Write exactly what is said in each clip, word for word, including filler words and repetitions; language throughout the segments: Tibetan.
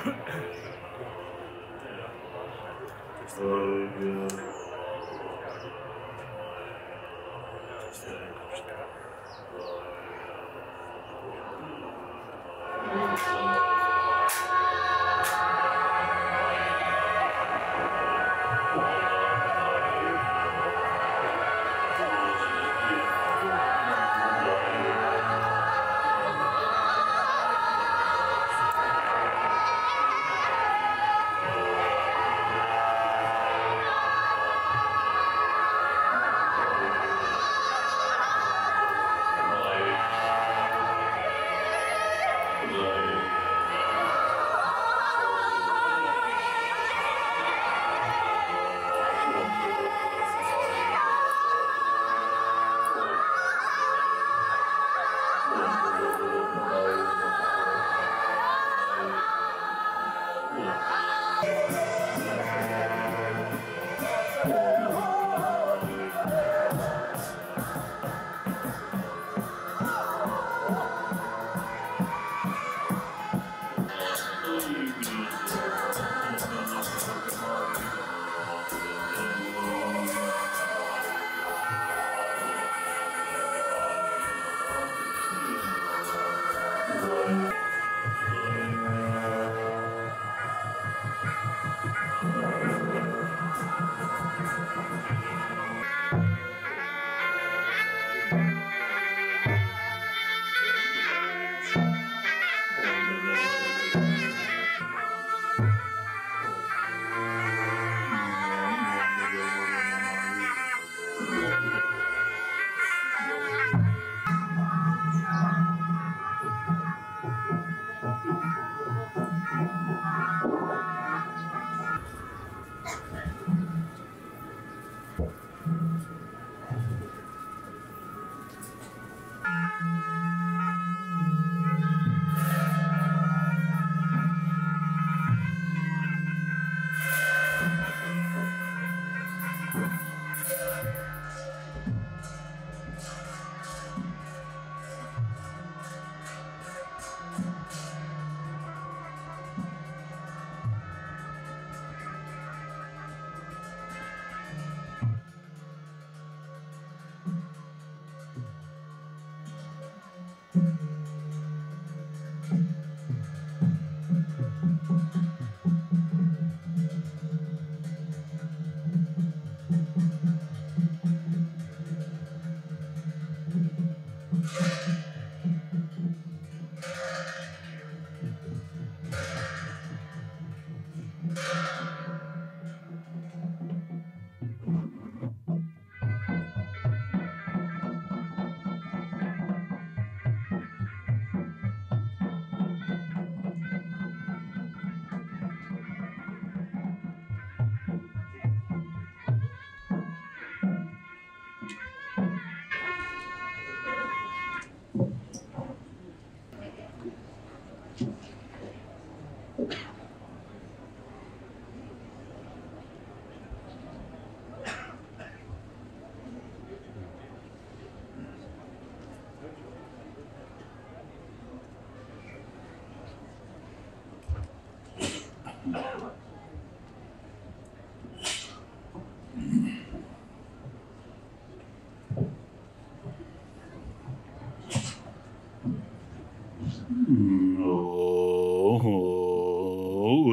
ཨོ་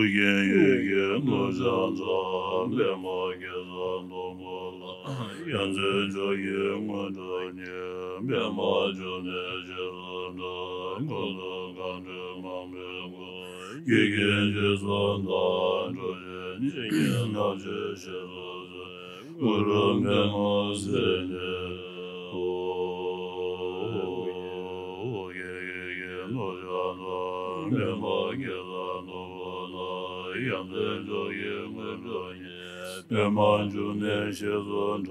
རྒྱན་ཡུལ་གྱི་ནོར་བཟང་ཚོགས། པདྨ་གེ་སར་སྡོང་པོ་ལ། ཡ་མཚན་མཆོག་གི་སྔོན་འགྲོ་ཉིད། པདྨ་འབྱུང་གནས་རྗེས་སུ་འབྲང་། འཁོར་དུ་མཁའ་འགྲོ་མང་པོས་བསྐོར། ཡི་གེ་རྗེས་སུ་འདོན་འགྲོ་ཞིང་། བྱིན་གྱིས་བརླབ་ཕྱིར་ཞེས་སུ་གསོལ། གུ་རུ་པདྨ་སིདྡྷི་ཧཱུྃ། ཨོ་རྒྱན་ཡུལ་གྱི་ནོར་བཟང་ཚོགས། པདྨ་གེ་སར་སྡོང་པོ་ལ། ཡ་མཚན་མཆོག་གི་སྔོན་འགྲོ་ཉིད། པདྨ་འབྱུང་གནས་རྗེས་སུ་འབྲང་།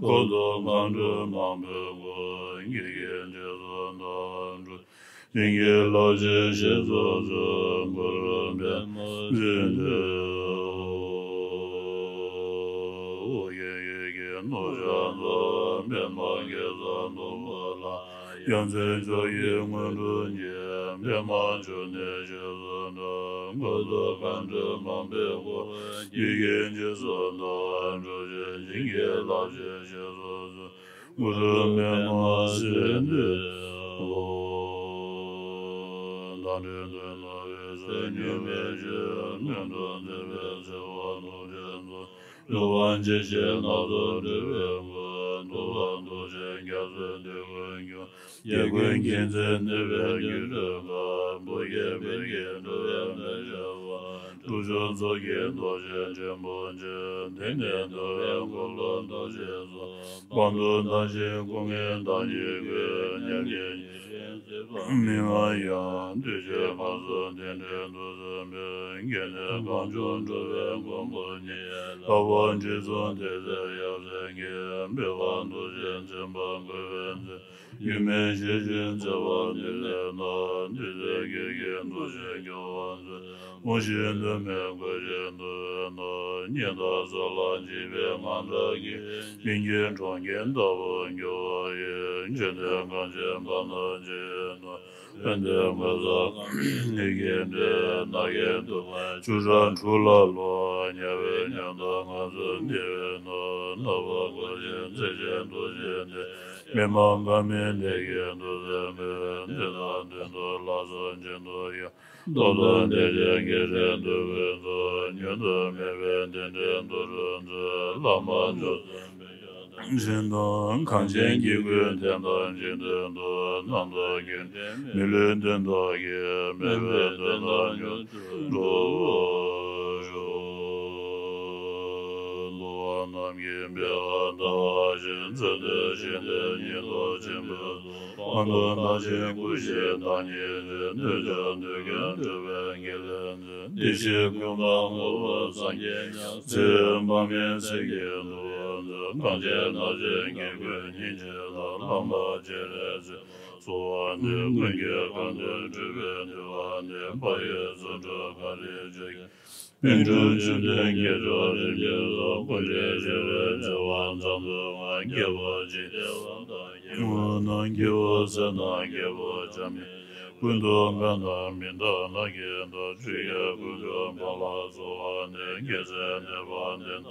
འཁོར་དུ་མཁའ་འགྲོ་མང་པོས་བསྐོར། ཡི་གེ་རྗེས་སུ་འདོན་འགྲོ། བྱིན་གྱིས་བརླབ་ཕྱིར་ཞེས་སུ་གསོལ། གུ་རུ་པདྨ་སིདྡྷི་ཧཱུྃ། ཨོ་རྒྱན་ཡུལ་གྱི་ནོར་བཟང་ཚོགས། པདྨ་གེ་སར་སྡོང་པོ་ལ། ཡ་མཚན་མཆོག་གི་སྔོན་འགྲོ་ཉིད། པདྨ་འབྱུང་གནས་རྗེས་སུ་འབྲང་། འཁོར་དུ་མཁའ་འགྲོ་མང་པོས་བསྐོར། ཡི་གེ་འཇིགས་སུ་སྣང་བ་འགྲུབ་ཅིང་བྱིན་གྱིས་བརླབ་ཕྱིར་གཤེགས་སུ་གསོལ། གུ་རུ་མི་མ་སྲིན་ཏེ། ཨོ། མདའ་གྲི་མདུང་ནོར་བུའི་ཚོགས། སྨྱུག་མའི་ཆུ་རྒྱུན་མཐུད་མཛད་པའི་ཚེ་དབང་ཐུགས་རྗེ་ཆེ། གདུང་བ་འཇིགས་བྱེད་སྣ་ཚོགས་འཁྲུག་པའི་སྐུ། ཐུབ་པ་མཐུ་ཆེན་རྒྱ་མཚོའི་རྡུལ་ཀུན་ཁྱེར། རྒྱལ་ཀུན་མཁྱེན་བརྩེ་ནུས་པའི་སྒྱུ་འཕྲུལ་དཀར། བུ་སྐྱེས་བུ་སྐྱེས་འགྲོ་བའི་མེ་ལྕེ་བ། དྲུག་ཅུ་མཚོ་སྐྱེས་རྡོ་རྗེ་ཕྲེང་བུ་ཆེ། མདུན་ནས་འདུ་བའི་འཁོར་ལོ་རྡོ་རྗེ་སོགས། དཔལ་མཐུ་ནག་ཅན་སྐུ་ལྔའི་བདག་ཉིད་ཀུན། མཉམ་ཉིད་ཉི་ཟེར་མཚན་དཔག་མི་མངའ་ཡང་། འདུས་བྱས་ཁམས་གསུམ་རྟེན་འབྲེལ་དུས་གསུམ་པའི། རྒྱལ་བསྟན་གངས་ལྗོངས་འགྲོ་བའི་མགོན་པོ་ཉིད། ལྷག་པར་དྲི་བསུང་དེ་ཚེ་ཡབ་སྲས་ཀྱིས། འབུལ་བ་མཐུ་ཆེན་མཚན་དཔག་བསྐུལ་བའི་ཚེ། ཡུམ་མེད་ཞལ་བཞུགས་མཛད་པ་འདི་ལས་ནོ། འདུས་བྱས་སྐད་ཀྱི་མཐུ་ཆེན་སྐྱོབ་པར་མཛད། དབང་བཞི་གདོད་མའི་སྐུ་ཞབས་འདུ་བའི་ནོ། ཉི་ཟླ་གསལ་ལ་འཇིགས་པའི་དངངས་སྐྲག་གིས། གླིང་བཞི་གྲོང་ཁྱེར་ལྟ་བུར་གྱུར་པ་ཡི། འཇིག་རྟེན་གངས་ཅན་བར་ན་ཆེ་ཡི་ནོ། དཔལ་ལྡན་ངོ་མཚར་ལས་ཀྱི་འདྲེ། ནགས་ཀྱི་དུ་བ་ཆུ་སྲང་དྲུག་ལ་ལོ། དམྱལ་བའི་ཉམ་ཐག་ངལ་འཚོ་འདུས་པའི་ནོ། ནག་པོ་མགོ་ཅན་རྩེ་ཆེན་དུ་ཆེན་ཏེ། མི་མང་འགའ་མིན་དེ་སྐད་དུ་གསོན་པས། འདི་དང་མདུན་དུ་ལྷ་ཚོགས་ཇི་ཙམ་ཡོད། ཏོག་ཏོག་འདི་ཕྱིར་སྐད་སྒྲས་འདུ་ཀུན་སོགས། བསྙོན་དུ་མེད་པའི་རྟེན་འབྲེལ་དུ་རུ་མཛད། བླ་མ་མཆོག་གསུམ་བཞིན་དུ་གངས་ཅན་གྱི་ཀུན་དེ་དང་གཅིག་མཐུན་དུ། རྣམ་དག་རྒྱུད་འདྲེས་མི་ལུས་དོན་དག་གིས། མོས་པའི་དོན་དག་མྱུར་དུ་འགྲུབ་པར་ཤོག། འདུལ་བ་རྣམས་ཀྱི་སྤེལ་བ་ཟླ་བ་བཞིན། རྩོད་ལྡན་གཞན་དོན་སྙིང་སྟོབས་ཆེན་པོའི་ཚོགས། དབང་ཐོབ་ནག་ཅན་སྐུ་བཞིའི་བདག་ཉིད་ཀྱི། གནོད་བྱ་མདུན་རྒྱུད་འགྲོ་བའི་དགེ་ལེགས་མཛོད། བདེ་གཤེགས་ཀུན་དགའ་ངོ་བོ་སངས་རྒྱས་ཉག་གཅིག་དཔག་མེད་ཚིག་གིས་འདུལ་བ་མཛོད། གངས་ཅན་ནགས་ཚལ་གྱི་ཀུན་སྙིང་རྗེ་དང་། ལྷ་མ་སྤྱན་རས་གཟིགས་ལ་གསོལ་བ་འདེབས། ཀུན་གྱི་དཀའ་འགྲེལ་སྒྲུབ་པའི་འདུལ་བ་འདེབས། འཕགས་ཡུལ་རྫུ་འཕྲུལ་ག་རེ་བྱེད་ཀྱང་། པཎ་གྲུབ་བཅུ་བདུན་སྐྱེས་སྒྲོག་རིམ་བྱོན་སོགས། ཀུན་བྲལ་ཤེས་རབ་བྱེ་བ་ཕྲག་འཚོ་མངའ། རྒྱལ་པོ་འཇིག་རྟེན་དབང་ཐང་རྒྱལ་པོ་རྣམས། རྒྱལ་པོ་ཚེ་དང་རྒྱལ་པོ་བྱམས་པའི་ཀུན་ཏུ་དགའ་མནོ་མི་འདའ་ལ་སྐྱེས་དང་། ཆོས་རྒྱལ་ཀུན་འགྲོ་དཔལ་ལ་གསོལ་བ་འདེབས། རྒྱལ་སྲས་འདས་པ་འདི་དང་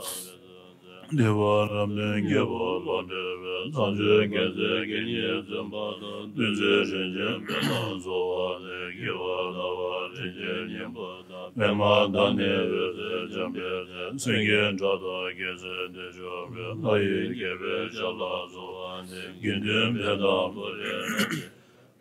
བདེ་བ་རབ་ལྡན་རྒྱལ་པོ་བློ་གྲོས་པའི། བཟང་སྤྱོད་རྒྱལ་སྲས་དགེ་བསྙེན་བཙུན་པ་དང་། བསྟན་འཛིན་རིན་ཆེན་དཔལ་དང་གསོལ་བ་འདེབས། སྐྱེ་བ་ཟླ་བ་རིན་ཆེན་སྙིང་པོ་དང་། པདྨ་བདག་ནི་འོད་ཟེར་འཇམ་པའི་ཚལ། སེང་གེ་སྒྲ་དང་རྒྱལ་སྲས་བདེ་མཆོག་དཔལ། ལྷ་ཡི་རྒྱལ་པོའི་ཞབས་ལ་གསོལ་བ་འདེབས། དགེ་འདུན་ཕན་དང་བུ་རེ་རབ་ཀྱིས།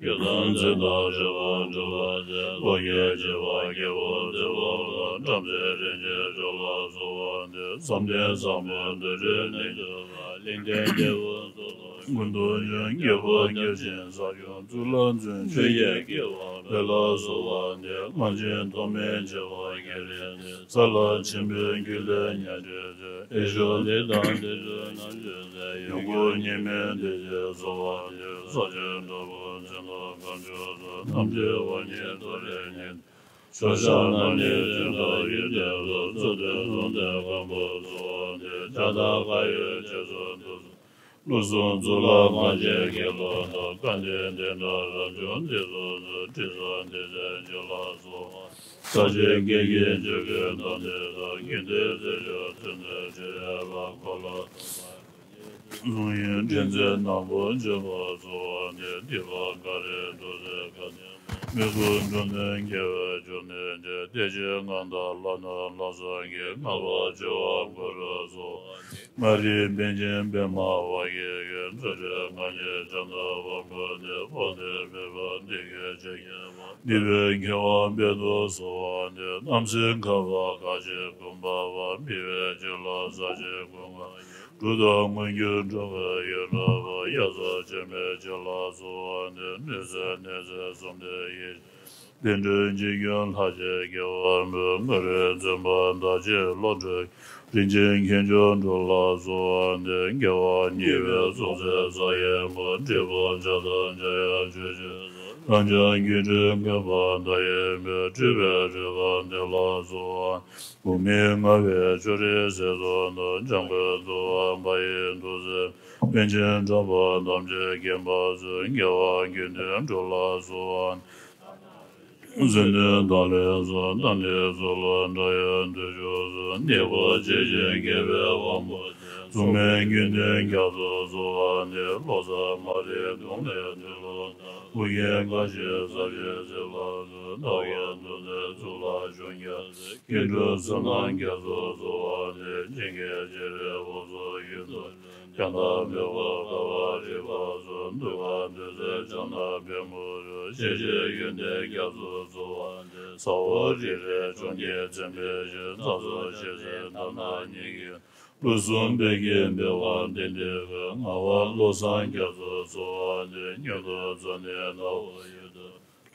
སྐལ་བཟང་ཚེ་དང་བྱ་བ་སྒྲུབ་པར་མཛད། ལོ་རྒྱུས་བྱེ་བ་རྒྱལ་པོ་ཚེ་དབང་ལྷ། བྲམ་ཟེ་རིན་ཆེན་མཆོག་ལ་གསོལ་བ་འདེབས། བསམ་གཏན་བཟང་པོ་འདུ་འཕྲོད་ནུས་ཀྱང་ལྷ། གླིང་ཕྲན་རྒྱལ་པོ་སོགས་སུ་ཀུན་ཏུ་འབྱུང་། རྒྱལ་པོ་བརྒྱ་བྱིན་ས་སྐྱོང་གཙུག་ལག་མཚོན། ཆོས་རྒྱལ་སྐྱེ་བ་འོད་ལ་གསོལ་བ་འདེབས། དབང་ཆེན་ཐོགས་མེད་བྱེ་བ་ཀེང་རུས་མཚོན། ས་ལ་ཆེན་པོའི་རྒྱུད་ལས་ཉ་སྦྲུལ་ཚོགས། ཡེ་ཤེས་ལས་དང་བདེ་མཆོག་རྣམ་དཔྱོད་རྩལ། ཡོན་ཀུན་གཉིས་མེད་བདེ་ཆེན་གསོལ་བ་འདེབས། ས་སྤྱོད་དྲག་པོ་མཚོན་དང་དཀར་ཕྱོགས་སུ། རྣམ་དཔྱོད་དབང་ཉིད་ཐོ་རེ་ཉིད། ཕྱོགས་བཞི་རྣམས་ནི་ཆོས་དང་ཡིད་བདེ་སོགས། རྩོད་ལྡན་ཟུང་འབྲེལ་མགོན་པོ་གསོལ་བ་འདེབས། བྱ་དང་འགའ་ཡོད་རྗེས་སུ་བསྡུ་གསོལ། ཀླུ་གསུམ་གཙུག་ལག་སྔགས་ཀྱི་དགེ་སློང་དང་། སྐལ་ལྡན་དེ་འདྲ་རབ་བྱུང་འདི་སོགས་སུ། དྲི་ཟ་འདི་ཟས་ཆོས་ལ་གསོལ་བ། ས་གཞི་སྐད་ཀྱི་ཆོས་སྐུའི་གདངས་འདི་དག་ཀུན་ཏུ་བརྩེ་ཆོས་ཚུལ་འདི་ཆོས་ཡོད་པ། འཁོར་ལོ་སྟོང་པ་ལྷུན་གྱིས་གྲུབ་པའི། ལྷུན་གྱིས་ཕྲེང་མཛེས་ནག་པོ་འབྱུང་བར་གསོལ་བ་འདེབས། ཏི་ལོ་ཀ་རའི་ཐོག་སེར་ཀ་ནས་མར། མི་ཁུ་འབྲུམ་སྟོང་རྒྱལ་བའི་མཆོག་ནི་མཆོད། བདེ་གཤེགས་མངའ་བདག་ལྷ་ནི་ལྷ་སྲུང་གིས། མངའ་འབངས་བྱེ་བ་དགུ་རུ་གསོལ་བ། མངའ་རིས་པཎ་ཆེན་པདྨ་དབང་གིས་བསྐོར། རྩ་བྲལ་སྔགས་ཀྱི་ཕྱག་ན་པ་དགུ་ནི། དཔལ་ལྡན་བོད་པ་འདི་སྐད་ཅེས་བགྱི་བ། འདི་ཕན་མཁས་དབང་དཔལ་དུ་གསོལ་བ་འདེབས། རྣམ་སྲས་མཁས་པ་ཁ་ཆེ་ཀུན་འབར་བ། འབུལ་བའི་ཆུ་ལ་ས་གཞི་ཀུན་དགའ། གྲུབ་ཐོབ་མངོན་གྱུར་འགྲོ་བའི་ཡུལ་རབ་པ། དབྱར་གསོལ་སྤྱན་མའི་ཆུ་ལ་གསོལ་བ་འདེབས། ནུབ་སྲིན་ནད་མཚོན་གསུམ་སྡེ་ཡི། བདེ་འགྲོའི་འཇིགས་སྐྱོབ་ལྷ་ཆེན་རྒྱལ་བ་རིན་པོ། ངུ་རུའི་བཙུན་པ་མདའ་ཆེན་བློ་གྲོས། རིན་ཆེན་མཁྱེན་མཆོག་འགྲོ་ལ་གསོལ་བ་འདེབས། རྒྱལ་བ་ཉེ་བའི་གཟུགས་མཛེས་ས་ཡི་བུ། འབྲས་སྤུངས་བྱ་དང་འཇམ་དབྱངས་ཆོས་སྐྱོང་སོགས། རང་བྱུང་སྒྱུ་འཕྲུལ་མངོན་པ་མདའ་ཡི་མེ། སྤྲུལ་པའི་རོལ་པ་འདི་ལ་གསོལ་བ། འོག་མིན་རྔ་བའི་ཕྱོགས་རིས་ཟིལ་གནོན་དང་། འཇམ་མགོན་ཚོགས་པ་འབར་བའི་ཐུགས་སྲས། པཎ་ཆེན་གྲགས་པ་ཐམས་ཅད་མཁྱེན་པ་མཚོན། རྒྱལ་བ་དགེ་འདུན་གྲུབ་ལ་གསོལ་བ། གཟེར་ནས་བདག་ལེགས་སོ། ད་ནི་ཚུར་ལ་འདྲ་ཡང་འདོད་ཆུག་སོ། གནས་སྐབས་ཇི་བཞིན་དགེ་བའི་དབང་པོ་ཅན། མཚུངས་མེད་དགེ་འདུན་རྒྱ་མཚོ་སོགས་པ་ནི། བློ་བཟང་མ་རིག་གདོང་ལེན་ཏུ་ལོ། ཨོ་རྒྱན་དགའ་བཞིའི་ཟབ་ཞིའི་ཚེ་དཔག་ཏུ། བདག་གི་ཐུགས་བརྩེ་གཙུག་ལག་ཆུང་ཁྱེད་ཚེ། མཁས་གྲུབ་བསོད་ནམས་རྒྱ་མཚོ་སོགས་པ་ནི། ཇི་སྐད་ཅེས་རེ་འོ་ཚོགས་ཡུན་དུ། ཀྱང་དག་མེད་པར་དགའ་བ་རིག་པ་སོགས། འདུལ་བ་འདོད་སེམས་བྱང་ན་བེམ་པོ་རུ། ཤེས་བྱའི་ཡོན་ཏན་རྒྱ་མཚོ་སོགས་པ་ནི། ཟ་འོག་རིགས་རལ་འབྱུང་གི་མཚན་དཔེ་བཞིན། ཚངས་སོགས་ཤེས་བྱའི་ལྟ་ན་སྙིང་གི། ལུས་ཟུངས་སྦས་ཀྱིས་འབད་པ་ལྡན་འབྲས་བུ། ངག་དབང་བློ་བཟང་རྒྱ་མཚོ་སོགས་པ་ནི། མངོན་དུ་རྫོགས་ནས་ནམ་མཁའ་ཡུལ་དུ།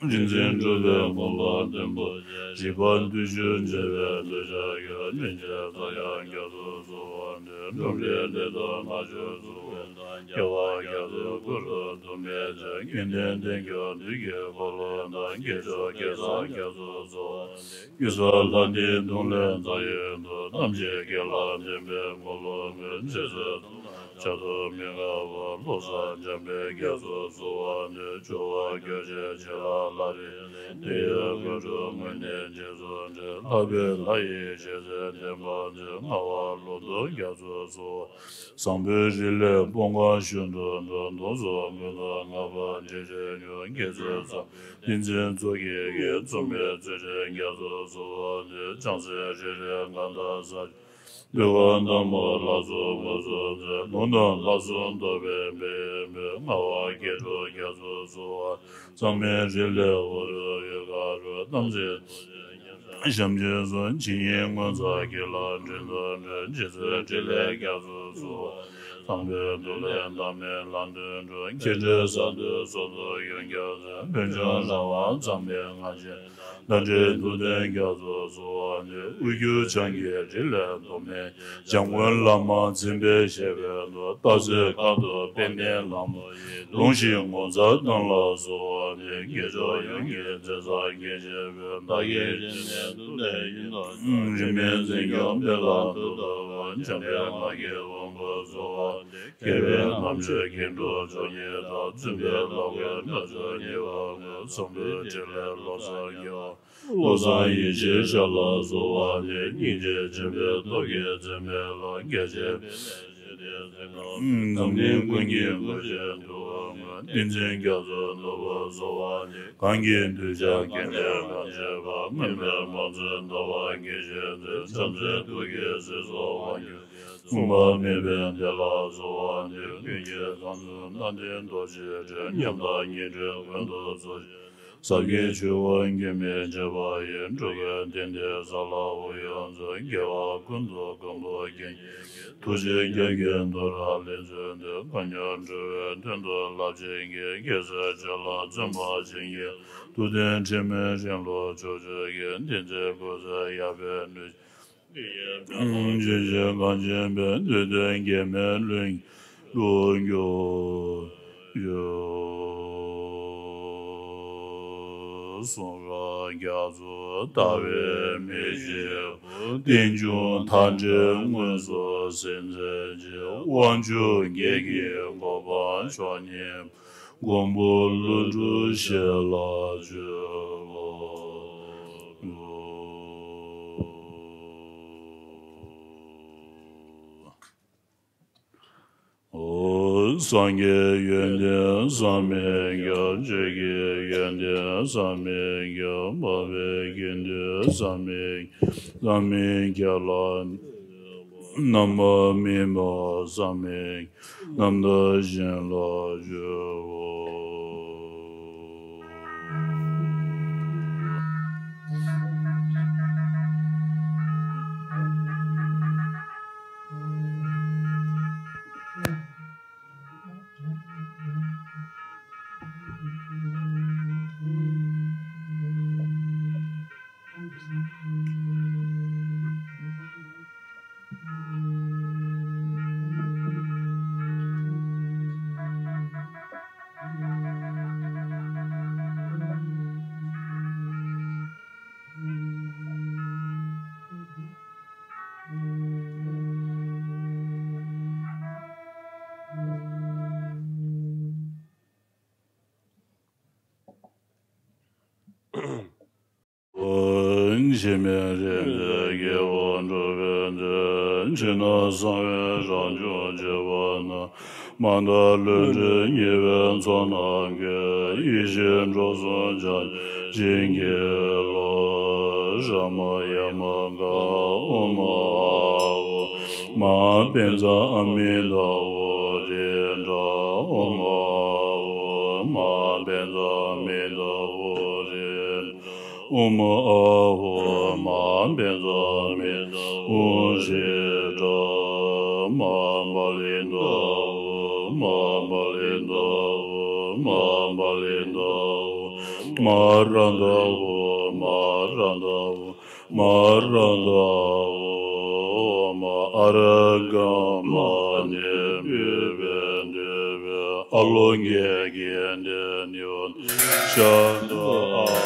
རིག་འཛིན་གྲུབ་པའི་མངོན་པ་ལྡན་པོ་ཆེ། རིག་པ་བརྟུལ་ཞུགས་འབྱེད་པའི་འདོད་ཆགས་སྐྱོ། སྨིན་བྱེད་རྩལ་ཡང་རྒྱ་མཚོ་སོགས་པ་ནི། འགྲོ་འདྲེན་ལས་དང་ངག་ཆོས་ཚུལ་ཁྲིམས་དང་། སྐྱེ་བ་བརྒྱ་སྟོང་འཁོར་དུ་འདུ་མི་བྱེད། ངེས་དོན་བསྟན་སྐྱོང་བདུད་ཀྱི་འཁོར་ལོ་དང་། དགེ་སྦྱོར་སྐལ་བཟང་རྒྱ་མཚོ་སོགས་པ་ནི། གེ་སར་ལྷ་འདྲེའི་གདོང་ལེན་མཛད་ཡུལ་དུ། ཐམས་ཅད་སྐལ་ལ་ལྡན་པའི་འཁོར་ལོ་ཀུན། རྗེས་སུ་བཟུང་ན་བྱ་དུར་མི་མངའ་བར། བློ་བཟང་འཇམ་དཔལ་རྒྱ་མཚོ་སོགས་པ་ནི། སྦྱོར་བ་སྐྱོ་ཤས་ཆེ་ལ་ལྷ་རིགས་ལེགས། དེ་ཡི་དངོས་གྲུབ་དངོས་གནས་རྗེས་སུ་འབྲེལ། ལྷག་པའི་ལྷ་ཡི་ཤེས་བྱའི་བསྟན་པ་འཛིན། ངག་དབང་ཀླུ་གདུགས་རྒྱ་མཚོ་སོགས། བཟང་པོའི་རིགས་ལས་དཔུང་ཁམས་ཤིན་ཏུ་མཐོ། གདོན་གཟུགས་མགོན་དུ་མངའ་བ་འདྲེན་བྱེད་མྱུར། རྒྱལ་སྲས་ཚོགས་ཏིང་འཛིན་མཚོ་སྐྱེས་ཀྱི། མཚུངས་མེད་རྩེ་ལྡན་རྒྱ་མཚོ་སོགས་པ་ནི། བྱང་སེམས་རིགས་ལས་མངའ་བདག་ས་སྐྱ། འདོད་པ་ལྟ་བུར་ལྷ་ཚོགས་དངོས་སུ་མཛད། ལུང་དང་ལྷ་གསུམ་རྟོགས་པའི་དཔལ་ཡོན་པའི། ངག་དབང་མཁས་གྲུབ་རྒྱ་མཚོ་སོགས་པ། གཙང་མའི་རིགས་ལས་འོད་རབ་ཡུལ་ག་རུ། རྟ་མགྲིན་ཞབས་ཀྱིས་བཟུང་། ཇི་སྙེད་ངོ་མཚར་དགེ་ལ་འགྲན་དུ་འགྲན། རྗེ་བཙུན་འཕྲིན་ལས་རྒྱ་མཚོ་སོགས་པ། ཚངས་པའི་འདུལ་བའི་བདག་མེད་ལམ་སྟོན་གྲུབ། མཁྱེན་བརྩེ་གསར་དུ་གསོལ་ཚོགས་ཡོན་ཀྱང་མཛོད། ཕན་ཆུང་ལྷ་དབང་གཙང་མའི་ང་རྒྱལ། ཟླ་སྒྲིལ་མཐུ་ལྡན་རྒྱ་མཚོ་སོགས་པ་ནི། དབུས་འགྱུར་འཆང་གི་རིགས་ལས་ཐོགས་མེད། འཇམ་མགོན་བླ་མ་འཛིན་པའི་བཞེད་པའི་མདོ། སྟག་གཟིག་མཁར་དུ་དཔལ་ལྡན་བླ་མ་ཡི། ལུང་བཞི་ངོ་མཚར་གདན་ལ་གསོལ་བ་འདེབས། དགེ་སྦྱོར་ཡོན་གྱི་མཛད་བཟང་དགེ་བཤེས་པོས། བདག་གི་རིགས་ནི་ཐུབ་བསྟན་ཡིན་ནོ། རིས་མེད་འཛིན་སྐྱོང་སྤེལ་ལ་ཐུགས་དམ་པ། འཇམ་དཔལ་ངག་གི་དབང་པོ་སོགས་པ་འདི། རྒྱལ་བའི་རྣམ་དཔྱོད་མཁས་གྲུབ་མཆོག་ཉིད་དང་། བཙུན་པའི་ལག་པའི་སྣ་ཚོགས་ཉེ་བར་མངོན། ཚངས་པའི་འཕྲིན་ལས་བློ་བཟང་རྒྱལ་བ། བློ་བཟང་ཡེ་ཤེས་ཞབས་ལ་གསོལ་བ་འདེབས། སྙིང་རྗེ་ཆེན་པོའི་སྟོབས་ཀྱིས་འཛིན་པའི་ལྷ། རྒྱ་ཆེན་པའི་ལས་བྱེད་དེ་འཛིན་ནོ། འཛམ་གླིང་ཀུན་གྱི་མགོན་ཆེན་ཐུབ་པ་མངའ། ཏིང་འཛིན་རྒྱ་མཚོའི་ནོར་བུ་གསོལ་བ་འདེབས། གང་གི་གདུལ་བྱ་སྐལ་ལྡན་ལམ་བྱེད་པ། མངོན་པའི་མང་ཚོགས་ཟླ་བ་དགེ་བཤེས་མཛད། བྱམས་བརྩེའི་ཐུགས་ཀྱིས་སྲིད་མཚོ་དབང་སྒྱུར། མཚུངས་པ་མེད་པའི་བདེ་ལ་གསོལ་བ་འདེབས། ཀུན་གྱི་དབང་ཕྱུག་རྣམ་འདྲེན་རྡོ་རྗེ་འདྲེན། ཉམས་དང་སྙིང་རྗེའི་མགོན་དུ་གཙོ་ཆེ། ཟབ་རྒྱས་ཆོས་སྐུ་སྐྱོན་མེད་འཆད་པ་ཡི། འགྲོ་ཀུན་གཏན་བདེའི་ས་ལ་དབུགས་དབྱུང་མཛོད། དགེ་བ་ཀུན་ཏུ་མགོན་པོ་མཁྱེན། ཐུགས་རྗེ་རྒྱ་ཆེན་མཐོ་རིས་ལས་བྱོན་ཏེ། གང་ཉོན་འགྲོ་བའི་དོན་དུ་རླབས་ཆེན་གྱི། རྒྱལ་སྲས་ཆོས་ལ་བརྩོན་པ་བྱིན་གྱིས་རློབས། ཐུབ་བསྟན་དྲི་མེད་རིང་ལུགས་ཕྱོགས་བཅུ་གི། ཏིང་འཛིན་སྐུ་ཚེ་ཡར་འཕེལ་ནུས། ཇི་བཞིན་གངས་ཅན་པའི། འདུལ་དོན་གེགས་མེད་ལུས་ལུགས་འགྱུར། གསུང་རབ་རྒྱ་མཚོ་ལྟ་བའི་མེ་བཞིན་པོ། རྟེན་འབྱུང་མཐའ་བྲལ་མངོན་སུམ་གཟིགས་མཛད་ཅིང་། དབང་ཕྱུག་བརྒྱད་ཀྱི་གོ་འཕང་མཆོག་བརྙེས། མགོན་པོ་ཀླུ་སྒྲུབ་ཞལ་ལ་མཆོད་པ། ཨོ། སངས་རྒྱས་ཡོན་ཏན་བསམ་མི་ཁྱབ། ཆོས་ཀྱི་ཡོན་ཏན་བསམ་མི་ཁྱབ། འཕགས་པའི་དགེ་འདུན་བསམ་མི་ཁྱབ། བསམ་མི་ཁྱབ་ལ། རྣམ་པར་སྨིན་པ་བསམ་མི་ཁྱབ། རྣམ་དག་ཞིང་ལ་སྤྱོད་པ། འཆི་མེད་རིགས་བདེ་དགེ་བ་འགྲུབ་པའི་མཐུས། ཕྱི་ནང་གསང་བའི་རང་བྱུང་བྱེ་བ་རྣམས། མ་དག་ལུས་འབྲེལ་ཉེས་པའི་ཚོགས་རྣམས་ཀུན། ཡེ་ཤེས་འགྲོ་གསུམ་སྦྱངས་ཀྱི་བྱིན་གྱིས་རློབས། རཱ་མ་ཡ་མ་ག་ཨོཾ་ཨཱཿཧཱུྃ། མ་པཉྩ་ཨ་མི་ཏ་བྷོ་ཏི་ཏྲ། ཨོཾ་ཨཱཿཧཱུྃ། མ་པཉྩ་ཨ་མི་ཏ་བྷོ་ཏི་ཨོཾ་ཨཱཿཧཱུྃ། མ་པཉྩ་མི་ཏ་བྷོ་ཊི་ཏྲ། མ་པ་ལི་ཏ་བྷོ། མ་པ་ལི་ཏ་བྷོ། མ་པ་ལི་ཏ་བྷོ། མ་ར་ཏ་བྷོ། མ་ར་ཏ་བྷོ། མ་ར་ཏ་བྷོ། མ་ཨ་ར་ག་མ་ཎི་འབུལ་བས་འདུད་པའི་ཨ་ལོ་ངེ་གི་ནི་ནི་ཤ་ཏ་ཨ།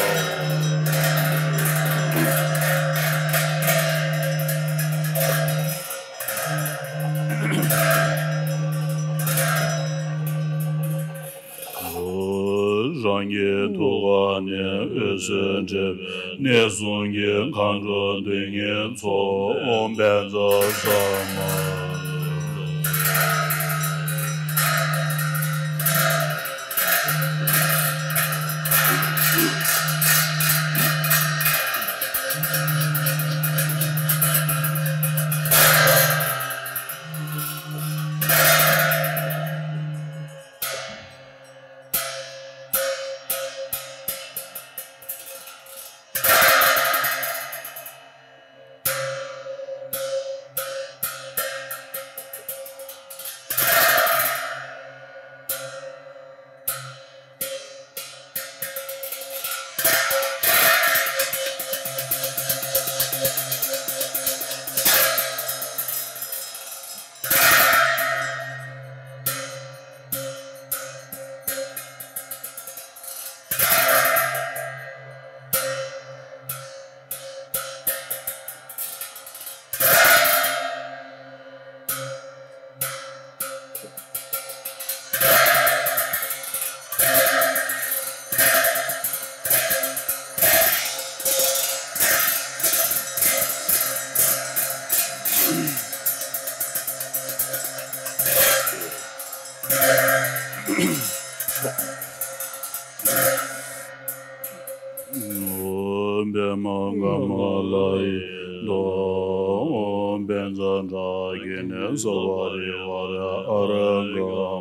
རང་གི་ཐུགས་ཀ་ནས་འོད་ཟེར་འཕྲོས་པས། གནས་གསུམ་གྱི་མཁའ་འགྲོ་དོན་གཉིས་ཚོགས། ཨོཾ་པཉྩ་ས་མ། ཨོཾ་པདྨ་ཀ་མ་ལ་ཡེ་ཏོ། ཨོཾ་པཉྩ་ཏྲ་གི་ནི་ས་བ་རི་ཝ་ར་ཨ་ར་ག་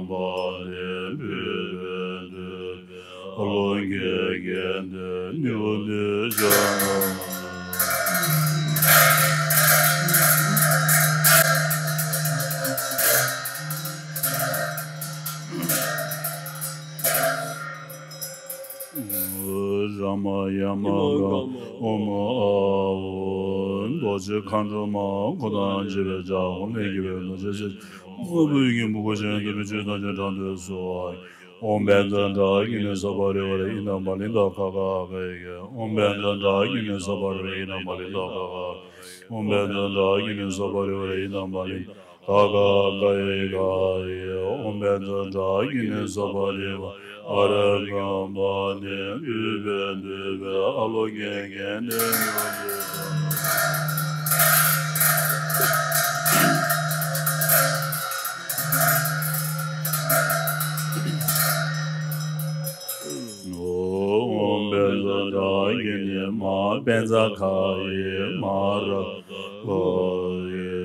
པ་ཎི་འབུལ་བས་འདུད་པའི་ཨ་ལོ་ངེ་གི་ནི་ནི་ཤ་ཏ་ཨ། རཱ་མ་ཡ་མ་ག་ཨོཾ་ཨཱཿཧཱུྃ། རྡོ་རྗེ་མཁའ་འགྲོ་མ། འཁོར་དང་བཅས་པའི་ལྕགས་སྒོ་ནས་བརྒྱུད་པའི་རྡོ་རྗེ་སེམས་དཔའ་དངོས་པོའི་སྙིང་པོ་གོས་ཆེན་བདུན་མའི་བཅུད་དང་བཅས་དགྲ་འདུལ་སོགས། ཨོཾ་པཉྩ་ཏྲ་གི་ནི་ས་བ་རི་ཝ་ར་ཨི་ན་མ་ལི་ཏ་ཁ་ཁ་ག་ཡ་ག། ཨོཾ་པཉྩ་ཏྲ་གི་ནི་ས་བ་རི་ཝ་ར་ཨི་ན་མ་ལི་ཏ་ཁ་ཁ། ཨོཾ་པཉྩ་ཏྲ་གི་ནི་ས་བ་རི་ཝ་ར་ཨི་ན་མ་ལི་ཏ། ག་ག་ག་ཡ་ག་ཡ། ཨོཾ་པཉྩ་ཏྲ་གི་ནི་ས་བ་རི་ཝ་ར་ཨ་ར་ག་པ་ཎི་འབུལ་བས་འདུད་པའི་ཨ་ལོ་ངེ་གི་ནི་ནི་ཤ་ཏ་ཨ། ཨོཾ་པཉྩ་ཏྲ་གི་ནི་མ་པཉྩ་ཁ་ཡེ་མ་ར་ཏ་ཁ་ཡེ།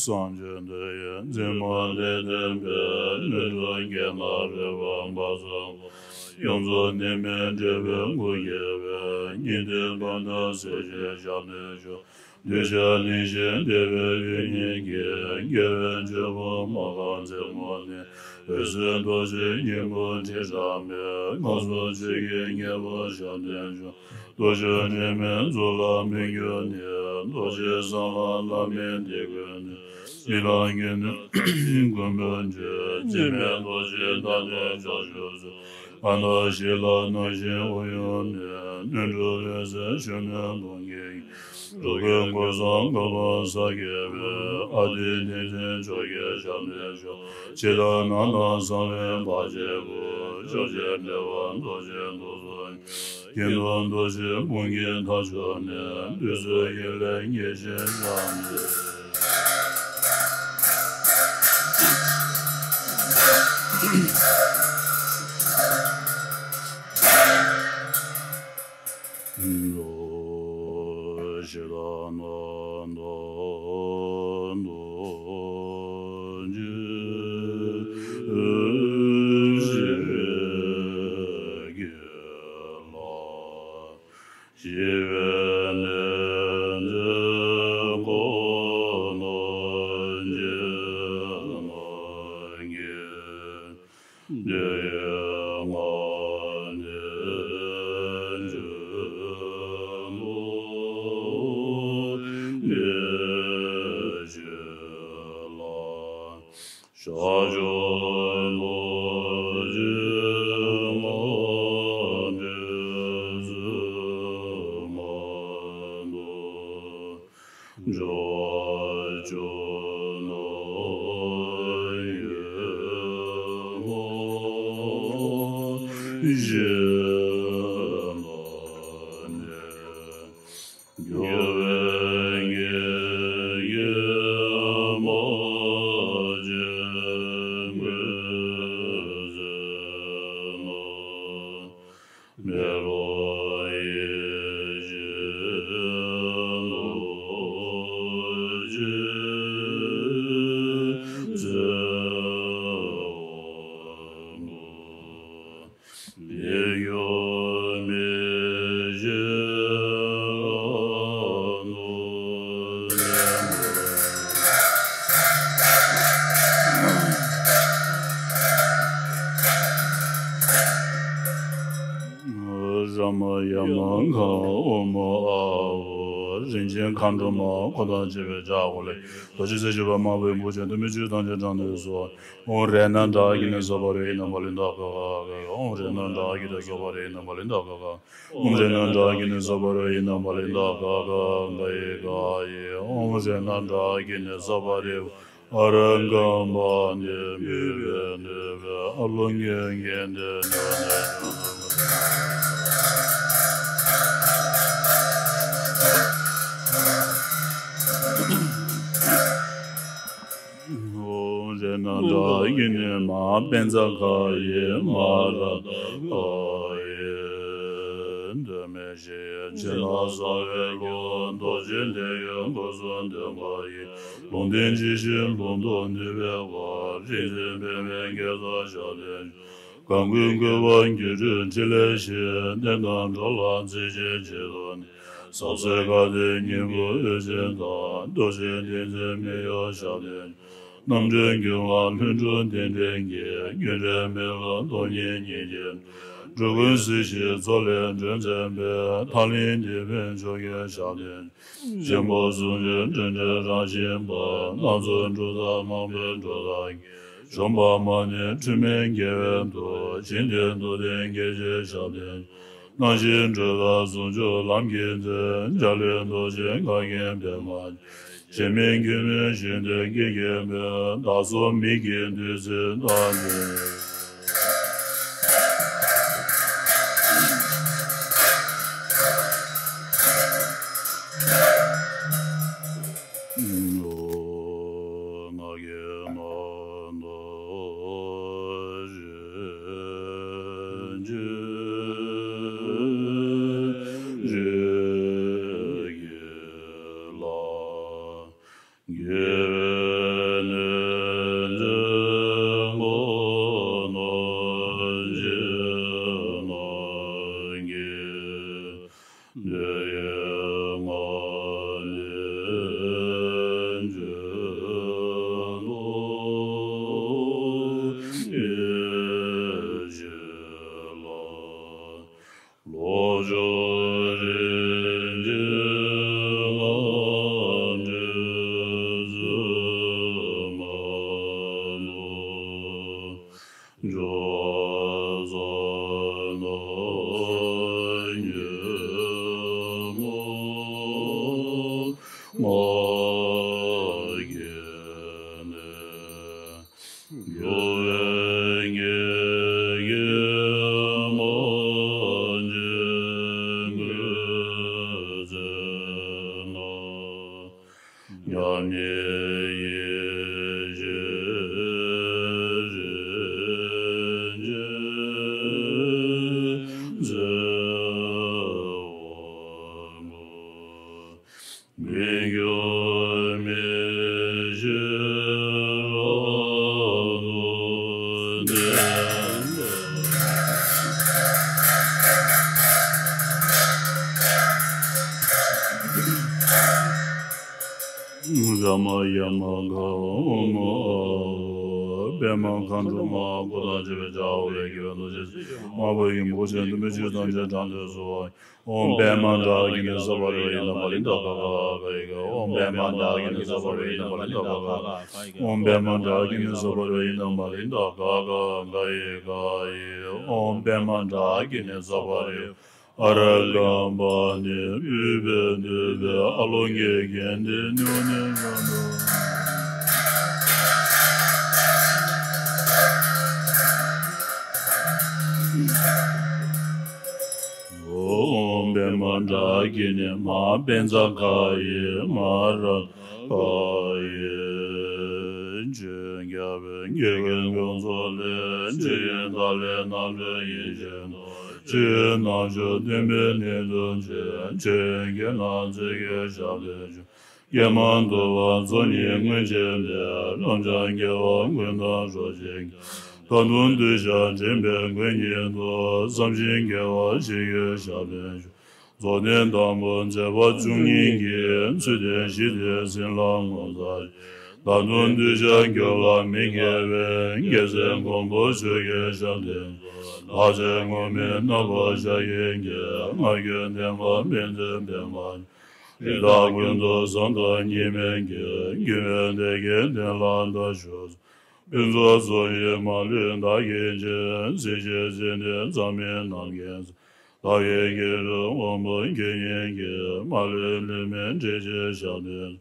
སངས་རྒྱས་འདི་ཡི་མཛེས་མ་ལས་བརྟེན་པའི། ནོར་འཁྲུལ་བགེགས་རྣམས་རལ་པར་འབར་བ། ཡོངས་སུ་ནད་མེད་འབྲས་བུ་དགུ་རྒྱས་པའི། ཉི་ཟླའི་འབབ་སྟངས་གསལ་བྱེད་ཞལ་ནས་ཞུ། གདུལ་བྱ་གླིང་བཞི་བདེ་བའི་ཡུལ་ཉིད་ཀྱི། དགེ་བའི་ཆོས་འཁོར་མ་ག་མཛེས་མ་ནི། འོད་ཟེར་རྡོ་རྗེའི་སྙིང་པོ་ཁྲི་ཕྲག་མའི། སྔགས་སུ་ཆོས་ཀྱི་སྙིང་པོ་ཞལ་ནས་ཞུ། རྡོ་རྗེ་དྲི་མེད་གཙུག་ལག་མི་འགྱུར་ནི། རྡོ་རྗེ་གསང་བ་བླ་མེད་དེ་ཀུན་ནས། རྩིས་ལ་ངེས་ནས་མགོན་པོ་མཆོད། རྩིས་མེད་རྡོ་རྗེའི་བདག་ཉིད་ཕྱག་ཞུ་གསོལ། ཨ་ནཱ་ཞི་ལ་ནང་བཞིན་དབུ་ཡུམ་ནས། ནོར་འཁྲུལ་ལས་སེལ་གཞོན་ནུ་འབུམ་གྱི། འགྲོ་ཀུན་འཁོར་གསུམ་འཁོར་ལོ་བསགས་པའི་དཔལ། ཨ་ཏི་དེང་འཛིན་མཆོག་གི་ཞབས་ནས་ཤོག་ཕྱི་དང་ནང་དང་གསང་བའི་བར་ཆད་ཀུན། ཕྱོགས་བཅུའི་འགྲོ་བ་འདུལ་ཕྱིར་ཐུགས་སུ་ཆུད། ཀུན་ཏུ་འདུ་བྱེད་ཕུང་པོའི་མཐའ་བཅུ་ནས། བདུད་རྩི་ཡི་ལས་སྐྱེས་ཤིང་སྐྱེས་ནས། ཞེ་སྡང་རྣམས་དག་ཏུ་འཇུག་ཞེས་བགྱི་ལ། ཞི་བའི་གནས་འདི་ཁོ་ནར་གྱུར་ནམ་མཁའི། འདི་ཡི་ངང་ནས་འཇུག་པར་ངེས་ཤེས་ལ། ཞབས་ཕྱི་རྡོ་རྗེ་ལྔ་འདི་ཚུལ་མཉམ་དུ་འབྱོར་བར་གྱུར་ནམ་མཁའི་ངང་ཞིང་ལ་ནི། རྒྱལ་བའི་ངེས་ཀྱི་དམག་ཆེན་ཀུན་བསལ་ནས། མེ་ལོང་ཡེ་ཤེས་རྡོ་རྗེ་རྩེ་བ་ནས། མི་སྐྱོ་མི་ཤེས་ལ་ནུབ་ནས་མར། རཱ་མ་ཡ་མ་ག་ཨོཾ་ཨཱཿཧཱུྃ། རིན་ཆེན་མཁའ་འགྲོ་མ་འཁོར་དང་བཅས་པའི་ཕྱག་འཁོར་ལས། རྡོ་རྗེ་རྩེ་ཞུ་བ་དམར་པོའི་སྤུ་ཆེན་བདུད་མི་བཅུ་ཐམས་ཅད་དགྲམ་ནས་སོ། ཨོཾ་རཏྣ་ཌཱ་ཀི་ཎི་ཛ་བྷཱ་རེ་ཧི་ན་མ་ལི་ཎ་ག་ག་ག་ག། ཨོཾ་རཏྣ་ཌཱ་ཀི་ཎི་ཛ་བྷཱ་རེ་ཧི་ན་མ་ལི་ཎ་ག་ག། ཨོཾ་རཏྣ་ཌཱ་ཀི་ཎི་ཛ་བྷཱ་རེ་ཧི་ན་མ་ལི་ཎ་ག་ག་ག་ཡེ་ག་ཡེ། ཨོཾ་རཏྣ་ཌཱ་ཀི་ཎི་ཛ་བྷཱ་རེ་ཨ་ར་ག་མ་ཎི་བུས་པས་ནུས་པའི་ཨ་ལོ་མྱུར་མགྱོགས་འདི་ནུབ་ནས་འཇོམས་ཨོཾ་རཏྣ་ཌཱ་ཀི་ཎི་མ་པཉྩ་ཀ་ཡེ་མ་རཀྟ་ཀ་ཡེ། གདོད་མའི་གཞི་ཡི་ཕྱི་ནང་གསང་བའི་ལུས། རྡོ་རྗེ་དོན་ཡོད་འཁོར་གསུམ་འདུས་པ་ཡི། ལུང་བསྟན་ཇི་བཞིན་ལུང་དུ་ནུས་པའི་དབང་། རིག་འཛིན་པདྨས་བསྐྱེད་རྫོགས་ཞབས་བརྟན། གང་ཀུན་བསྐུལ་བ་སྒྱུ་འཕྲུལ་ཕྲིན་ལས་ཆེ། བསྟན་དང་འགྲོ་ལ་བརྩེ་ཆེན་བྱེད་དུ་གནས། ཟབ་གསལ་སྐལ་ལྡན་སྙིང་པོ་དབུ་ཅན་དང་། རྡོ་རྗེ་ཏིང་འཛིན་མི་གཡོ་ཞབས་བརྟན། རྣམ་འདྲེན་རྒྱུད་ལྔ་ལྷུན་གྲུབ་རྟེན་འབྲེལ་གྱི། རྒྱུ་འབྲས་མེ་ལྷ་སྟོང་ཉིད་ཉིད་ཀྱི། འགྲོ་ཀུན་སྲིད་ཞིའི་མཚོ་ལས་སྒྲོལ་མཛད་པའི། ཐར་གླིང་དེད་དཔོན་མཆོག་གི་ཞབས་བརྟན། ཆེན་པོ་གསུམ་མཆོག་སྒྲོལ་འདྲེན་རང་བཞིན་པ། སྣ་ཚོགས་འབྲུ་དང་རྣམ་པའི་འགྲོ་དོན་གྱི། གཞོམ་པ་མ་ནུས་འཁྲུལ་མེད་རྒྱལ་བའི་མཐུ། བྱིན་གྱིས་རློབ་ལྡན་སྐྱེ་མཆེད་ཞབས་བརྟན། སྣང་ཞེན་དྲི་ལ་ཟུང་འཇུག་ལམ་གྱི་རྩལ། འཇའ་ལུས་མདོག་བཞིན་མཁའ་མཉམ་པདྨ། གཞན་མིན་སྐྱེ་མེད་གཞོན་ནུ་སྐད་ཀྱིས་འབོད། བདག་སོགས་མིག་གི་བདུད་རྩི་ལྟ་ནས། ར་མ་ཡ་མ་ག་ཨོ་མ་ཨ་ཨོ། པདྨ་མཁའ་འགྲོ་མ་སྐུ་དང་བཅས་པའི་བྱ་བ་ལས་སྐྱེས་པའི་རྡོ་རྗེ་སེམས་དཔའ་མང་པོ་ཡི་མགོ་ཅན་བདུད་མི་བཅུ་ཐམས་ཅད་དགྲ་འདོད་སོལ་བ། ཨོཾ་པདྨ་དྷཱ་ཀི་ཎི་སརྦ་རོ་ཧི་ནཱ་མ་ལི་ནྡྷ་ག་ག་ག་ཡི་ག། ཨོཾ་པདྨ་དྷཱ་ཀི་ཎི་སརྦ་རོ་ཧི་ནཱ་མ་ལི་ནྡྷ་ག་ག་ག། ཨོཾ་པདྨ་དྷཱ་ཀི་ཎི་སརྦ་རོ་ཧི་ནཱ་མ་ལི་ནྡྷ་ག་ག་ག་ཡི་ག་ཡི། ཨོཾ་པདྨ་དྷཱ་ཀི་ཎི་སརྦ་རོ་ཨ་ར་ཀམ་པ་ནི་བུས་པས་འདུད་པའི་ཨ་ལོ་ངེ་གན་ཏེ་ནུ་ནི་ར་ནུ། ཨོཾ་པདྨ་དྷཱ་ཀི་ཎི་མ་པཉྩ་ཁ་ཡི་མ་ར་ཁ་ཡི། ཆོས་རྒྱལ་བའི་དགེ་རྒན་ཀུན་ཚོགས་ལས། ཆོས་དབྱིངས་ཐར་ལམ་རྣམ་གྲོལ་ཡེ་ཤེས་མདོ། ཆོས་རྣམ་དཔྱོད་བསྟན་པའི་གནད་དུ་བྱས། ཆོས་ཀྱི་ནང་ཚིག་གི་ཞབས་ཏོག་ཞུ། ཀྱེ་མ་ཏོ་བ་ཚོགས་གཉིས་མངོན་བྱེད་པའི། རབ་འབྱམས་དགེ་བ་ཀུན་དང་འགྲོགས་བྱེད་ཀྱི། ད་དུང་གདུལ་བྱ་འདྲེན་པའི་མགོན་ཉིད་དུ། བསམ་བཞིན་དགེ་བ་ཞིག་ཡོད་ཞབས་ཏོག་ཞུ། རྫོགས་ལྡན་དང་པོ་མཛད་པ་བཅུ་གཉིས་ཀྱི། ཚུལ་ལྡན་ཞི་བདེའི་ཟིལ་ལ་ངོ་མཚར་ཞིང་། ད་དུང་གདུལ་བྱ་རྒྱུད་ལ་མི་སྐྱེ་བའི། རྒྱལ་སྲས་མགོན་པོ་ཆོས་ཀྱི་ཞབས་བརྟན། ལྷ་རྫས་ངུར་སྨྲིག་རྣམ་པར་ཤར་གྱི་རྒྱལ། ངག་གི་བསྟན་པ་མི་འཛིན་པདྨ། རིགས་དང་ཀུན་ཏུ་བཟང་དང་གཉིས་མེད་ཀྱི། རྒྱུད་པའི་བདེ་དགེ་གདན་ལ་བདག་བཞུགས་སོ། ཕུན་ཚོགས་རྫོགས་པའི་མ་ལུས་བདག་གིས་བྱིན། གཟི་བརྗིད་འཛིན་གྲྭའི་མཛངས་མི་རྣམས་ཀྱིས། བདག་གི་དགེ་འདུན་དབང་པོ་དགེ་བསྙེན་གྱི། མ་ལུས་ལུས་མེད་འབྲེལ་གྱི་ཞབས་བརྟན།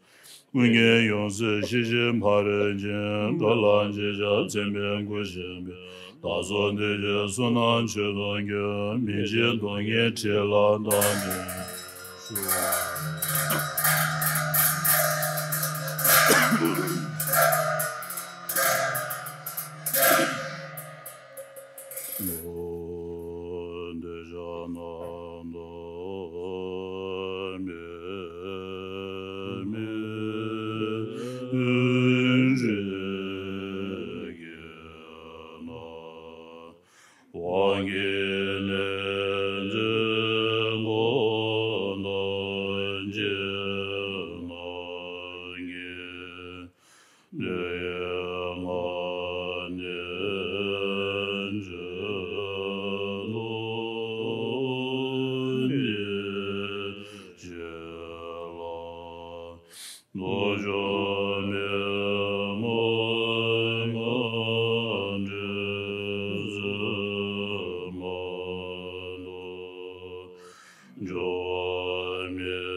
ཀུན་མཁྱེན་ཡོངས་གཟིགས་ཞི་བྱེད་ཕ་རོལ་ཕྱིན། འགྲོ་ལ་འཇིགས་བྱ་མཚན་དཔེའི་སྐུར་བཞེངས་པའི། བདག་སོགས་འདུལ་བྱའི་བསོད་ནམས་མཆོག་ཐོབ་འགྱུར། མི་འཇིགས་གདོང་ལྔའི་ཁྲི་ལ་བདག་འདུད་ཞུ། འདུལ་བྱ་རྣམ་དག་མེད་མིན་རིགས་ཀྱི་ནང་། དབང་གི་ལས་ཀྱི་འགོ་དང་རྗེས་གནང་གི། འདི་ཡི་ངག་ནི་ཇི་ལྟར་འདི་ཞེས་ལ། རྣལ་འབྱོར་མི་མང་ངག་འདི་ཚུལ་མ་ལྡོག། འགྱུར་བ་མེད་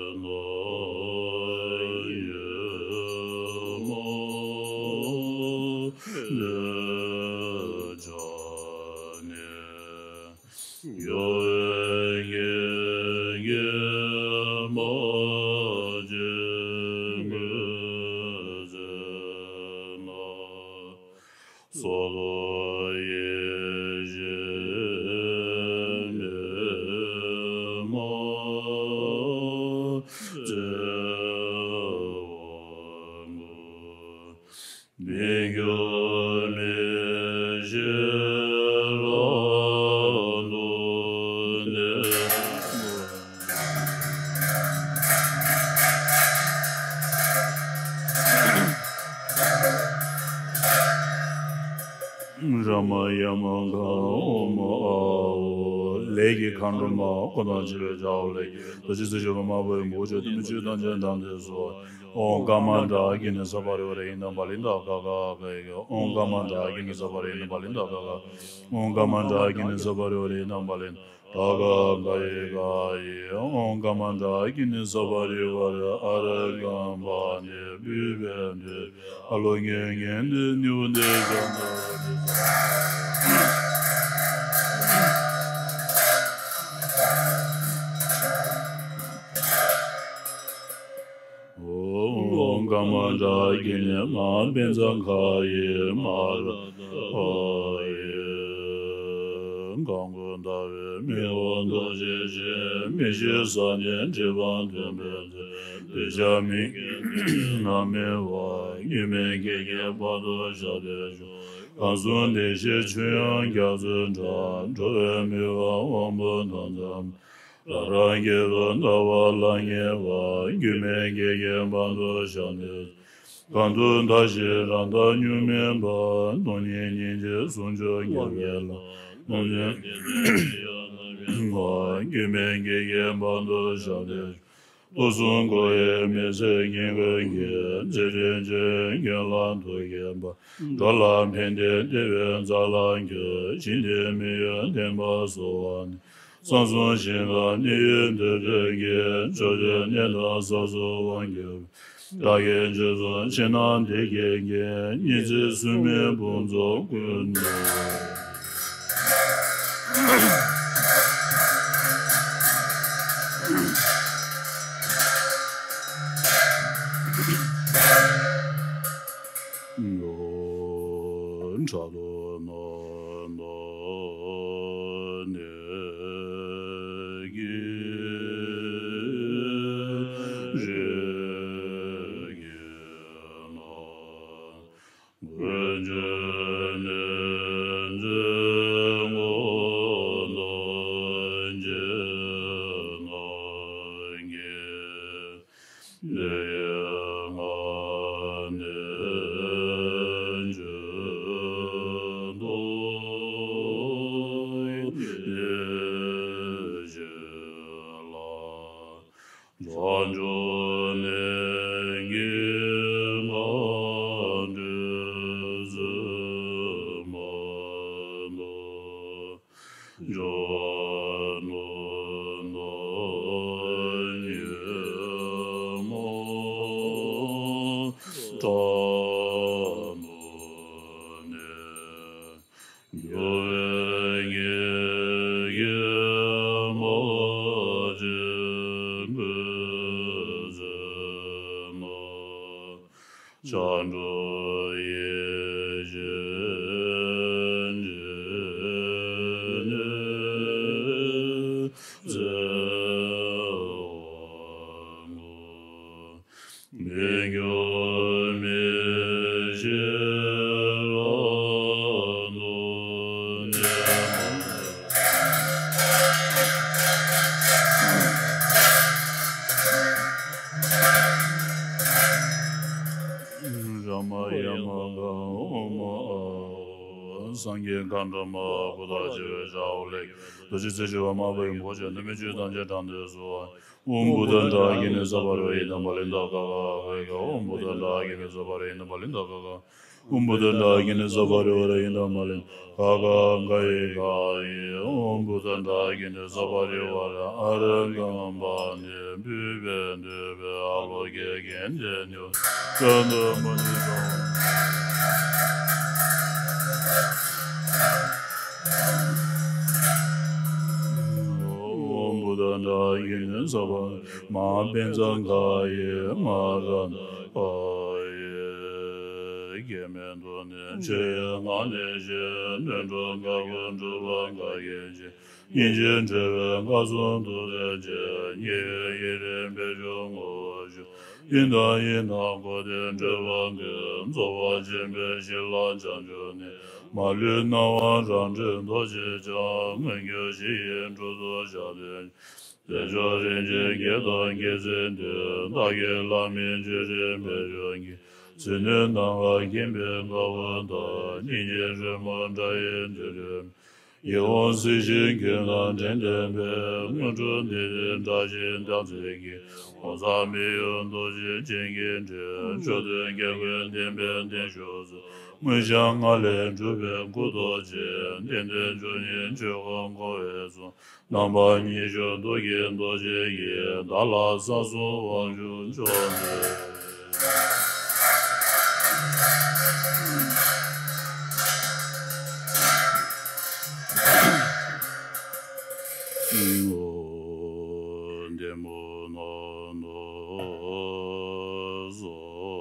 ན་ཡིད་མ་བདེ་བྱ་ནི། འགྱུར་བའི་གེགས་མ་བྱེད་ངོས་འཛིན་ན། སོ་སོ་ཡེ་ཤེས་མེ་མ་བྱེད་པ་ངོས། མི་འགྱུར་མི་ཤེས་ལྷ་དང་གནས་ར་མ་ཡ་མ་ག་ཨོ་མ་ཨ་ཨོ། ལས་ཀྱི་མཁའ་འགྲོ་མ་སྐུ་དང་བཅས་པའི་བྱ་བ་ལས་སྐྱེས་རྡོ་རྗེ་རྩེ་གཅིག་པ་མང་པོ་ཡི་མགོ་ཅན་བདུད་མི་བཅུ་ཐམས་ཅད་དགྲ་འདོད་སོལ་བ། ཨོཾ་ཀརྨ་ཌཱ་ཀི་ཎི་སརྦ་རོ་ཧྲཱིཿ་ནཱ་མ་ལི་ནྡྷ་ག་ག་ག་ཡི་ག། ཨོཾ་ཀརྨ་ཌཱ་ཀི་ཎི་སརྦ་རོ་ཧྲཱིཿ་ནཱ་མ་ལི་ནྡྷ་ག་ག། ཨོཾ་ཀརྨ་ཌཱ་ཀི་ཎི་སརྦ་རོ་ཧྲཱིཿ་ནཱ་མ་ལི་ནྡྷ་ག་ག་ཡི་ག་ཡི། ཨོཾ་ཀརྨ་ཌཱ་ཀི་ཎི་སརྦ་རི་ཝཱ་ར་ཨ་ར་ཀམ་པ་ནི་བུས་པས་འདུད་པའི་ཨ་ལོ་ངེ་གན་ཏེ་ནུ་ནི་ར་ནུ། ཨོཾ་ ཀ་མ་ཌ་གི་ནི་མ་པཉྩ་ཁ་ཡི་མ་ར་ཏ་ཡི། གང་གུ་ཟླ་བའི་མིག་འོད་རྡོ་རྗེ་ཅན། མིག་བཞི་ས་ནི་དྲི་བ་འཐུང་བའི་ཚེ། འདོད་ཆགས་མི་དགེ་ན་མེད་པ། སྐྱོན་མེད་དགེ་རྒན་བར་དུ་བཞག་སྟེ་བཞུགས། གང་གསུང་བདེ་གཤེགས་མཆོད་དབྱངས་རྒྱ་མཚོའི་སྒྲ། འགྲོ་བའི་མོས་པ་དབང་པོ་དྭངས་གཙང་མ། རང་རང་སྐད་དུ་ལྟ་བ་ལ་ངེས་པ། སྐྱོན་མེད་དགེ་རྒན་བར་དུ་བཞག་ནས། གང་དུ་བདག་གཞན་རང་དག་གཉུག་མའི་བར། སྟོང་ཉིད་སྙིང་རྗེའི་ཟུང་འཇུག་དགེ་བའི་ལྷ། སྟོང་ཉིད་སྐྱོན་མེད་དགེ་རྒན་བར་དུ་བཞག་སྟེ། སྟོང་གསུམ་འཁོར་བའི་མི་ཚེ་ཀུན་ཀུན་གྱི། ཚེ་རིང་ཆོས་ཀུན་ལ་ཐུགས་བསྐྱེད་པ། འགྲོ་ལ་ཕན་བདེའི་བདེ་བའི་རྩ་ལ་འགོད། ཞིང་དེའི་མི་ཡུལ་བསྟན་པ་གསོ་བ་ནི། གསང་གསུམ་ཞིང་དང་གནས་ཡུལ་འདོད་དོན་གྱི། ཕྱོགས་བཅུའི་གནས་དང་ས་གསུམ་དབང་བསྒྱུར་བའི། བདག་གིས་མཆོད་གསུམ་ཕྱི་ནང་འདི་སྐད་ཀྱིས། སྙིང་བརྩེ་ཟུར་མིག་དཔུང་ཚོགས་ཀུན་ཏུ། ཕྲག་དོག་ནོར་དོག་ནད་ཀྱིས་རེག་གི་ན། མགོན་ཁྱོད་ནི་མཛོད་ངོ་ནོར་གྱི་ནོར་གྱིས། འདི་ཡི་ང་ནི་འཇུ་འདོད་ཡིད་ཆེས་ལ། བྱང་ཆུབ་ནི་གིས་མ་འདྲེས་ཟིན་མ་ནོར། འཇོ་བ་ནོར་ནོར་ཉིད་མ་དྲག་ནོར་ནི། འགྱུར་བའི་ངེས་ཀྱི་མ་བྱིན་པའི་ཚེ་ན། བྱང་ཆུབ་ཡེ་ཤེས་ཀྱི་ནི་ཚེ་དབང་ངོ་། མི་འགྱུར་མི་ཤེས་རང་ནོར་ནས། ར་མ་ཡ་མ་ག་ཨོ་མ་ཨ། སངས་རྒྱས་མཁའ་འགྲོ་མ་སྐུ་དང་བྱེ་བའི་ཞབས་ལས། རྡོ་རྗེ་རྩེ་ལྕི་བ་མར་པ་ཡི་འོག་ཅན། གནོད་མེད་ཆོས་ཐམས་ཅད་དགྲ་འདུལ་སོ། ཨོཾ་བུདྡྷ་ཏྲ་གྷི་ཎི་ས་བྷ་རེ་ཝ་ཡི་དམ་པ་ལི་ཏ་ག་ག་ག་ག། ཨོཾ་བུདྡྷ་ཏྲ་གྷི་ཎི་ས་བྷ་རེ་ཝ་ཡི་དམ་པ་ལི་ཏ་ག་ག། ཨོཾ་བུདྡྷ་ཏྲ་གྷི་ཎི་ས་བྷ་རེ་ཝ་ར་ཡི་དམ་པ་ལི་ག་ག་ག་ཡི་ག་ཡི། ཨོཾ་བུདྡྷ་ཏྲ་གྷི་ཎི་ས་བྷ་རེ་ཝ་ར་ཨ་ར་ཀམ་པ་ནི་བུདྡྷ་བྷེ་འདོད་པའི་ཨ་ལོ་ཀེ་གན་ཏེ་ནྱོ་ཙན་ཏ་མ་ནི་ཏ། ཨོཾ་བུདྡྷ་ཏྲ་གྷི་ཎི་ས་བྷ་མ་པཉྩ་ཁ་ཡི་མ་ར་ཏ་ཡི། སྐྱེ་མེད་དུ་ནི་ཆོས་དབྱིངས་ངང་ལས་བཞེངས། ནོར་འཁྲུལ་འགའ་ཀུན་འཁྲུལ་པ་འགའ་ཡེ་ཤེས། སྙིང་རྗེ་བྲལ་བའི་སྐུ་གསུང་ཐུགས་རྗེ་ཅན། ཉེ་བའི་ཡུན་རིང་པད་འབྱུང་ངོ་བོར་གྱུར། ཡུན་དང་ཡུན་དང་འཁོར་འདས་འཁྲུལ་པ་ཀུན། རྫོགས་པ་ཆེན་པོའི་གཞི་ལ་བྱང་ཆུབ་ནས། མ་ལུས་སྣང་བ་རང་གྲོལ་རྡོ་རྗེ་འཆང་། མངོན་གྱུར་གཞི་ཡི་གྲུབ་ཐོབ་ཞབས་བརྟན། རྫས་སྦྱོར་རིན་ཆེན་བརྒྱད་དང་རྒྱལ་མཚན་བདུན། བདག་གི་བླ་མའི་མཆོད་སྤྲིན་པད་འབྱུང་གིས། ཕྱི་སྣོད་ནང་ལ་སྐྱེམས་པའི་དགའ་བ་དང་། སྙིང་རྗེའི་རོལ་མོ་སྒྲ་ཡི་འདུ་རུ། ཡིད་འོང་གཟི་བྱིན་ཀུན་དང་འགྲན་ལྡན་པའི། དངོས་གྲུབ་འདི་ནི་བཀྲ་ཤིས་རྟགས་མཚན་གྱི། ངོ་མཚར་མི་གཡོ་རྡོ་རྗེ་ཅན་གྱི་སྤྲིན། མཆོག་ཐུན་རྒྱལ་ཀུན་བསྟན་པའི་གདན་བཞུགས་སུ། མངོན་ཤེས་ལྔ་ལས་གྲུབ་པའི་སྐུ་རྡོ་རྗེ། བདེན་དོན་བཅུ་གཉིས་ཆོས་འཁོར་འཁོར་བའི་གསུང་། རྣམ་པ་གཉིས་བཞུགས་ཐུགས་ཀྱི་རྡོ་རྗེ་ཡིས། བདག་ལ་གསང་གསུམ་དབང་ཕྱུག་མཆོག་ནི། ལྡན་མོ་ནོ་ནོ་བཟོ།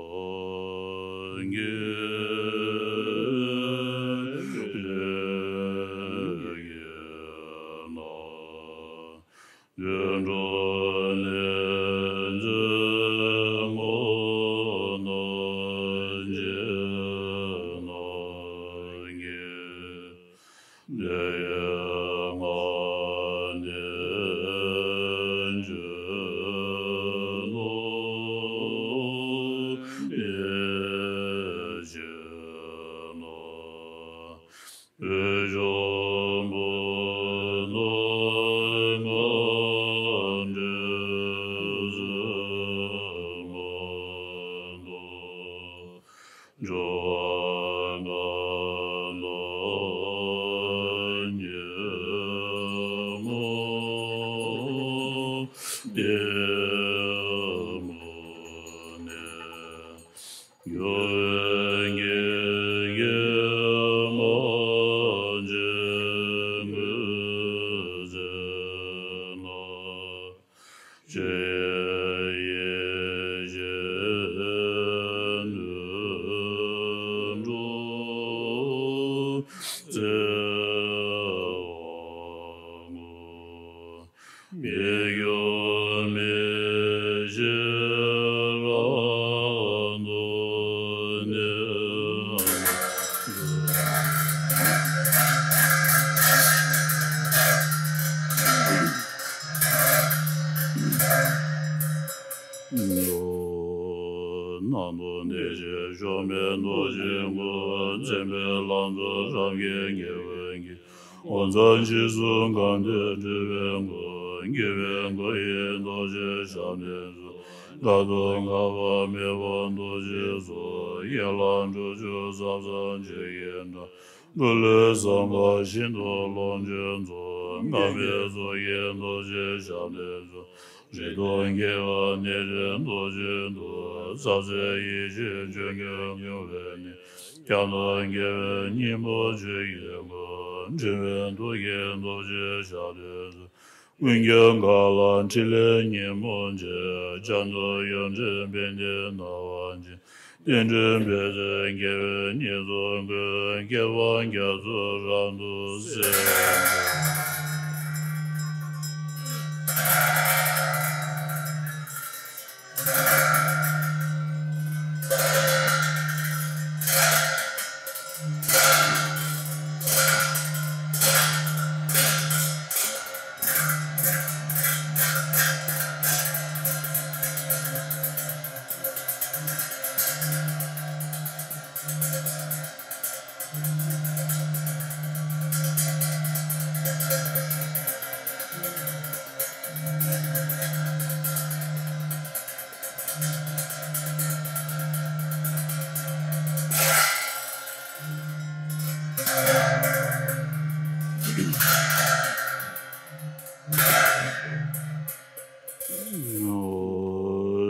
ནང་དུ་བདེ་གཤེགས་གཞོམ་པའི་རྡོ་རྗེའི་སྐུ། མཚན་དཔེའི་ལང་ཚོ་རབ་རྒྱས་དགེ་བའི་འགྱུར། འོད་མཛད་འཇིགས་སུ་སྐུམ་དེ་སྤྲུལ་པའི་སྐུ། དགེ་བའི་སྐུ་ཡི་རྡོ་རྗེ་ཞབས་ནས་སུ། རྟག་ཏུ་འགག་པ་མེད་པ་རྡོ་རྗེའི་གཟུགས། ཡན་ལག་དྲུག་ཅུ་རྩ་གསུམ་ཆོས་ཀྱི་སྒྲ། སྐུ་ལུས་བསམ་པ་བཞིན་དུ་ལོངས་སྤྱོད་རྫོགས། འགག་མེད་རྫོགས་ཀྱི་རྡོ་རྗེ་ཞབས་ནས་སུ། རིག་སྟོང་རྒྱས་པ་ནཻ་རཉྫ་རྡོ་རྗེའི་གདུགས། རྩ་བྲལ་ཡེ་ཤེས་ཆོས་སྐུ་མྱུར་བའི་གནས། སྐྱབས་གནས་དགེ་བའི་སྙིང་པོ་ཆོས་ཀྱི་སྐུ། འབྲིང་བའི་ཐུགས་ཀྱི་རྡོ་རྗེ་ཞབས་ནས་སུ། ཀུན་ཁྱབ་གང་ལ་ཕྲིན་ལས་ཉིན་མོར་བྱེད། སྐྱབས་འགྲོ་ཡོངས་འདྲེན་དཔལ་ལྡན་སྣང་བ་ཅན། རྟེན་འབྲེལ་འབད་བརྩོན་དགེ་བའི་བསྙེན་རྫོགས་ཀུན། བསྐལ་པ་བརྒྱ་ཚོགས་རབ་ཏུ་གསལ།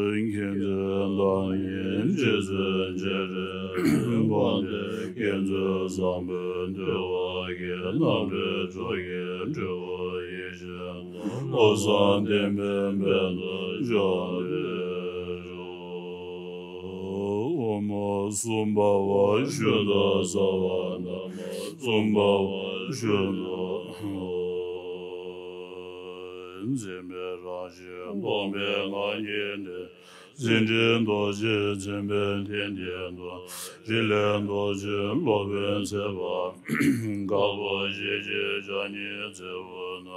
མཁྱེན་བརྩེ་དང་ནི་རྗེ་བཙུན་རྗེ་རིན་པོ་ཆེ། མཁྱེན་བརྩེ་བཟང་པོས་འདུལ་བ་ཡི། རྣམ་གྲོལ་སྤྲུལ་སྐུའི་སྤྲུལ་སྐུ་ཡེ་ཤེས་སྣང་། བློ་བཟང་བསྟན་པའི་དཔལ་དུ་བྱོན་པའི་རོ། འོག་མ་གསུམ་པ་བ་ཤུ་དང་རྩ་བ་ནང་མ་གསུམ་པ་བ་ཤུ་དང་། འཛིན་པའི་རང་བཞིན་སྟོང་པའི་ངང་ཉིད་ནས། འཛིན་དྲི་རྡོ་རྗེ་འཛིན་པའི་གདན་འདིར་འདུག། རིག་ལས་རྡོ་རྗེ་སློབ་དཔོན་མཛད་པ། དཀར་པོ་ཞལ་གྱི་ཕྱག་གཉིས་མཛད་པ་ན།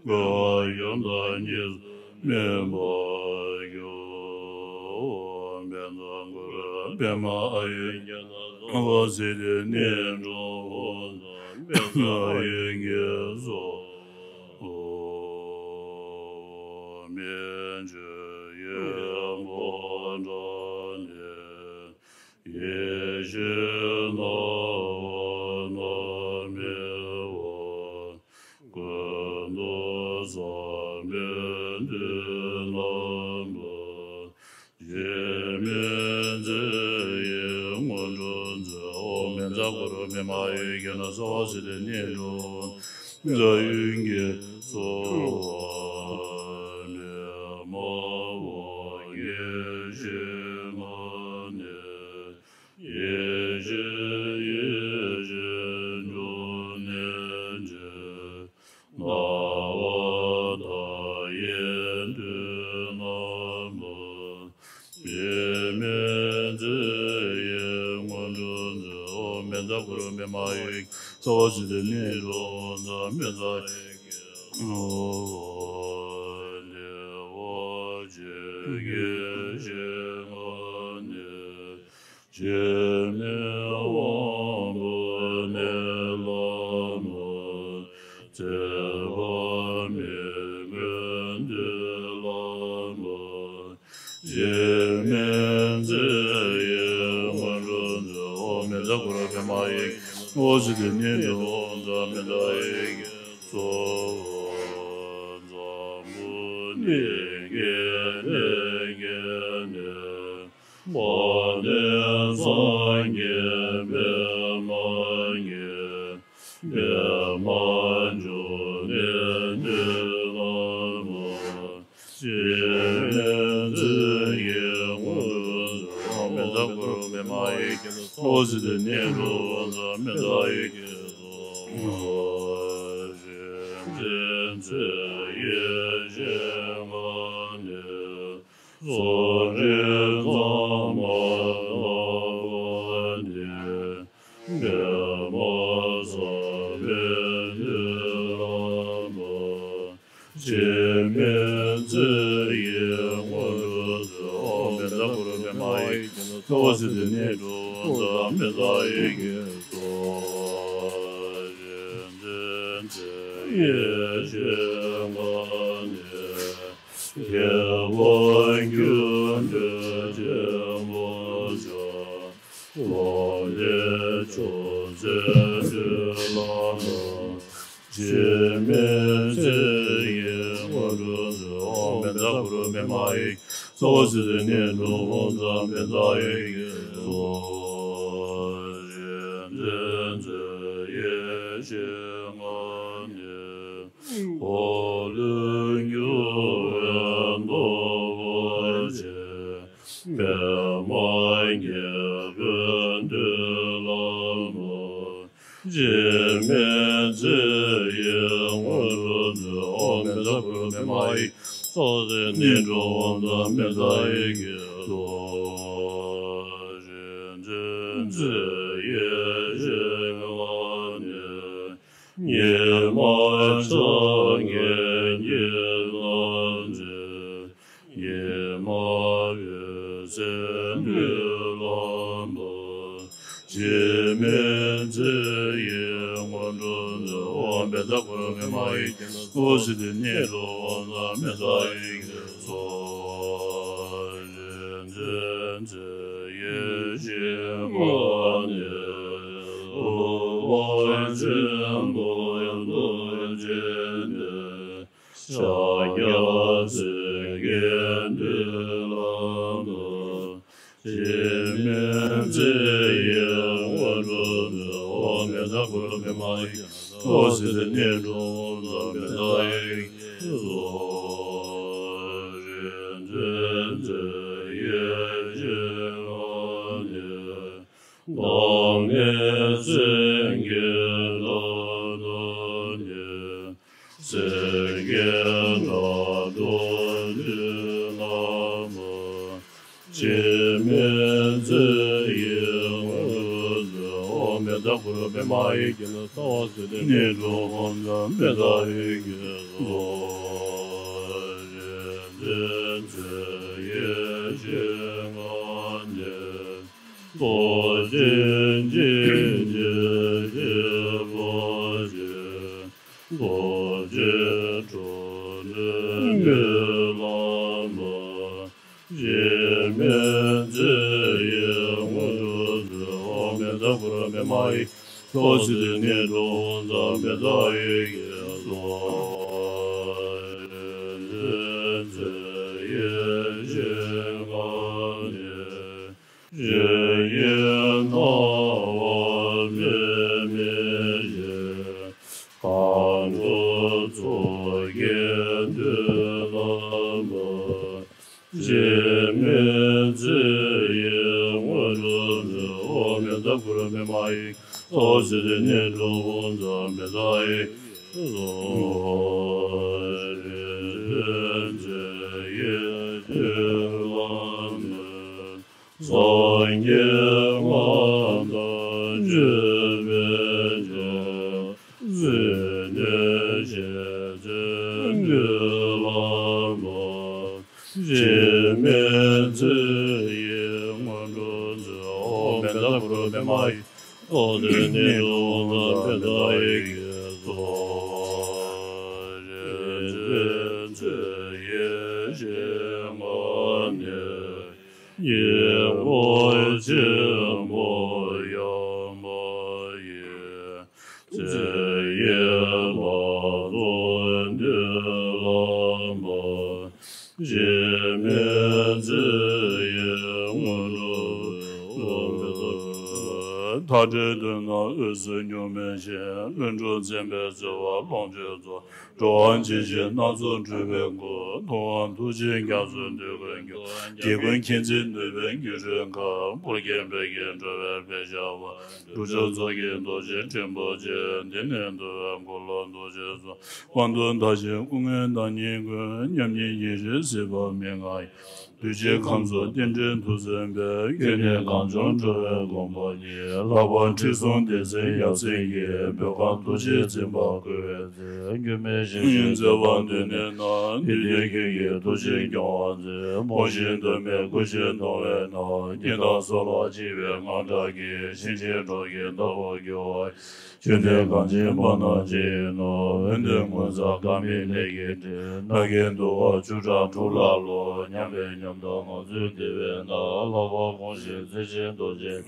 བསྐོར་བ་ཡུམ་དང་གཉིས་སུ་སྨིན་པར་གྱུར། པད་ཚང་གུ་རུ་པདྨ་ཨ་ཡུལ་རྒྱ་ནག་གསང་བ་སིདྡྷི་ནས་འགྲོ་བ་དང་། པད་ཚང་ཨ་ཡུལ་གྱི་ཚོགས། མི་མཇེད་ཡོན་པོ་འདྲ་ནས། ཡེ་ཤེས་སྣང་བ་རྣམ་སྨིན་པ། ཀུན་ཏུ་བཟང་པོའི་མདུན་ན་འདུག། འཇིགས་མེད་མཛད་པའི་དངོས་གྲུབ་སྩོལ། ཨོཾ་པད་ཚང་གུ་རུ་པདྨ་ཨ་ཡུལ་རྒྱ་ནག་གསང་བ་སིདྡྷི་ནས་འགྲོ་བ། རྩ་ཡུལ་གྱི་ཚོགས། པདྨ་འོད་ཀྱི་ཞིང་ཁམས་ནས། ཡེ་ ཀུ་རུ་མི་མ་ཡིག་ས་བ་སི་ཏི་ནི་འགྲོ་འོང་ཙམ་མི་ཙ་ཡི་གེ་སོ། ལེ་བ་ཆེ་གེ་ཤེ་ང་ནི། འཆི་མེད་དབང་པོ་ནས་ལྷ་མོ། བྱེད་པ་མི་མགོན་དུ་ལྷ་མོ། འཆི་མེད་ཚེ་ཡི་དངོས་གྲུབ་སྩོལ། ཨོཾ་བཛྲ་གུ་རུ་བི་མ་ཡིག་ས་བ་སི་ཏི་ནི་འགྲོ་འོང་ཙམ་མི་ཙ་ཡི་གེ་སོ། འཛམ་བུ་གླིང་གི་གནས་བརྒྱད་ནས། དཔལ་ལྡན་སངས་རྒྱས་པདྨ་གི་པདྨ་འབྱུང་གནས་འདི་ལ་མོ། འཆི་མེད་ཚེ་ཡི་དངོས་གྲུབ་སྩོལ། ཨོཾ་བཛྲ་གུ་རུ་བི་མ་ཡིག་ས་བ་སི་ཏི་ནི་འགྲོ་འོང་ཙམ་མི་ཙ་ཡི་གེ་སོ། རིན་ཆེན་ཚེ་ཡི་བྱེ་མ་ནས། སོག་རིན་གཙང་མ་ནག་པོ་འདི། པདྨ་ས་བོན་དུ་ལྷ་མོ། འཆི་མེད་ཚེ་ཡི་དངོས་གྲུབ་སྩོལ། ཨོཾ་བཛྲ་གུ་རུ་བི་མ་ཡིག་ས་བ་སི་ཏི་ནི་འགྲོ་འོང་ཙམ་མི་ཙ་ཡི་གེ་སོ། རིན་ཆེན་ཚེ་ཡི་བྱེ་མ་ནས། སྐྱེ་བ་རྒྱུ་འབྲས་ཆེན་པོ་ཤར། ལོ་ལེགས་མཆོག་སྩོལ་འདི་ལ་མོ། འཆི་མེད་ཚེ་ཡི་དངོས་གྲུབ་སྩོལ། ཨོཾ་བཛྲ་གུ་རུ་བི་མ་ཡིག་ས་བ་སི་ཏི་ནི་འགྲོ་འོང་ཙམ་མི་ཙ་ཡི་གེ་སོ། རིན་ཆེན་ཚེ་ཡི་བྱེ་མ་ནས། འཁོར་ལོས་སྒྱུར་བའི་སྟོབས་པོ་ཆེ། པདྨ་རྒྱལ་པོའི་མདུན་ལྷ་མོ། འཆི་མེད་ཚེ་ཡི་དངོས་གྲུབ་སྩོལ། ཨོཾ་བཛྲ་གུ་རུ་བི་མ་ཡིག་ས་བ་སི་ཏི་ནི་འགྲོ་འོང་ཙམ་མི་ཙ་ཡི་གེ་སོ། རིན་ཆེན་ཚེ་ཡི་བྱེ་མ་ནས། ཉི་མ་འཆར་ཀའི་ཉི་ཟླ་འཛིན། ཉི་མ་འོད་ཟེར་འཕྲོས་ལྷ་མོ། འཆི་མེད་ཚེ་ཡི་དངོས་གྲུབ་སྩོལ། ཨོཾ་བཛྲ་གུ་རུ་བི་མ་ཡིག་ས་བ་སི་ཏི་ནི་འགྲོ་འོང་ཙམ་མི་ཙ་ཡི་གེ་སོ། རིན་ཆེན་ཚེ་ཡི་བྱེ་མ་ནས། འོད་དཔག་ཆེན་པོ་རྡོ་རྗེ་གདན། ཕྱག་རྒྱ་ཚིག་གི་མདུན་ལྷ་མོ། འཆི་མེད་ཚེ་ཡི་དངོས་གྲུབ་སྩོལ། ཨོཾ་བཛྲ་གུ་རུ་བི་མ་ཡིག་ས་བ་སི་ཏི་ནི་འགྲོ་འོང་ཙམ་མི་ཙ་ཡི་གེ་སོ། རིན་ཆེན་ཚེ་ཡི་བྱེ་མ་ནས། ཏིང་ངེ་འཛིན་གྱི་བླ་ན་མེད། སེང་གེ་སྒྲ་སྒྲོགས་འདི་ལ་མ། འཆི་མེད་ཚེ་ཡི་དངོས་གྲུབ་སྩོལ། ཨོཾ་བཛྲ་གུ་རུ་བི་མ་ཡིག་ས་བ་སི་ཏི་ནི་འགྲོ་འོང་ཙམ་མི་ཙ་ཡི་གེ་སོ། རིན་ཆེན་ཚེ་ཡི་བྱེ་མ་ནས། རྡོ་རྗེ་འཇིགས་བྱེད་རྡོ་རྗེ་ཕོ་རྗེ། རྡོ་རྗེ་གྲོ་ལོད་འདི་ལ་མ། འཆི་མེད་ཚེ་ཡི་དངོས་གྲུབ་སྩོལ། ཨོཾ་བཛྲ་གུ་རུ་བི་མ་ཡིག་ས་བ་སི་ཏི་ནི་འགྲོ་འོང་ཙམ་མི་ཙ་ཡི་གེ་སོ། རིན་ཆེན་ཚེ་ཡི་བྱེ་མ་ནས། གཞལ་ཡས་སྣང་བ་འབད་མེད་ཞིང་། གང་འདུལ་ཚོགས་ཀྱི་མདུན་ལ་མ། འཆི་མེད་ཚེ་ཡི་དངོས་གྲུབ་སྩོལ། ཨོཾ་བཛྲ་གུ་རུ་བི་མ་ཡིག་ས་བ་སི་ཏི་ནི་འགྲོ་འོང་ཙམ་མི་ཙ་ཡི་གེ་སོ། རིན་ཆེན་ཚེ་ཡི་བྱེ་མ་ནས། སངས་རྒྱས་སྔགས་དང་ཆོས་ ཚེ་ཡི་སྔོན་འགྲོ་མཛད། ཨོཾ་མནྡྷ་གུ་རུ་པདྨ་ཡེ། ཨོཾ་ཏདྱ་ཐཱ་ནཱ་རོ་ཙ་པདྨ་ཡེ་ཀྱེ་སྭཱ་ཧཱ། རིན་ཆེན་ཚེ་ཡི་བྱིན་རླབས་ནི། དཀྱིལ་འཁོར་ཆེན་པོ་ཡངས་པ་ཡི། ཚེ་ཡི་ལྷ་ཚོགས་མདུན་ལམ་པ། འཆི་མེད་ཚེ་ཡི་སྔོན་འགྲོ་མཛད། མཐའ་བྲལ་དོན་དམ་འོད་ཟེར་གཉུག་མའི་ཞིང་། ལྷུན་གྲུབ་མཚན་དཔལ་བརྩེ་བ་ཀློང་ཆེན་རྫོགས། འགྲོ་བ་འཇིགས་བྱེད་སྣ་ཚོགས་འཁྲུག་པའི་སྒོ། ལྟུང་བ་དུག་ཅན་རྒྱ་མཚོའི་འདོད་དགུའི་རྒྱུ། རྒྱལ་ཀུན་མཁྱེན་བརྩེ་ནུས་པའི་སྒྱུ་འཕྲུལ་མཁའ། ཨོ་རྒྱན་བོད་ཀྱི་འགྲོ་བའི་དཔལ་ཞབས་པ། གདུལ་བྱ་ཚོགས་ཀྱི་རྡོ་རྗེ་ཕྲེང་བ་ཅན། འདི་ནི་འདུལ་བའི་འཁོར་ལོ་རྡོ་རྗེ་གསུམ། དབང་དུ་བདག་ཅག་སྐུ་ལྔའི་བདག་ཉིད་ཀུན། མཉམ་ཉིད་ཡེ་ཤེས་སྲིད་པ་མི་མངའ་ཡི། གདུལ་བྱའི་ཁམས་སུ་རྟེན་འབྲེལ་མཐུ་བཙན་པས། ཁྱོད་ནི་གངས་ལྗོངས་འགྲོ་བའི་མགོན་པོ་ཉིད། ལྷག་པར་ཁྲི་སྲོང་ལྡེ་བཙན་ཡབ་སྲས་ཀྱིས། བོད་ཁམས་ཐུགས་རྗེས་འཛིན་པར་བསྐུལ་བའི་ཚེ། སྒྱུ་མའི་ཞལ་བཞུགས་མཛད་པ་མདུན་ནས་ན། དུས་མཐའི་ཁྱོད་ཀྱི་ཐུགས་རྗེས་སྐྱོང་བར་མཛད། དབང་ཞིང་འདུས་མའི་སྐུ་ཞིག་གདོང་བས་ན། སྙིང་གཏམ་སོགས་ལ་ཆེས་པའི་དངངས་སྐྲག་གིས། ཕྱིན་ཆད་འགྲོགས་ཀྱི་བདག་པོར་གྱུར་པ། ཁྱོད་ནི་གངས་ཅན་པ་ན་ཆེ་ཡིན་ནོ། འོན་ཏེ་ངོ་མཚར་དགའ་མི་ལྷས་ཀྱིས་དྲིས། ནམ་མཁའི་འདུ་བ་བཅུ་ཕྲག་དྲུག་ལ་ལོ། མཉམ་པའི་ཉམས་རྟོགས་ངང་ཚུལ་བདེ་བས་ན། ལྷག་པར་གོང་བཞིན་མཛད་ཅིང་མདོར་བྱས།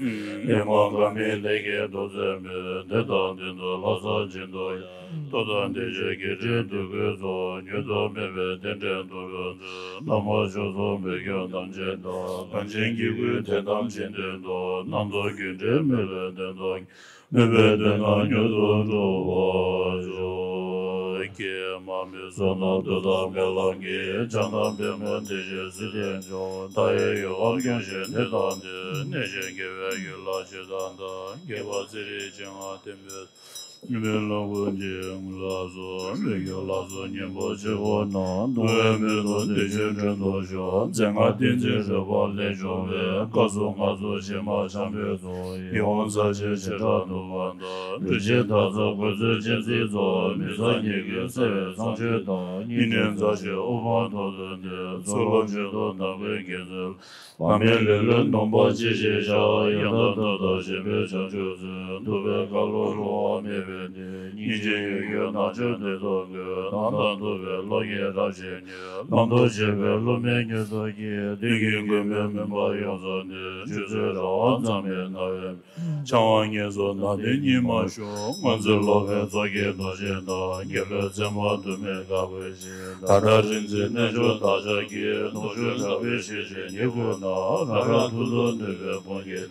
ཨེ་མ་དགའ་མི་ལྷས་ཀྱིས་ཐུགས་བརྩེ་མོས། འདི་དང་འདི་འདུལ་ལྷ་ས་བྱེ་མདོ་ཡང་། ལྟོ་དང་ལྡན་ཕྱུག་བརྒྱད་ཁྲིའི་འདོད་དགུའི་ཚོགས། མྱུར་དུ་སྨིན་པའི་རྟེན་འབྲེལ་འགྲུབ་པར་མཛོད། བླ་མ་མཆོག་གསུམ་བོད་ཁྱོད་དམ་ཅན་དང་། གངས་ཅན་སྐྱེ་དགུའི་དོན་དམ་བྱེད་འདོད་དོ། རྣམ་རྟོག་རྒྱུ་འབྲས་མི་བསླུ་དོན་རྟོགས། སྨོན་པའི་དོན་རྣམས་མྱུར་དུ་འགྲུབ་པར་ཤོག། ཀྱེ་མ་མོའི་བསོད་ནམས་འདི་དག་སྨོན་ལམ་གྱིས། བྱང་ནམ་པདྨོ་བདེ་གཤེགས་སྲིད་མཐའི་མཆོག། མཐའ་ཡས་འོད་དཔག་སྐྱོང་ཞིང་ནི་དང་ལྡན། གནས་གཞན་དགེ་བའི་ཡུལ་ལ་སྤྱོད་དང་། རྒྱས་པར་ཚེ་རིང་ཅིང་ངར་ལྡན་པའི། མི་ལ་ཀུན་གྱི་ངུ་ལ་སོགས། མི་སྐྱོ་ལ་སོགས་སྙིང་པོ་ཆེ་བོ་རྣམས། བསྡུ་བའི་མོད་དུ་བདེ་ཆེན་དྲུང་དུ་ཞུགས། རྩེ་ལྔ་ཏིང་འཛིན་རོལ་པ་ལས་བྱུང་བའི། སྐབས་སུ་སྔགས་ཚོགས་ཕྱི་མ་འཆང་བའི་ཚོགས། ཡིད་འོང་རྩ་ཆེན་བྱེ་བྲག་ཏུ་བ་དང་། འབྲུ་ཆེན་དར་ཚོགས་གོས་ཚོན་ཅན་རྩི་ཚོགས། མི་ཚངས་སྙིང་གི་བརྩེ་བའི་ཚངས་སྤྱོད་དང་། སྙིང་ནི་མཛའ་ཞིང་དབུ་འཕང་མཐོ་བརྩོན་ཏེ། ཚུལ་ལོངས་སྤྱོད་དུ་དམ་པའི་དགེ་ཚུལ། བག་མེད་ལེ་ལོས་ནོངས་པ་ཅི་ཞིག་བྱ། ཡང་དག་མཐའ་དག་ཞེན་པའི་བྱང་ཆུབ་སེམས། ཐུབ་པའི་བཀའ་སློབ་སླུ་བ་མེད་པའི་གཏེར། སྙིང་རྗེ་ཡོད་རྒུས་ནག་ཕྱོགས་འདི་ཐོབ་དགོས། དམ་དང་ཐུབ་པའི་བློ་ངེས་རབ་ཞིག་ཉིད། ལམ་དུ་བྱེད་པའི་བསླུ་མེད་མྱུར་དུ་སྐྱེ། བདུད་ཀྱི་མགོན་པོའི་མུན་པ་ཡོངས་སུ་འདས། ཆོས་ཚུལ་རང་དབང་གཙང་མའི་རྣ་བའི། འཆང་བ་ངེས་སུ་ནང་དོན་གཉིས་མ་ཞུགས། སྔོན་ཚེ་ལོ་པཎ་མཚོ་སྐྱེས་རྡོ་རྗེ་དང་། རྒྱལ་པོའི་བཙུན་མ་དུ་མས་དགའ་བའི་ཞིང་། ད་ལྟ་རིག་འཛིན་རྣལ་འབྱོར་བདག་ཅག་གི། ནོར་སྦྱོར་གྲགས་པའི་ཤེས་བྱའི་ཉིད་ཀུན་ན། རབ་རབ་ཏུ་ཏུ་ནུས་པའི་དཔུང་གིས།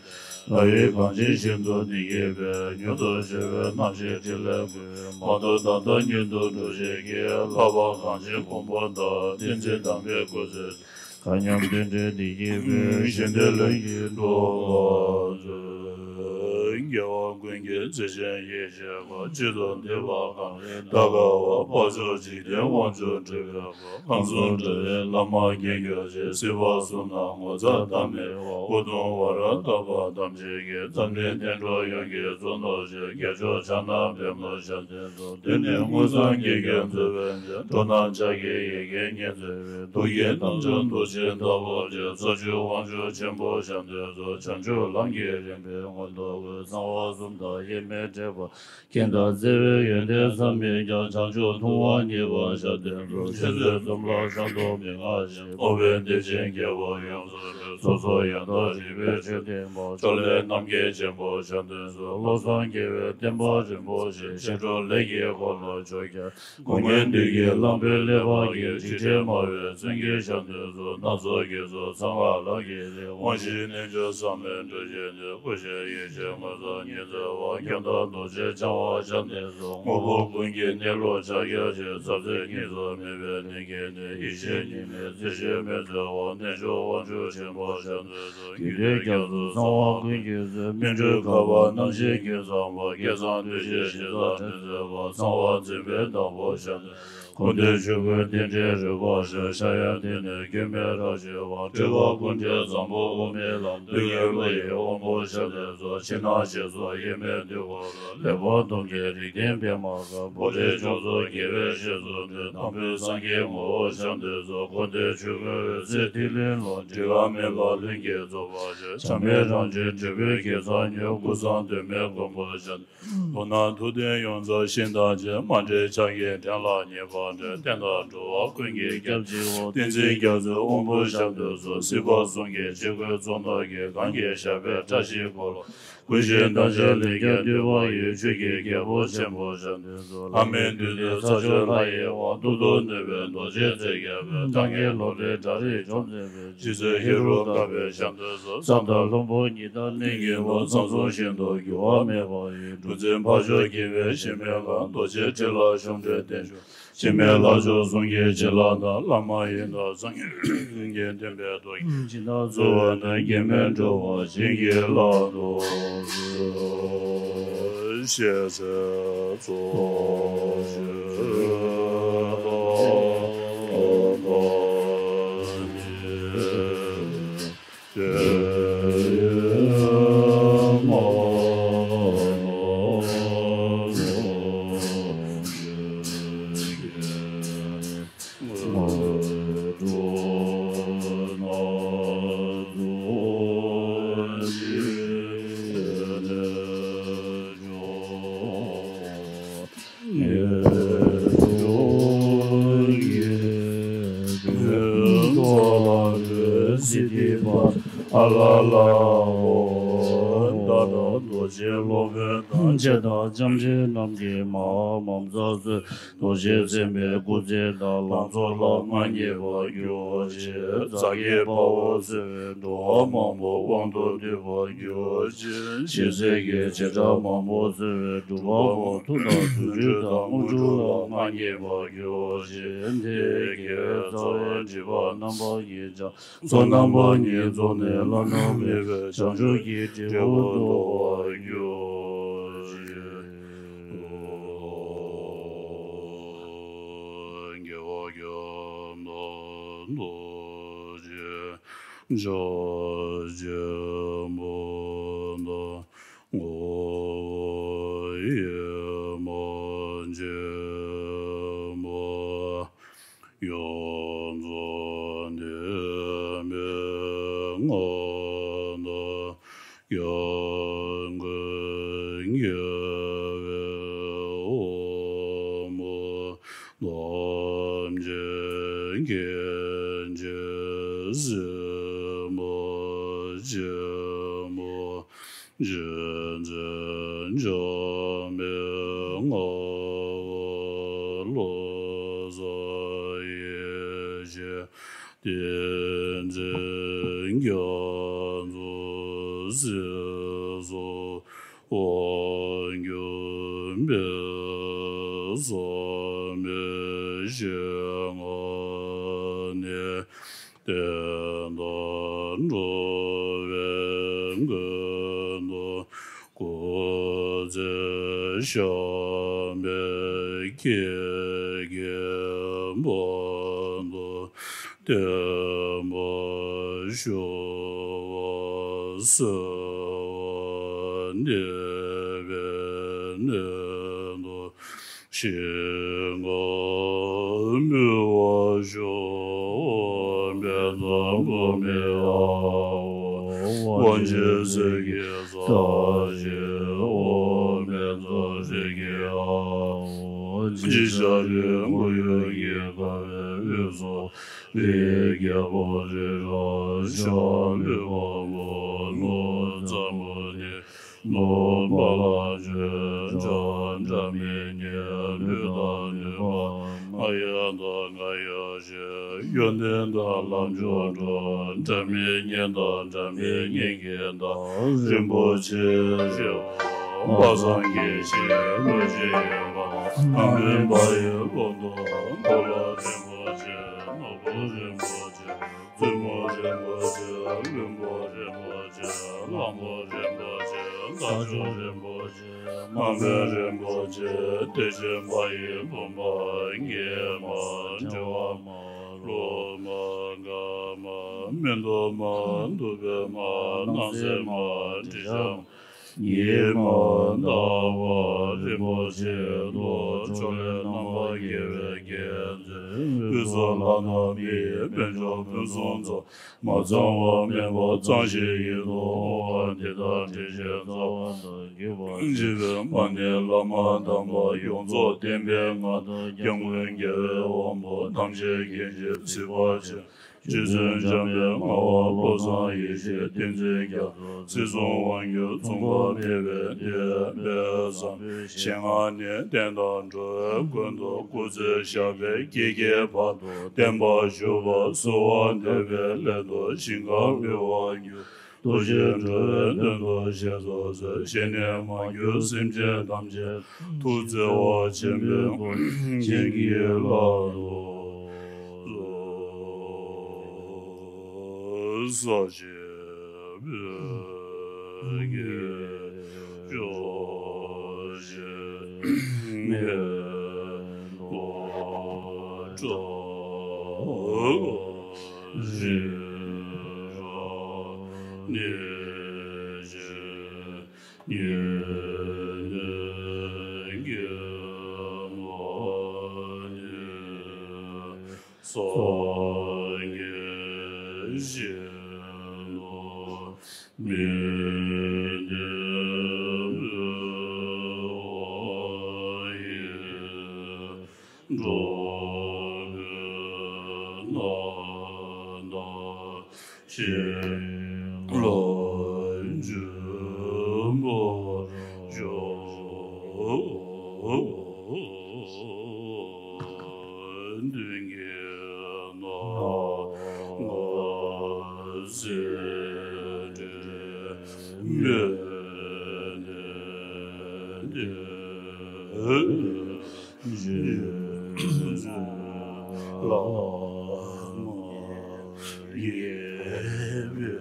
ལྷ་ཡི་གངས་ཅན་ཞིང་དུ་བདེ་སྐྱིད་པའི། མྱུར་དུ་བྱོན་པའི་རྣམ་ཤེས་ཕྲིན་ལས་ཀུན། མང་དུ་བདག་ལྟ་ཉིད་དུ་སྒྲུབ་བྱེད་ཀྱི། ལྷག་པར་གངས་ཅན་ཀོང་པོ་དང་། བསྟན་འཛིན་དམ་པའི་སྐུ་ཚེ། མཁའ་མཉམ་རྟེན་འབྲེལ་བདེ་སྐྱིད་པའི། ཞིང་དེ་ལྷུན་གྱིས་གྲུབ་པར་མཛོད། རྒྱལ་བ་ཀུན་གྱི་བརྩེ་ཆེན་ཡེ་ཤེས་མགོན། གཅིག་ཏུ་བསྡུས་པ་གངས་རི་ལྟ་དཀའ་བ། དཔལ་འབྱོར་འཇིག་རྟེན་དབང་ཕྱུག་སྤྲུལ་པའི་སྐུ། ཁམས་གསུམ་འགྲོ་བའི་བླ་མ་དགྱེས་གྱུར་ཅིག། སྲིད་པ་གསུམ་ན་ངོ་མཚར་ལྡན་མའི་དབང་། སྐུ་གདུང་བ་ར་དག་པ་ཐམས་ཅད་ཀྱི། འཛམ་གླིང་བསྟན་འགྲོ་ཡོངས་ཀྱི་གཙུག་ནོར་ཆེ། རྒྱལ་མཆོག་བྱང་ནམ་པདྨོ་ཞབས་བརྟན་སོགས། འདི་ནི་དངོས་སམ་དགེ་རྒན་མཛོད་པའི་མཛོད། འགྲོ་རྣམས་ཕྱག་གི་ཡི་གེ་ཉིད་མཛོད་པའི། ཐུགས་ཀྱི་རྣམ་འཇོམས་ཐུགས་རྗེའི་ཟླ་འོད་ཅན། རྩ་བཅུ་དབང་ཕྱུག་ཆེན་པོ་ཞབས་བརྟན་སོགས། བྱང་ཆུབ་ལམ་གྱི་རིམ་པའི་མངོན་རྟོགས་ཀུན། གསང་བ་གསུམ་དང་དབྱེར་མེད་འབྲེལ་པ། རྒྱན་དང་བརྩེ་བའི་ཡོན་ཏན་བསམ་མི་ཁྱབ། བྱང་ཆུབ་ཐུབ་དབང་བརྙེས་པ་ཞབས་བརྟན་སོགས། འཆད་རྩོད་གསུམ་ལ་བྱང་དུ་མི་མངའ་ཞིང་། དབུ་མའི་སྡེ་ཆེན་རྒྱལ་པོ་ཡོངས་སུ་སྨོན། ཚོགས་གཙོ་ཡང་དག་རིག་པའི་ཆོས་སྡེ་པ། ཕྱོགས་ལས་རྣམ་རྒྱལ་ཆེན་པོ་ཞབས་བརྟན་སོགས། བློ་བཟང་རྒྱལ་བའི་བསྟན་པ་རིན་པོ་ཆེ། ཞི་ཁྲོ་ལས་ཀྱི་འཁོར་ལོ་ཕྱོགས་བརྒྱར། སྒོ་ངའི་བདུད་ཀྱིས་བསླངས་པའི་ཀླད་པ་གི། འཇིགས་བྲལ་སྨྲ་བའི་བཙན་གྱིས་ཞབས་བརྟན་སོགས། སྣ་ཚོགས་དགེ་ཚོགས་གསང་སྔགས་ལམ་གྱི་རིགས། དབང་བཞིའི་རྣལ་འབྱོར་ཟབ་མོའི་གྲུ་ཆེན་ཏེ། སྐུ་བཞིའི་ཡེ་ཤེས་ངོ་མཚར་ཉི་ཚེ་བ། རྒྱན་དང་རྡོ་རྗེ་འཆང་བ་ཞབས་བརྟན་སོགས། དངོས་པོ་ཀུན་གྱི་གནས་ལུགས་ཕྱག་རྒྱ་ཆེ། ཟབ་ཟིན་གཉིས་སུ་མེད་པའི་གནས་ཀྱི་གནས། ཡེ་ཤེས་གཉིས་མེད་རྩེ་ཤེས་མི་འཛོལ་བ། རྣལ་འབྱོར་དབང་ཕྱུག་ཆེན་པོ་ཞབས་བརྟན་སོགས། རྒྱུད་སྡེ་རྒྱ་མཚོ་གསང་བ་ཀུན་གྱི་མཛོད། སྨིན་གྲོལ་ཁ་བ་རྣམ་བཞིའི་རྒྱུད་ཚང་པ། བསྐལ་བཟང་བདུད་བཞིའི་ཞེ་སར་མི་འཛོལ་བ། གསང་བ་འཛིན་པའི་བདག་པོ་ཞབས་བརྟན་སོགས། ཀུན་ཏུ་ཆོས་སྐུའི་རྟེན་འབྲེལ་རིམ་པར་བྱོན། ཤཱཀྱ་དེ་ནས་སྐྱེ་མེད་རབ་རྒྱས་པ། སྤྲུལ་པ་ཀུན་བྲལ་བཟང་པོ་དབུ་མའི་ལམ། མདུན་བསྐྱེད་ལྷ་ཡི་དབང་པོ་ཞབས་ཏུ་སྩོལ། ཕྱི་ནང་ཞི་ཚུལ་དབྱེར་མེད་འདུས་པ་ལ། ལེགས་པར་མཐོང་གི་རིགས་ལྡན་པདྨ་དཀར། པོ་ཏི་སྐྱོང་ཚོགས་རྒྱལ་བའི་བཤེས་སུ་འདུས། དང་པོའི་སངས་རྒྱས་ངོ་བོ་ཞབས་ཏུ་སྩོལ། ཀུན་ཏུ་ཆོས་སྐུའི་འོད་ཟེར་ཐིག་ལེ་ལོངས། འགྲིག་ག་མེད་པ་ལྷུན་གྱིས་རྫོགས་པར་སྤྱད། ཆགས་མེད་རང་བྱུང་འབྲས་བུའི་དགེ་རྩ་ཉོན། ཀུན་བཟང་དོན་མེད་མགོན་པོ་ཞབས། མཐོང་ན་ཐུབ་བསྟན་ཡོངས་རྫོགས་ཤིང་རྟ་ཅན། མ་འདྲེས་ཕྱག་གི་ཕྲིན་ལས་ཉེས་པ་བྲལ། བསྟན་དང་འགྲོ་བ་ཀུན་གྱི་སྐྱབས་གཅིག་པ། བསྟན་འཛིན་རྒྱ་མཚོའི་དབང་པོ་ཞབས་ཏུ་སྩོལ། སྲིད་པ་གསུམ་གྱི་ཆོས་སྐུའི་ཚོགས་རྣམས་ཀྱིས། གང་གི་ཞབས་པད་བཀྲ་ཤིས་འཁོར་ལོ། སྐུ་བཞིའི་རྣམ་ཤེས་ལས་རྒྱལ་འདུས་པ་ཡི། ཆོས་ཀྱི་རྒྱལ་པོ་ཆེན་པོ་ཞབས་ཏུ་སྩོལ། ལྷ་མིའི་འདུས་སྡེ་ཚར་གཅོད་ལྷ་ཡི་དབང་། ཏུ་ཏུ་ནུས་པའི་རྡོ་རྗེ་རྩེ་བརྒྱད་པའི། འབྲང་གི་ལོ་འདྲེན་བྲག་རིས་འཇོམས་མཛད་པའི། རྗེ་བཙུན་ཧེ་རུ་ཀ་པའི་ཞབས་ཏུ་སྩོལ། ས་དང་ལྷུན་པོ་ཉི་ཟླ་གླིང་གི་ནང་། གཙང་གསུམ་ཞིང་དུ་འགྱུར་བ་མེད་པ་ཡི། གྲུ་འཛིན་འཕགས་མཆོག་རྒྱལ་བའི་གཤེད་མའི་ལྷ། རྡོ་རྗེ་ཁྲི་ལ་བཤོམས་འཕྲོས་བརྟན་བཞུགས། འཆི་མེད་ལྷ་མཆོག་གསུམ་གྱི་བྱིན་རླབས་དང་། བླ་མ་ཡི་དམ་སངས་རྒྱས་བསྟན་པའི་རྡོ་རྗེ། སྦྱིན་བདག་གཙོ་བོ་ནི་འགལ་མེད་འགྲོ་བ་བྱིན་གྱིས་བརླབ་ཏུ་གསོལ། ཞེས་ཚོགས་ཞུས་པ་ནི། ཨ་ལ་ལ་ཨོ། བདག་དང་རྡོ་རྗེ་སློབ་དཔོན་དང་། མཆེད་དང་ལྕམ་དྲལ་རྣམས་ཀྱིས་མ། མ་ཚ་གསོལ། རྡོ་རྗེ་སེམས་དཔའི་སྐུ་ཚེ་དང་། ལང་ཚོ་ལ་མ་ཉེས་པར་གྱུར་ཅིག་ཛ་གི་པ་འོ་གསོལ་བས་འགྲོ་བ་མང་པོ་དབང་དུ་འདུས་པར་གྱུར་ཅིག་ཞི་བྱེད་ཀྱི་བྱེ་བྲག་མང་པོ་གསོལ་བས་སྒྲུབ་པ་པོ། མཐུ་དང་རྫུ་འཕྲུལ་དང་དངོས་གྲུབ་ལ་མ་ཉེས་པར་གྱུར་ཅིག་དེ་ཡི་དགེ་བའི་རྩ་བའི་སྒྲིབ་པ་རྣམ་པར་ངེས་ཀྱང་། ཚོགས་རྣམ་པ་གཉིས་རྫོགས་ནས། བླ་ན་མེད་པའི་བྱང་ཆུབ་ཀྱི་འབྲས་བུ་ཐོབ་པར་གྱུར་ཅིག་རྒྱལ་བ་རྒྱ་མཚོ་རྡོ་རྗེ་འཆང་ཆེན་པོ་དང་། འཁོར་དབྱེར་མེད་ཆེན་པོ། ཡོངས་རྫོགས་འདུས་པའི་མངའ་བདག་ཀྱང་ཀུན་རྒྱལ་བའི་དབང་པོ། ཐམས་ཅད་མཁྱེན་ཅིང་གཟིགས་པ་ཆེན་པོ། རྗེ་བཙུན་འཆི་མེད་ངག་དབང་བློ་བཟང་ཡེ་ཤེས། བསྟན་འཛིན་རྒྱ་མཚོ་སྲིད་གསུམ་དབང་སྒྱུར་མེད། བསམ་པའི་ཞིང་ཁམས་ནས། བསྟན་དང་འགྲོ་བའི་མགོན་དུ། སྐུ་ཚེ་ཞབས་པད་བསྐལ་བརྒྱའི་བར་དུ། བརྟན་པར་བཞུགས་པ་གསོལ་བ་འདེབས་པའི་སྣོད་དུ། ཞིང་ཁམས་མི་བ་ཤོ། དཔལ་འཛམ་བུ་མི་ཨ་ཨོ། དབང་ཆེན་གསེར་གྱི་ས་གཞི་འོ། དཔལ་འཛམ་རི་གི་ཨ་ཨོ། འཇིགས་ཞགས་རི་མགོ་ཡུལ་གྱི་དགའ་བའི་དབུས་སུ། རིའི་རྒྱལ་པོ་རི་རབ་ཤ། ལུས་འཕགས་མོ་ནུ་འཛམ་བུ་ནི། ནུ་བ་ལང་སྤྱོད་འཇམ་སྒྲ་མི་སྙན། ལུས་དང་ནུས་པ་ང་ཡི་དང་ང་ཡི་ཞེས། ཡོན་ཏན་དང་ལམ་མཆོག་འགྲོ། སྒྲ་མི་སྙན་དང་སྒྲ་མི་སྙན་གྱི་བདག་རིན་པོ་ཆེ་ཞེས་པ། དཔག་བསམ་གྱི་ཞིང་རྡོ་རྗེ་ཡོད་པ། ཨ་མི་བ་ཡི་ཀློང་དུ་འཁོར་ལོ་རིན་པོ་ཆེ། ནོར་བུ་རིན་པོ་ཆེ། བཙུན་མོ་རིན་པོ་ཆེ། བློན་པོ་རིན་པོ་ཆེ། གླང་པོ་རིན་པོ་ཆེ། དགའ་ཕྱུག་རིན་པོ་ཆེ། མ་དཔོན་རིན་པོ་ཆེ། བདེ་ཆེན་ཕ་ཡི་བུམ་པ། སྐྱེས་མ། འབྲེལ་བ་མ། སློབ་མ། དགའ་མ། མི་ལྡོག་མ། ཐུབ་པའི་མ། སྣང་སྲིད་མ། དྲི་ཤར་མ། ཉི་མ། ཟླ་བ། རིན་པོ་ཆེ་ལོ། ཕྱོགས་ལས་རྣམ་པར་རྒྱལ་བའི་རྒྱལ་མཚན། དབུས་སུ་ལྷ་དང་མིའི་དཔལ་འབྱོར་ཕུན་སུམ་ཚོགས། མ་ཚང་བ་མེད་པ་གཙང་ཞིང་ཡིད་དུ་འོང་བ། འདི་དག་དྲི་ཞིང་རྩ་བ་ནས་བགྱིས་པར་བགྱིས་པའི་མ་ཎི་བླ་མ་དམ་པ་ཡོངས་རྫོགས་བསྟན་པའི་མངའ་བདག་སྐྱབས་མགོན་རྒྱལ་བའི་དབང་པོ། ཐམས་ཅད་མཁྱེན་ཅིང་གཟིགས་པ་ཆེན་པོ། རྗེ་བཙུན་འཇམ་དཔལ་ངག་དབང་བློ་བཟང་ཡེ་ཤེས་བསྟན་འཛིན་རྒྱ་མཚོ། སྲིད་གསུམ་དབང་སྒྱུར་མཚུངས་པ་མེད་པའི་དེ་ཡང་དཔལ་བཟང་པོའི་ཞལ་སྔ་ནས་བསྟན་དང་འགྲོ་བའི་ཀུན་ཏུ་སྐུ་ཚེ་ཞབས་པད་བསྐལ་བརྒྱའི་བར་དུ་བརྟན་པར་བཞུགས་པར་གསོལ་བ་འདེབས་པའི་སླད་དུ་ཞིང་ཁམས་པའི་དབང་སྒྱུར། རྡོ་རྗེ་འགྲོ་བའི་མདུན་དུ་ཞལ་གསུམ་འཚལ། ཞལ་ནས་མ་གྱུར་སེམས་ཅན་ཐམས་ཅད་ཐུགས་བརྩེ་བ་ཆེན་པོས་བྱིན་གྱིས་བརླབ་ཏུ་གསོལ། ས་གཞི་བོད་ཀྱི་ཕྱོགས་བཞི་མེ་ཏོག་བཀྲ་ཤིས་ར་གནས་ཆེན་ཉི་ཟླའི་སྐྱེད་མོ་ནི། སངས་རྒྱས་བཞི་ལ་མི་ལྡན་པའི་དབང་ཡིན། འགྲོ་ཀུན་སྣང་དང་ཞི་ལྷག་འབྱོན་པར་ཤོག། མདུན་གྱི་ནམ་མཁའ་སེར་བྱེས་མེ་ལྡན་ཏེ། རྗེ་བཙུན་བླ་མ་དགྱེས་པའི་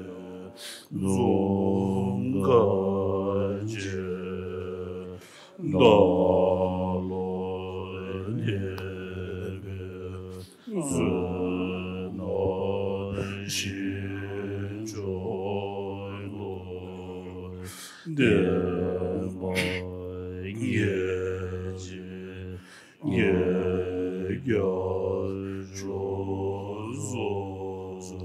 འཛུམ་དཀར་ཅན། བདག་བློ་བདེ་བའི་བསོད་ནམས་ཞིང་སྐྱོང་དུ། བདེན་པ་ངེས་ཅན་རྒྱལ་བརྒྱར་བཞུགས་སོ།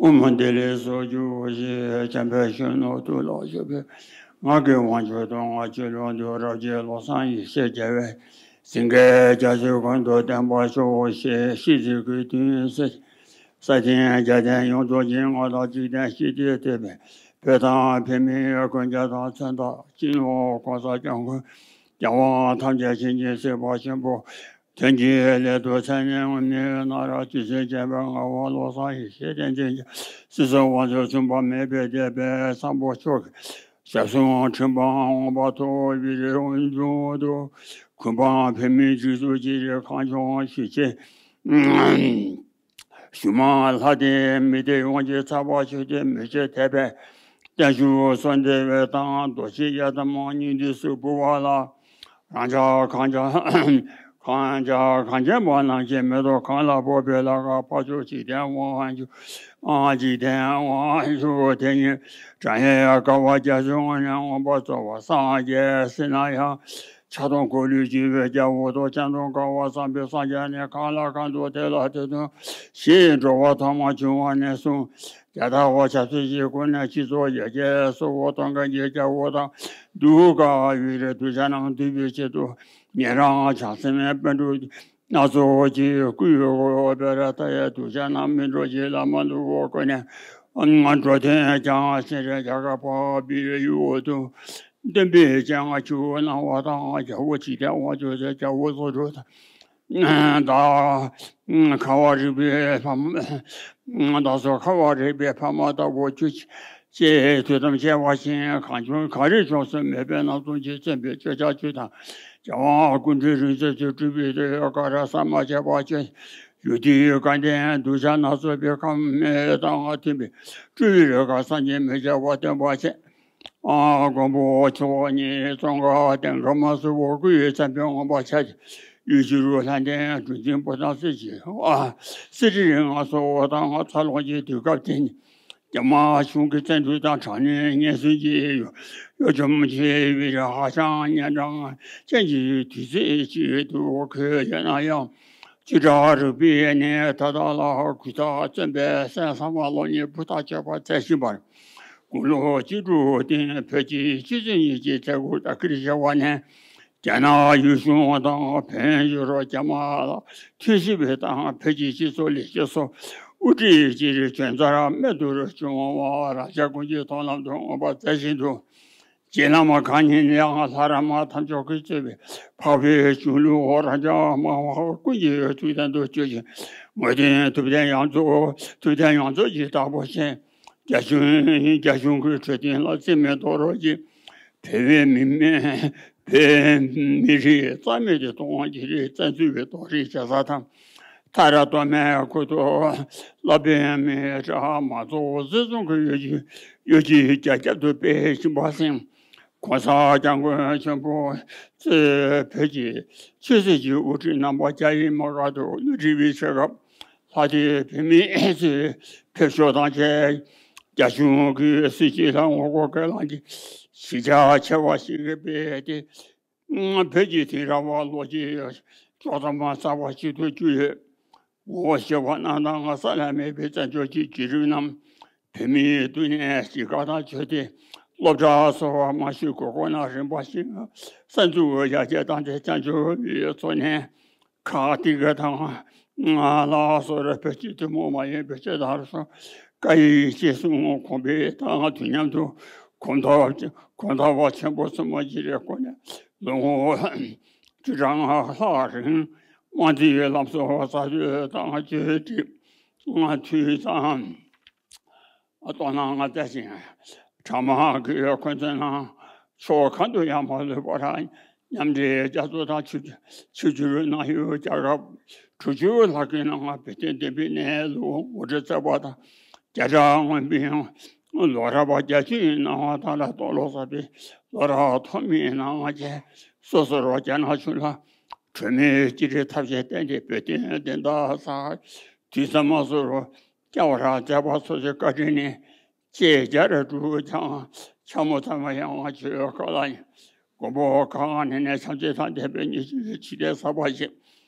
ཨོཾ་བདེ་ལེགས་སོགས་རྒྱུ་ཞེས་བྱམས་པའི་གཞོན་ནུ་ཐུགས་ལ་ཞུགས་པའི་ངག་གི་དབང་ཕྱུག་དང་ལྔ་བཅུ་ལོ་འདུལ་རབ་རྒྱས་བློ་བཟང་ཡེ་ཤེས་རྒྱལ་བའི་སེང་གེ་རྒྱ་མཚོའི་ཀུན་ཏུ་བརྟན་པར་ཤོག་ཞེས་ཤིས་ཚིག་གི་དོན་གསལ། ས་སྟེང་རྒྱལ་བསྟན་ཡོངས་རྫོགས་ཀྱི་མངའ་བདག་འཇིག་རྟེན་ཞི་བདེའི་དེད་དཔོན་བོད་དང་བོད་མིའི་མགོན་སྐྱབས་དང་མཚོན་རྟགས་སྤྱི་ནོར་༸གོང་ས་༸སྐྱབས་མགོན་རྒྱལ་དབང་ཐམས་ཅད་མཁྱེན་ཅིང་གཟིགས་པ་ཆེན་པོ། དོན་གྱི་སླད་དུ་མཚན་ནས་མི་གཡོ་ན་ར། རྗེ་བཙུན་མཁྱེན་པའི་ངག་དབང་བློ་བཟང་ཡེ་ཤེས་བསྟན་འཛིན་རྒྱ། སྲིད་གསུམ་དབང་ཕྱུག་མཚུངས་པ་མེད་པའི་དེད་དཔོན་བཟང་པོ་མཆོག་གི་ཞབས་ཟུང་འཁྲིད་པའང་མངོན་པར་མཐོ་བའི་རིགས་འཛུགས་དུ། གུས་པའང་བོད་མིའི་སྒྲིག་འཛུགས་ཀྱི་རིགས་གང་བྱུང་ཞུ་ཆེད། ཞུ་མ་ལྷ་སྡེ་མི་སྡེ་ཡོངས་ཀྱི་ཚབ་པ་ཞུ་སྟེ་མི་ཕྱེད་དད་པས་བརྟན་བཞུགས་གསོལ་འདེབས་དང་རྡོ་རྗེ་གཡའ་དམ་སྙིང་བསྡུས་སུ་འབུལ་བ་ལ། རང་ཅག་གངས་ཅན་གངས་ཅན་གངས་ཅན་པ་རྣམས་ཀྱི་མེ་ཏོག་གང་ལ་ཕོག་པའི་ལྷ་ཁང་འཕགས་མཆོག་འཇིག་རྟེན་དབང་ཕྱུག་ཨ་འཇིག་རྟེན་དབང་ཕྱུག་དེ་ཉིད་དྲན་ཡས་དཀའ་བ་རྒྱ་མཚོའི་ངོས་ནས་མངོན་པར་རྫོགས་པ་སངས་རྒྱས་ཟེར་ན་ཡང་། ཕྱག་སྟོང་འཁོར་ལོས་སྒྱུར་བའི་རྒྱལ་པོ་དང་སྤྱན་སྟོང་དཀའ་བ་བསམ་པའི་སངས་རྒྱས་ནི་གང་ལ་གང་འདུལ་དེ་ལ་དེ་དང་ཞེས་འགྲོ་བ་ཐོག་མ་བྱུང་བ་ནས་བཟུང་རྒྱ་དར་བ་ཆབ་སྲིད་ཀྱི་སྒོ་ནས་སྤྱི་ཚོགས་ཡར་རྒྱས་གསོལ་བ་གཏོང་མཁན་གྱི་རྒྱལ་པོ་དང་གདུགས་དཀར་ཡུལ་རེ་གདུལ་བྱ་རྣམས་འདུལ་བའི་ཆེད་དུ་ཉན་རང་བྱང་སེམས་དཔལ་སྤྲུལ་སྣ་ཚོགས་ཀྱིས་བསྐུལ་བའི་སྒོ་བེ་ར་ཏ་ཡ་གདུལ་བྱ་རྣམས་སྨིན་གྲོལ་གྱི་ལམ་མ་ལུ་འོག་ཀུན་ནས་འགྲོ་དོན་ཀྱང་སེང་རེ་རྒྱ་གར་པ་བི་ཡུལ་དུ། སྟོན་པའི་སྤྱན་སྔ་ཆུ་བོ་སྣང་བ་དང་རྒྱལ་པོ་འཇིག་རྟེན་དབང་ཕྱུག་ཟེར་རྒྱལ་པོ་སོགས་གྲོལ་དང་། བདག་ཁ་བ་རི་པའི་ཕ་མ། བདག་སོགས་ཁ་བ་རི་པའི་ཕ་མ་ལྟ་བུ་ཁྱུ་གཅིག་ ཅེས་ཐུགས་དམ་བཅས་པ་བཞིན་གང་བྱུང་གང་རིགས་བྱུང་སོང་མོས་པའི་རྣམ་གསུམ་གྱིས་མཚོན་པའི་སྤྱོད་བྱ་བཅུ་དང་། རྒྱལ་དབང་སྐུ་ཕྲེང་རིམ་བྱོན་ཚུལ་སྤྲུལ་པའི་ཐུགས་ཀ་ར་ས་མ་བྱས་པ་ཅན། ཡུལ་དུས་སྐལ་ལྡན་གདུལ་བྱ་སྣ་ཚོགས་པའི་ཁམས་དང་མཐུན་པའི་སྤྲུལ་པའི་རོལ་གར་སངས་རྒྱས་མི་བྱ་བ་སྟོན་པ་ཆེ། མགོན་པོ་མཆོག་ཉིད་ཙོང་ཁ་དེང་གི་མ་སུ་བོ་སྐུ་ཡི་མཚན་དཔེ་མངོན་པར་འཆར་ཞིང་། ཡུལ་གྱི་རུ་ལྷ་ལྡན་གྲུ་འཛིན་པོ་ཏ་སྲིད་ཀྱི་སྲིད་ཁྲི་རིང་ལྔ་སོགས་དང་ཚ་ལོང་གི་དུས་སྐབས་དེ་ཉིད། རྒྱ་དམར་གཞུང་གི་བཙན་འཛུལ་དང་དྲག་གནོན་ངན་སོང་གི་གཡོ་འཇོམས་ཆེ་བའི་ཧ་ཅང་ཉེ་འགྲམ་ཅན་གྱི་དུས་ཚོད་ཅིག་ཏུ་གོ་ཡོད་ན་ཡང་། བཅུ་ཕྲག་རིག་པའི་གནས་ད་ལྟ་ལ་གུས་ཐག་བཙན་པའི་སྲས་ཚང་མ་སློབ་གཉེར་ཕུ་ཐག་ཆོད་པ་མཛད་བཞིན་པར། དགུང་ལོ་བཅུ་དྲུག་སྟེང་བོད་ཀྱི་སྤྱི་ཚོགས་གཉིས་ཀྱི་མཛད་སྒོ་ལྟ་ཁུལ་བྱ་བ་ནས། རྒྱ་ནག་ཡུལ་གཞུང་དང་བོད་ཡུལ་རྒྱ་དམར་ལ་མཐུན་ཞིབ་དང་བོད་ཀྱི་སྤྱི་ཚོགས་ལས་བྱེད་སོགས་དབུ་ཁྲིད་ཀྱི་བྱོན་རྩར་རྨད་དུ་བྱུང་བ་རང་ཅག་ཀུན་གྱི་མཐོང་ལམ་དུ་མངོན་པར་མཛད་བཞིན་དུ། རྗེ་བླ་མ་གང་ཉིད་ཡང་ལྷ་རམས་མ་ཐམས་ཅད་ཀྱིས་གཙོས་པའི་འཕགས་པའི་གཞུང་ལུགས་འོག་རང་ཅག་སྨྲ་བ་ཀུན་གྱི་ཐུགས་དམ་དུ་གྱུར་ཅིང་ངོས་བསྟན་ཐུབ་བསྟན་ཡོངས་རྫོགས་ཐུབ་བསྟན་ཡོངས་རྫོགས་ཀྱི་བདག་པོ་ཆེ། རྒྱ་གཞུང་རྒྱ་གཞུང་གི་འཕྲོད་བསྟེན་ལ་རྩིས་མེད་རྡོག་རོལ་གྱིས། བོད་པའི་མི་མི་བོད་མི་རིགས་རྩ་མེད་དུ་གཏོང་བ་གི་རིགས་བཙན་འཛུལ་བའི་རྡོག་རིལ་བྱེད་ས་དང་། མཐའ་ར་གཏོར་མའི་ཁུལ་དུ་བླ་དཔོན་མི་དྲག་མ་གཙོ་བོ་སྲིད་གཞུང་གི་གཡོ་སྒྱུ་གཡོ་སྒྱུའི་རྒྱ་ཁྱབ་ཏུ་སྤེལ་བཞིན་པ་ཟིན། ༸གོང་ས་༸སྐྱབས་མགོན་ཆེན་པོ་གཙོས་བོད་ཀྱི་ཆོས་སྲིད་ཀྱི་དབུ་ཁྲིད་རྣམ་པ་རྒྱ་ཡི་དམག་སྒར་དུ་བསླུ་བྲིད་པའི་ཆེད་སྐབས། ལྷག་སྟེ་བོད་མི་ཚོས་ཕེབས་ཤོག་དང་བཅས་རྒྱ་གཞུང་གི་སྲིད་བྱུས་ལ་ངོ་རྒོལ་སྐད་གླང་གི་གཞིས་ཆགས་ཆེ་བ་ཞིག་སྤེལ་ཏེ། བོད་ཀྱི་དེང་རབས་ལོ་རྒྱུས་ཀྱི་ཕྱོགས་མཚམས་གསར་པ་ཞིག་ཏུ་བསྐྱོད་ཡོད། ངོ་ཤེས་པ་རྣམས་དང་ས་ལ་མེད་པའི་བཙན་བྱོལ་གྱི་བརྒྱུད་རིམ་རྣམས། བོད་མིའི་སྡུག་བསྔལ་ཞི་ག་དང་བརྗོད་དེ། སློབ་གྲྭ་སོགས་མ་ཞུགས་གོང་ན་རིམ་པ་བཞིན་གསར་འཛུགས་ཡར་རྒྱས་བཏང་སྟེ། བཙན་བྱོལ་བའི་འཚོ་གནས་ཁག་ཏིག་ག་དང་ལ་སོགས་བོད་ཀྱི་ཐུན་མོང་མ་ཡིན་པའི་སྤྱི་དང་སོགས་སྐད་ཡིག་གཅིག་མཚུངས་གོང་འཕེལ་དང་དུས་མཉམ་དུ་གོམ་སྟབས་གོམ་སྟབས་ཆེན་པོ་བཟུང་བ་ཞིག་རེད། ཁོ་ནས་ལོ་ངོ་བཅུ་ཕྲག་ལྔ་ལྷག་རིང་དམངས་གཙོའི་ལམ་སྲོལ་གསར་གཏོད་དང་བཅོས་སྒྲིག་དང་དུས་དང་། སྟོང་ན་ང་བཙལ་ཞིང་གྲ་མ་གི་འཁོན་འཛིན་ནང་ཕྱོགས་གང་དུ་ཡང་མ་ལུས་པར་མཉམ་འབྲེལ་རྒྱལ་ཚོགས་དང་ཆིབས་ཆིབས་བསྒྱུར་གནང་ཡུལ་རྒྱལ་ཁབ་དྲུག་ཅུ་ལྷག་གི་ནང་བོད་དོན་བདེན་པའི་གནས་ལུགས་ངོ་སྤྲོད་མཛད་པ་དང་། རྒྱལ་གྲགས་མངོན་པའི་ལོ་རབས་བརྒྱད་ཅུའི་ནང་ད་ལྟ་སྟོང་ལོ་གསར་པའི་ལོ་རབས་ཐོག་མའི་ནང་བཅས་སོ་སོར་རྒྱ་ནག་གཞུང་ལ་གྲོས་མོལ་གྱི་རིགས་ཐབས་ཤེས་བསྟེན་ཏེ་བོད་དོན་བདེན་མཐའ་གསལ་དུས་མཚམས་སུ་བསྐྱལ་བར་མཛད་པ་སོགས་ཀྱི་བཀའ་དྲིན་ནི་ཅེས་བརྒྱ་རེ་དྲུག་ཀྱང་འཆར་མོ་ཙམ་ཡང་ཆོས་བཀའ་ལ་ཡིན། མགོན་པོ་གང་ནས་ནས་བྱམས་བརྩེ་དང་ལྡན་པའི་ཉི་ཤུའི་ཕྱི་ལྟས་གསར་པ་ཞིག་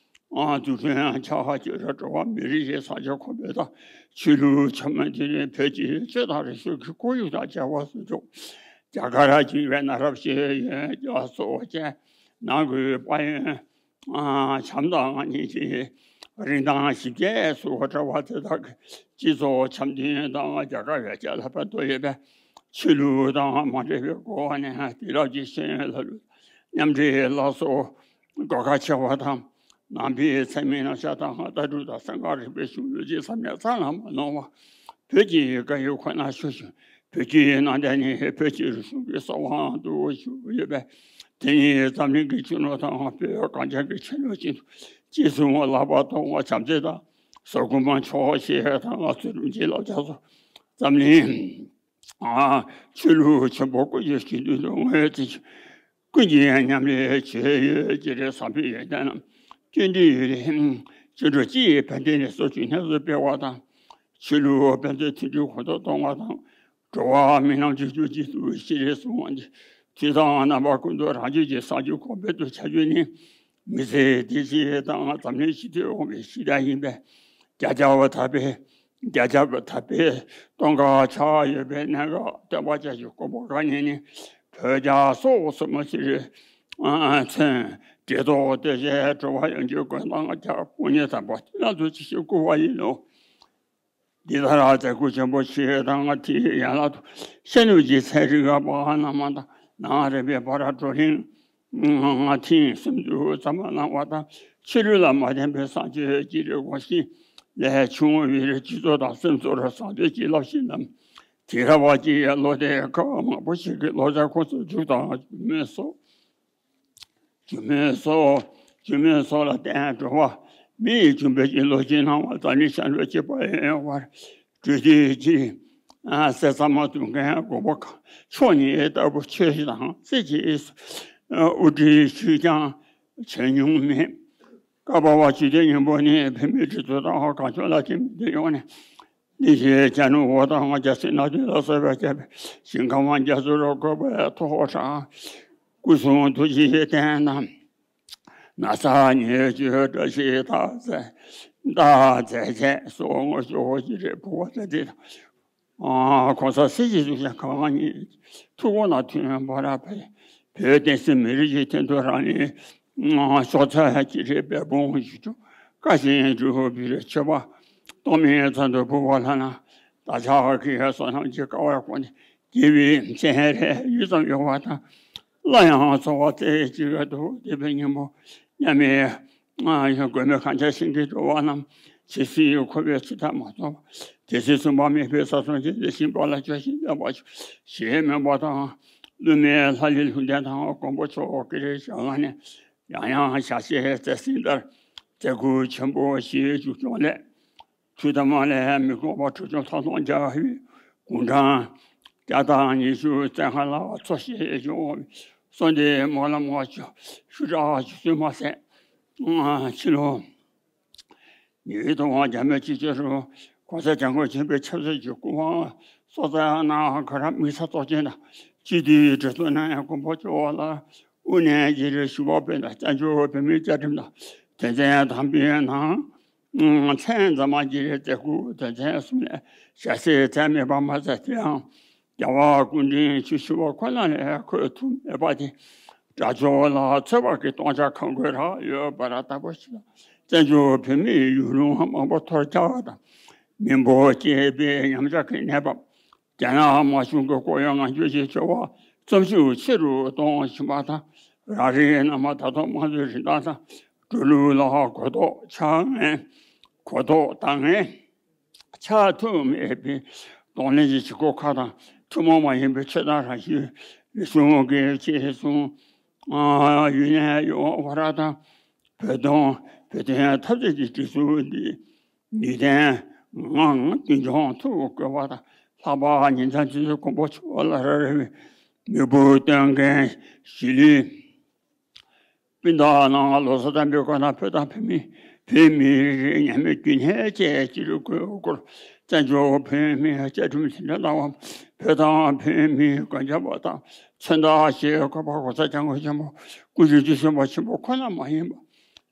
ཨ་དུས་ཀུན་ཕྱག་བཅུ་ར་འགྲོ་བ་མི་རིགས་ཀྱི་ས་ཆ་ཁོ་བོད་དང་ཆོས་ལུགས་ཆ་མ་འདི་ནི་བོད་ཀྱི་ཆོས་དང་རིག་གཞུང་གི་ཁོར་ཡུག་དང་བཅས་པ་སོགས་ཀྱང་རྒྱ་གར་གྱི་ཡོད་ན་རབ་ཞི་ཡོན་རྒྱ་སོགས་ཀྱང་ནང་གི་དཔལ་ཡོན་ཨ་བྱམས་དང་སྙིང་རྗེ་རིན་ཐང་ཞིབ་རྒྱས་སུ་བཀྲ་བ་དེ་དག་གི་སྤྱི་ཚོགས་འཆམ་མཐུན་དང་རྒྱལ་ཁབ་ཡར་རྒྱས་ལ་ཕན་ཐོགས་ཡོད་པས། ཆོས་ལུགས་དང་མ་འབྲེལ་བའི་སྒོ་ནས་དེང་རབས་ཀྱི་ཤེས་ཡོན་ལ་ལུས་མཉམ་འབྲེལ་ལ་སོགས་དགོས་གལ་ཆེ་བ་དང་། ནང་པའི་ཚད་མའི་རྣམ་གཞག་དང་ལྟ་གྲུབ་དང་གསང་སྔགས་རིག་པའི་གཞུང་ཡོད་ཅེས་བསམ་ནས་རྩ་ལ་མ་ནོར་བར་བོད་ཀྱི་བཀའ་ཡིག་ཁོ་ན་ཞུ་ཞིང་བོད་ཀྱི་ནང་བསྟན་ནི་བོད་ཀྱི་རིག་གཞུང་གི་གསང་བ་དུ་བཞུགས་ཡོད་པས། དེ་ཉིད་འཛམ་གླིང་གི་ཆོས་ལུགས་དང་བོད་གངས་ཅན་གྱི་ཆོས་ལུགས་ཅན་དུ་གཅིག་མཚུངས་ལག་པ་ཐོགས་པ་བྱམས་བརྩེ་དང་ཟབ་དགོངས་མ་ཆོག་ཤེས་དང་ཚུལ་ཁྲིམས་ཀྱི་བསླབ་བྱ་སོགས་འཛམ་གླིང་ཆོས་ལུགས་ཆེན་པོ་ཀུན་གྱི་དཀྱིལ་དུ་ངོས་འཛིན་ཀུན་གྱིས་མཉམ་ལས་བྱས་ཡོད་ཀྱི་རེད། བསམ་པའི་ཡོན་ཏན་རྣམས་སྐྱོན་བྲལ་ཡོད་རེད། སྐྱེ་འགྲོ་སྤྱི་ཡི་ཕན་བདེ་ནི་སོ་བཅུའི་གནས་སུ་སྤེལ་བ་དང་། ཆོས་ལུགས་ཕན་ཚུན་མཐུན་སྒྲིལ་གོང་དུ་གཏོང་བ་དང་། འགྲོ་བ་མི་རྣམས་ཀྱི་རྒྱུ་གཅིག་ཏུ་ཤེས་རིག་སྲུང་བ་འདི་དུས་དང་རྣམ་པ་ཀུན་ཏུ་རང་རྒྱུད་ཀྱི་སངས་རྒྱས་གོང་འཕེལ་དུ་བྱ་རྒྱུ་ནི། མི་ཚེ་འདི་ཕྱི་དང་འཛམ་གླིང་ཕྱི་དུས་འོང་བའི་གཞི་རྟེན་ཡིན་པས། རྒྱ་ཁྱབ་ཐར་པའི་རྒྱ་ཁྱབ་ཐར་པའི་སྟོན་ཁ་ཆགས་ཡོད་པའི་གནད་འགག་སྟོན་པ་བཅས་ཀྱི་དགོངས་པ་གང་ཉིད་ནི། བོད་རྒྱ་སོག་གསུམ་ཕྱིར་མཚོན། འབྲེལ་ཐོག་སྟོད་གཞས་འགྲོ་བ་ཡོངས་ཀྱི་མགོན་དང་རྒྱལ་དཔུང་གཉེན་དམ་པ་ཏི་ལ་མཛོད་ཅིག་ཞིག་བསྐུལ་བ་ཡིན་ནོ། འདི་ལྟར་མཛད་སྒོ་ཆེན་པོ་ཞིག་དང་དེའི་ཡན་ལག་ཏུ་ཤར་ནུབ་ཀྱི་ཚན་རིག་པ་རྣམས་དང་ནང་རིམ་པའི་བར་བགྲོ་གླེང་ཐེངས་གསུམ་དུ་མཛད་པ་གནང་བ་དང་། ཆོས་ལུགས་ལ་མ་བརྟེན་པའི་བཟང་སྤྱོད་ཀྱི་རིགས་གོང་བཞིན་ལས་བྱུང་བའི་སྤྱི་ཚོགས་དང་སེམས་ཚོར་བཟང་སྤྱོད་ཀྱི་བསླབ་གཞི་རྣམས་ དེ་ར་བ་ཅི་ཡ་ལོ་དེ་ཁ་བ་མང་པོ་ཞིག་གི་ལོ་ཙཱ་ཁོ་ཚོ་རྒྱུ་དང་རྒྱུ་མེད་སོགས། རྒྱུ་མེད་སོགས། རྒྱུ་མེད་སོགས་ལ་བརྟེན་འགྲོ་བ་མི་ཡི་འབྱུང་པོའི་ཀྱི་ལོ་ཅི་སྣང་བ་དང་ནི་ཤ་འགྲོ་བྱེད་པ་ཡོད་པར་གྲོས་བསྡུར་གྱི་ཟས་ཚ་མ་བཏུང་མཁན་དགོན་པ་ཁག་ཕྱོགས་གཉིས་ལྟ་བུ་ཆོས་དང་སྲིད་ཀྱི་དབུ་ཁྲིད་ཞིག་ཀྱང་བྱེད་མྱོང་མེད། ཀ་པ་བ་ཆོས་སྡེ་སྙིང་པོ་ནི་བོད་མིའི་སྒྲིག་འཛུགས་དང་གང་ཕྱོགས་ལ་ཐིམ་དུ་ཡོང་ནས། ལི་ཤི་ཅ་ནུ་འོ་དང་རྒྱ་སེ་ན་དུ་ལ་སོགས་པའི་རྒྱལ་པོའི་ཞིང་ཁམས་རྒྱ་མཚོ་རུ་བཀོད་པའི་ཐོག་ཁྲ་སྐུ་གསུང་ཐུགས་ཀྱི་རྟེན་དང་། ན་ཚ་ཉེས་སྤྱོད་བཀྲ་ཤིས་རྟགས་མཛད་རྟགས་མཛད་བྱས་སོགས་ངོ་སྤྲོད་ཀྱི་རེ་བུ་བ་ཙེ་ཙེ་དང་། ཨ་གོང་ས་སྲིད་ཞིའི་གཟུགས་ཅན་གང་ཉིད་ཐུགས་དགོངས་ལ་མཐུན་པར་ཕེབས། བོད་བསྟན་སྲིད་མི་རིགས་ཀྱི་དོན་དུ་རང་ཉིད་ཤོག་ཚ་གི་རེ་འབད་འབུངས་ཞུ་རྒྱུ་བཀའ་བཞིན་སྒྲུབ་པའི་མཆོད་པ་གཏོར་མའི་ཚབ་ཏུ་ཕུལ་བ་ལྷག་ན། བདག་ཅག་གི་བསོད་ནམས་ཀྱི་དཀའ་བར་བསྐོར་ནས་དགེ་བའི་སྤྱན་རས་གཡུལ་ཙམ་གཡོ་བ་དང་། སླར་ཡང་འཚོ་བ་རྩེ་གཅིག་ཏུ་བསྡད་པའི་སྙིང་པོ་མཉམ་མེད་མགོན་མེད་གངས་ཅན་ཞིང་གི་འགྲོ་བ་རྣམས་ཇི་སྲིད་འཁོར་བའི་ཚུལ་མཐའ་མ་རྫོགས་པ། དེ་སྲིད་གསུམ་པ་མི་ཕམ་ས་གསུམ་གྱི་ལས་བཞིན་པ་ལ་སྐྱོ་ཞིང་སྡང་བ་ཞེས་སྨོན་པ་དང་། བསླུ་མེད་ལྷ་ཡི་ལྷུན་ལྡན་དང་མགོན་པོ་མཆོག་གི་རེ་ཞག་ལྔ་ནས་ཡང་ཡང་ཞལ་བཞེས་མཛད་ཟིན་ལྟར་མཛད་ཁུར་ཆེན་པོ་ཞིག་མཇུག་སྐྱོང་སླད། ཐུགས་དམ་ལས་མི་དགོས་པ་གྲུབ་ཆུང་ཐང་སྟོང་རྒྱལ་བའི་དགུང་གྲངས་བརྒྱ་དང་ཉི་ཤུ་རྩ་ལྔ་ལ་འཚོ་བཞེས་བྱུང་བའི་གསོལ་འདེབས་སྨོན་ལམ་ལྔ་བཅུ་ཞུ་དྲག་ཞུ་ཚུལ་མ་ཟད། ཕྱི་ལོ་ཉིས་སྟོང་བརྒྱ་མེད་གཅིག་བརྒྱ་རུ་གོང་ས་སྐྱབས་མགོན་ཆེན་པོའི་ཆབ་སྲིད་ཀྱི་སྐུ་དབང་སྲོག་རྩ་ནང་ག་ར་དམིགས་བསལ་ཚོགས་ཆེན་དང་སྤྱི་འཐུས་གྲོས་ཚོགས་ནང་མགོན་པོ་མཆོག་ལ་དབུ་ནས་རྗེས་ལུས་ཞུ་བ་སྤེལ་དང་བཙན་བྱོལ་བོད་མིའི་བཅའ་ཁྲིམས་དང་དོན་ཚན་དང་པོའི་ནང་མཚན་འཛམ་མ་གྱི་རེ་བཙན་སྐུ་དོན་ཚན་གསུམ་ལས་ཞལ་གསེར་མཚན་མེད་པ་མ་ཟད་དེའང་རྒྱལ་བ་སྐུ་ཕྲེང་བཅུ་བཞི་པ་ཁོ་ན་ལས་འཁོད་ཐུབ་མེད་པ་དེ་དགྲ་ཕྱོགས་ལ་ཚོད་དཔག་གི་སྟོང་ཆ་གང་དགོས་རག་ཡོད་པ་ར་ལྟ་བུ་ཞིག་ལ་བཙན་བྱོལ་བོད་མིའི་ཡུལ་ལུང་མང་པོ་འཐོར་རྒྱག་པ་དང་མི་འབོར་སྐྱེས་པའི་ཉམས་ཆག་གི་གནས་བབ། རྒྱ་ནག་དམར་གཞུང་གི་ལྐོག་གཡོ་ངན་སྐྱུག་གི་ཆེ་བ་རྩོམ་ཤུགས་ཆེ་རུ་གཏོང་བཞིན་པ་དང་། རང་རེའི་ནང་མ་ད་དུང་དམངས་གཙོའི་རིན་ཐང་དང་འགྲོ་ལུགས་ལ་གོ་རྟོགས་ཆག་ངན་གོ་རྟོགས་དང་ངན་ཆགས་ཐུབ་མེད་པའི་གདོང་ལེན་གྱི་བྱེད་སྒོ་ཁག་དང་ཐུན་མོང་མ་ཡིན་པའི་ཆོས་དང་རང་གཤིས་རིག་གཞུང་གི་ཆེད་སོང་ཡུན་ནས་ཡོང་བ་ར་དང་། བོད་དོན་བོད་དོན་འཐབ་རྩོད་ཀྱི་སྒྲིག་འཛུགས་འདི་ནུས་ལྡན་ངང་རྒྱུན་འཁྱོངས་ཐུབ་དགོས་པ་དང་ལྷག་པར་ཉིན་མཚན་དུས་སུ་མགོན་པོ་མཆོག་ལ་ར་རེ་བའི་མོས་གུས་སྟོན་མཁན་གཞིས་ལུས་སྤུན་ཟླ་རྣམས་ལོ་གསར་དམ་པའི་སྐོར་དང་བོད་དང་བོད་མི་བོད་མི་རིགས་ཉམས་མེད་རྒྱུན་གནས་བཅས་ཀྱི་རིགས་དགོས་སྐོར་བཙན་བྱོལ་བོད་མིའི་བཅའ་ཁྲིམས་དེ་འདྲ་ལྟ་བ་བོད་དང་བོད་མིའི་མགོན་སྐྱབས་པ་དང་མཚོན་རྟགས་ཞེས་བཀོད་པ་གོང་ས་སྐྱབས་མགོན་ཆེན་པོ་སྐུ་ཕྲེང་བཅུ་གསུམ་པ་ཆེན་པོ་ཁོ་ན་མ་ཡིན་པ།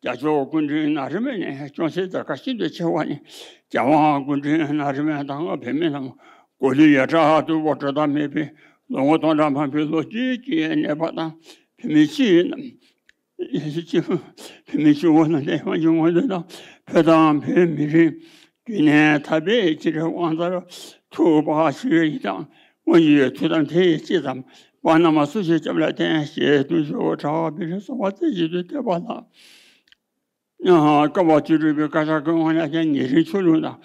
རྒྱ་མཚོ་སྐུ་ཕྲེང་ན་རིམ་ནས་སྐྱོང་སའི་མཛད་དཀའ་ཤིན་ཏུ་ཆེ་བ་ནི་རྒྱལ་དབང་སྐུ་ཕྲེང་ན་རིམ་དང་བོད་མི་རྣམས་གོ་ལུས་ཡ་བྲག་ཏུ་བོར་འགྲོ་ཐབས་མེད་པའི་ལོ་ངོ་སྟོང་ཕྲག་མང་པོའི་ལོ་རྒྱུས་ཀྱི་གནས་བབ་དང་བོད་མི་སྤྱི་རྣམས་བོད་མི་སྤྱི་བོ་རྣམས་ལས་དབང་ཆེན་ངོས་འཛིན་དང་བོད་དང་བོད་མི་རིགས་རྒྱུན་གནས་ཐར་པའི་ཕྱིར་དབང་གསར་ཐུག་པ་ཞིག་ཡིན་ཙང་སྔོན་གྱི་ཐུགས་དམ་དེ་ཅི་ཙམ་པ་རྣམ་པ་སུ་ཞིག་སྐྱབས་ལ་བརྟེན་ཞེས་བརྟུལ་ཞུགས་དྲག་པའི་གསོལ་བ་རྩེ་གཅིག་ཏུ་བཏབ་པ་ལགས། སྐབས་བཅུ་དྲུག་པའི་བཀའ་ཤག་གི་དབང་ལ་བརྟེན་ཉེ་རིང་ཆོས་ལུགས་དང་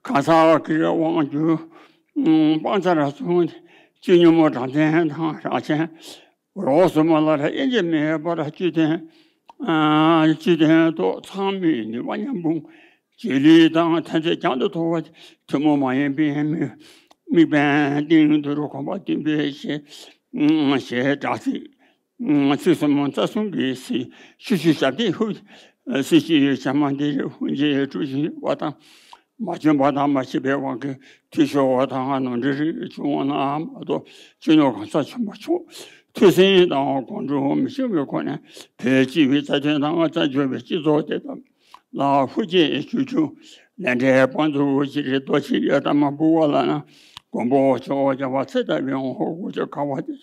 གང་ཟག་གི་དབང་སྒྱུར་སྤང་བྱ་ར་སོང་སྤྱི་སྙོམས་དྲང་བདེན་དང་རང་ཆེན་རོགས་སུ་མ་ལ་ར་དབྱེ་འབྱེད་མེད་པར་སྤྱི་དོན་སྤྱི་དོན་ཐོག་ཚང་མས་ནུས་པ་མཉམ་སྤུངས་བྱེད་ལུས་དང་ཐན་ཚད་ཀྱང་དུ་མཐོ་བ་ཐུན་མོང་མ་ཡིན་པའི་དམིགས་དཔལ་སྟེང་དུ་རུ་གོམ་པ་བདུན་པའི་ཞེས་ཞེས་དྲག་ཚིག་ཚིག་གསུམ་རྩ་གསུམ་གྱི་སྲིད་ཤུ་ཤུ་ཞབས་བརྟན་ཧུ། སྲིད་ཞུའི་བྱ་མ་འདི་རུ་ཧུན་གྱིས་གྲུ་བཞི་བ་དང་། མ་བྱོན་པ་དང་མ་ཤེས་པའི་དབང་གིས་འཐུས་ཤོར་བ་དང་ནོར་འཁྲུལ་རིགས་བྱུང་བ་རྣམས་མ་གཏོགས་སྤྱི་ནོར་གོང་ས་ཆེན་པོ་མཆོག་ཐུགས་སེམས་དང་དགོངས་འགྲོ་མི་ཤོར་བའི་སྒོ་ནས་བོད་སྤྱི་པའི་རྩ་དོན་དང་རྩ་འཇོག་པའི་སྤྱི་ཚོགས་དེ་དག་ལ་ཧུར་བསྐྱེད་ཞུ་རྒྱུ་ལས་འབྲས་དཔང་འཛུགས་ཀྱི་རེ་ལྟོ་ཆེ་ཡོད་དམ་མ་འབུལ་བ་ལ་ན་མགོན་པོ་མཆོག་རྒྱལ་བ་ཚེ་ལྟ་བུའི་ངོ་བོ་དགུ་ཆ་ག་བ་དེ་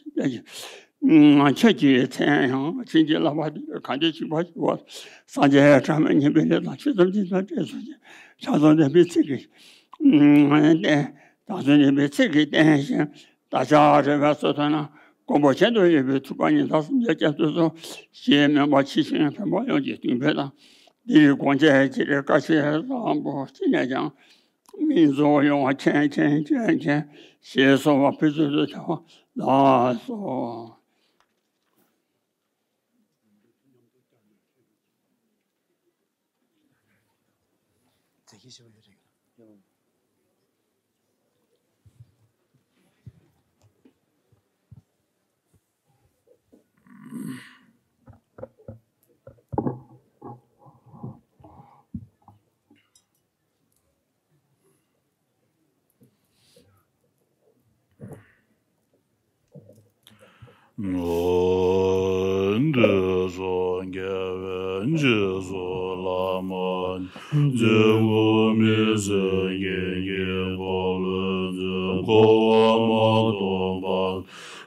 ཁྱེད་ཀྱི་མཚན་ཡང་བྱིན་གྱིས་བརླབས་པ་དེ་གང་དེ་གཅིག་པ་ཞུ་བ། སངས་རྒྱས་གྲངས་མེད་མཉན་པའི་ལས་དང་ཆོས་ཐམས་ཅད་དང་འབྲས་བུ་ཅན་ཕྱག་རྫོགས་ལྡན་པའི་ཚིག་གིས་བསྟན། བདག་བཟོད་ལྡན་པའི་ཚིག་གིས་བསྟན་ཞིང་བདག་ཅག་རེ་བའི་སོ་ཐོག་ན་མགོན་པོ་མཁྱེན་དུ་ཡོད་པའི་ཐུགས་ཀ་ཉི་ཟླ་སུམ་བརྒྱ་བརྒྱད་དུ་སོ་ཞེས་སྨོན་པ་ཆེ་ཞིང་ཕན་པ་ཡོངས་ཀྱི་གཏིང་འབེབས་དང་འདིར་དགོངས་བྱས་ཀྱི་བཀའ་ཆོས་བཟང་པོ་ཅི་ནས་ཀྱང་། མིང་རྫོགས་ཡོང་བ་མཁྱེན་མཁྱེན་མཁྱེན་མཁྱེན། ཞེས་གསུངས་པ་ཕུན་སུམ་ཚོགས་ཀྱི་ལགས་སོ། འདི་སོགས་རྒྱལ་བའི་རྗེས་སུ་བླ་མ་མཛད། སྐུ་མི་ཟད་རྒྱན་གྱི་འཁོར་ལོའི་མཛོད། འཁོར་བ་མ་སྟོངས་པ་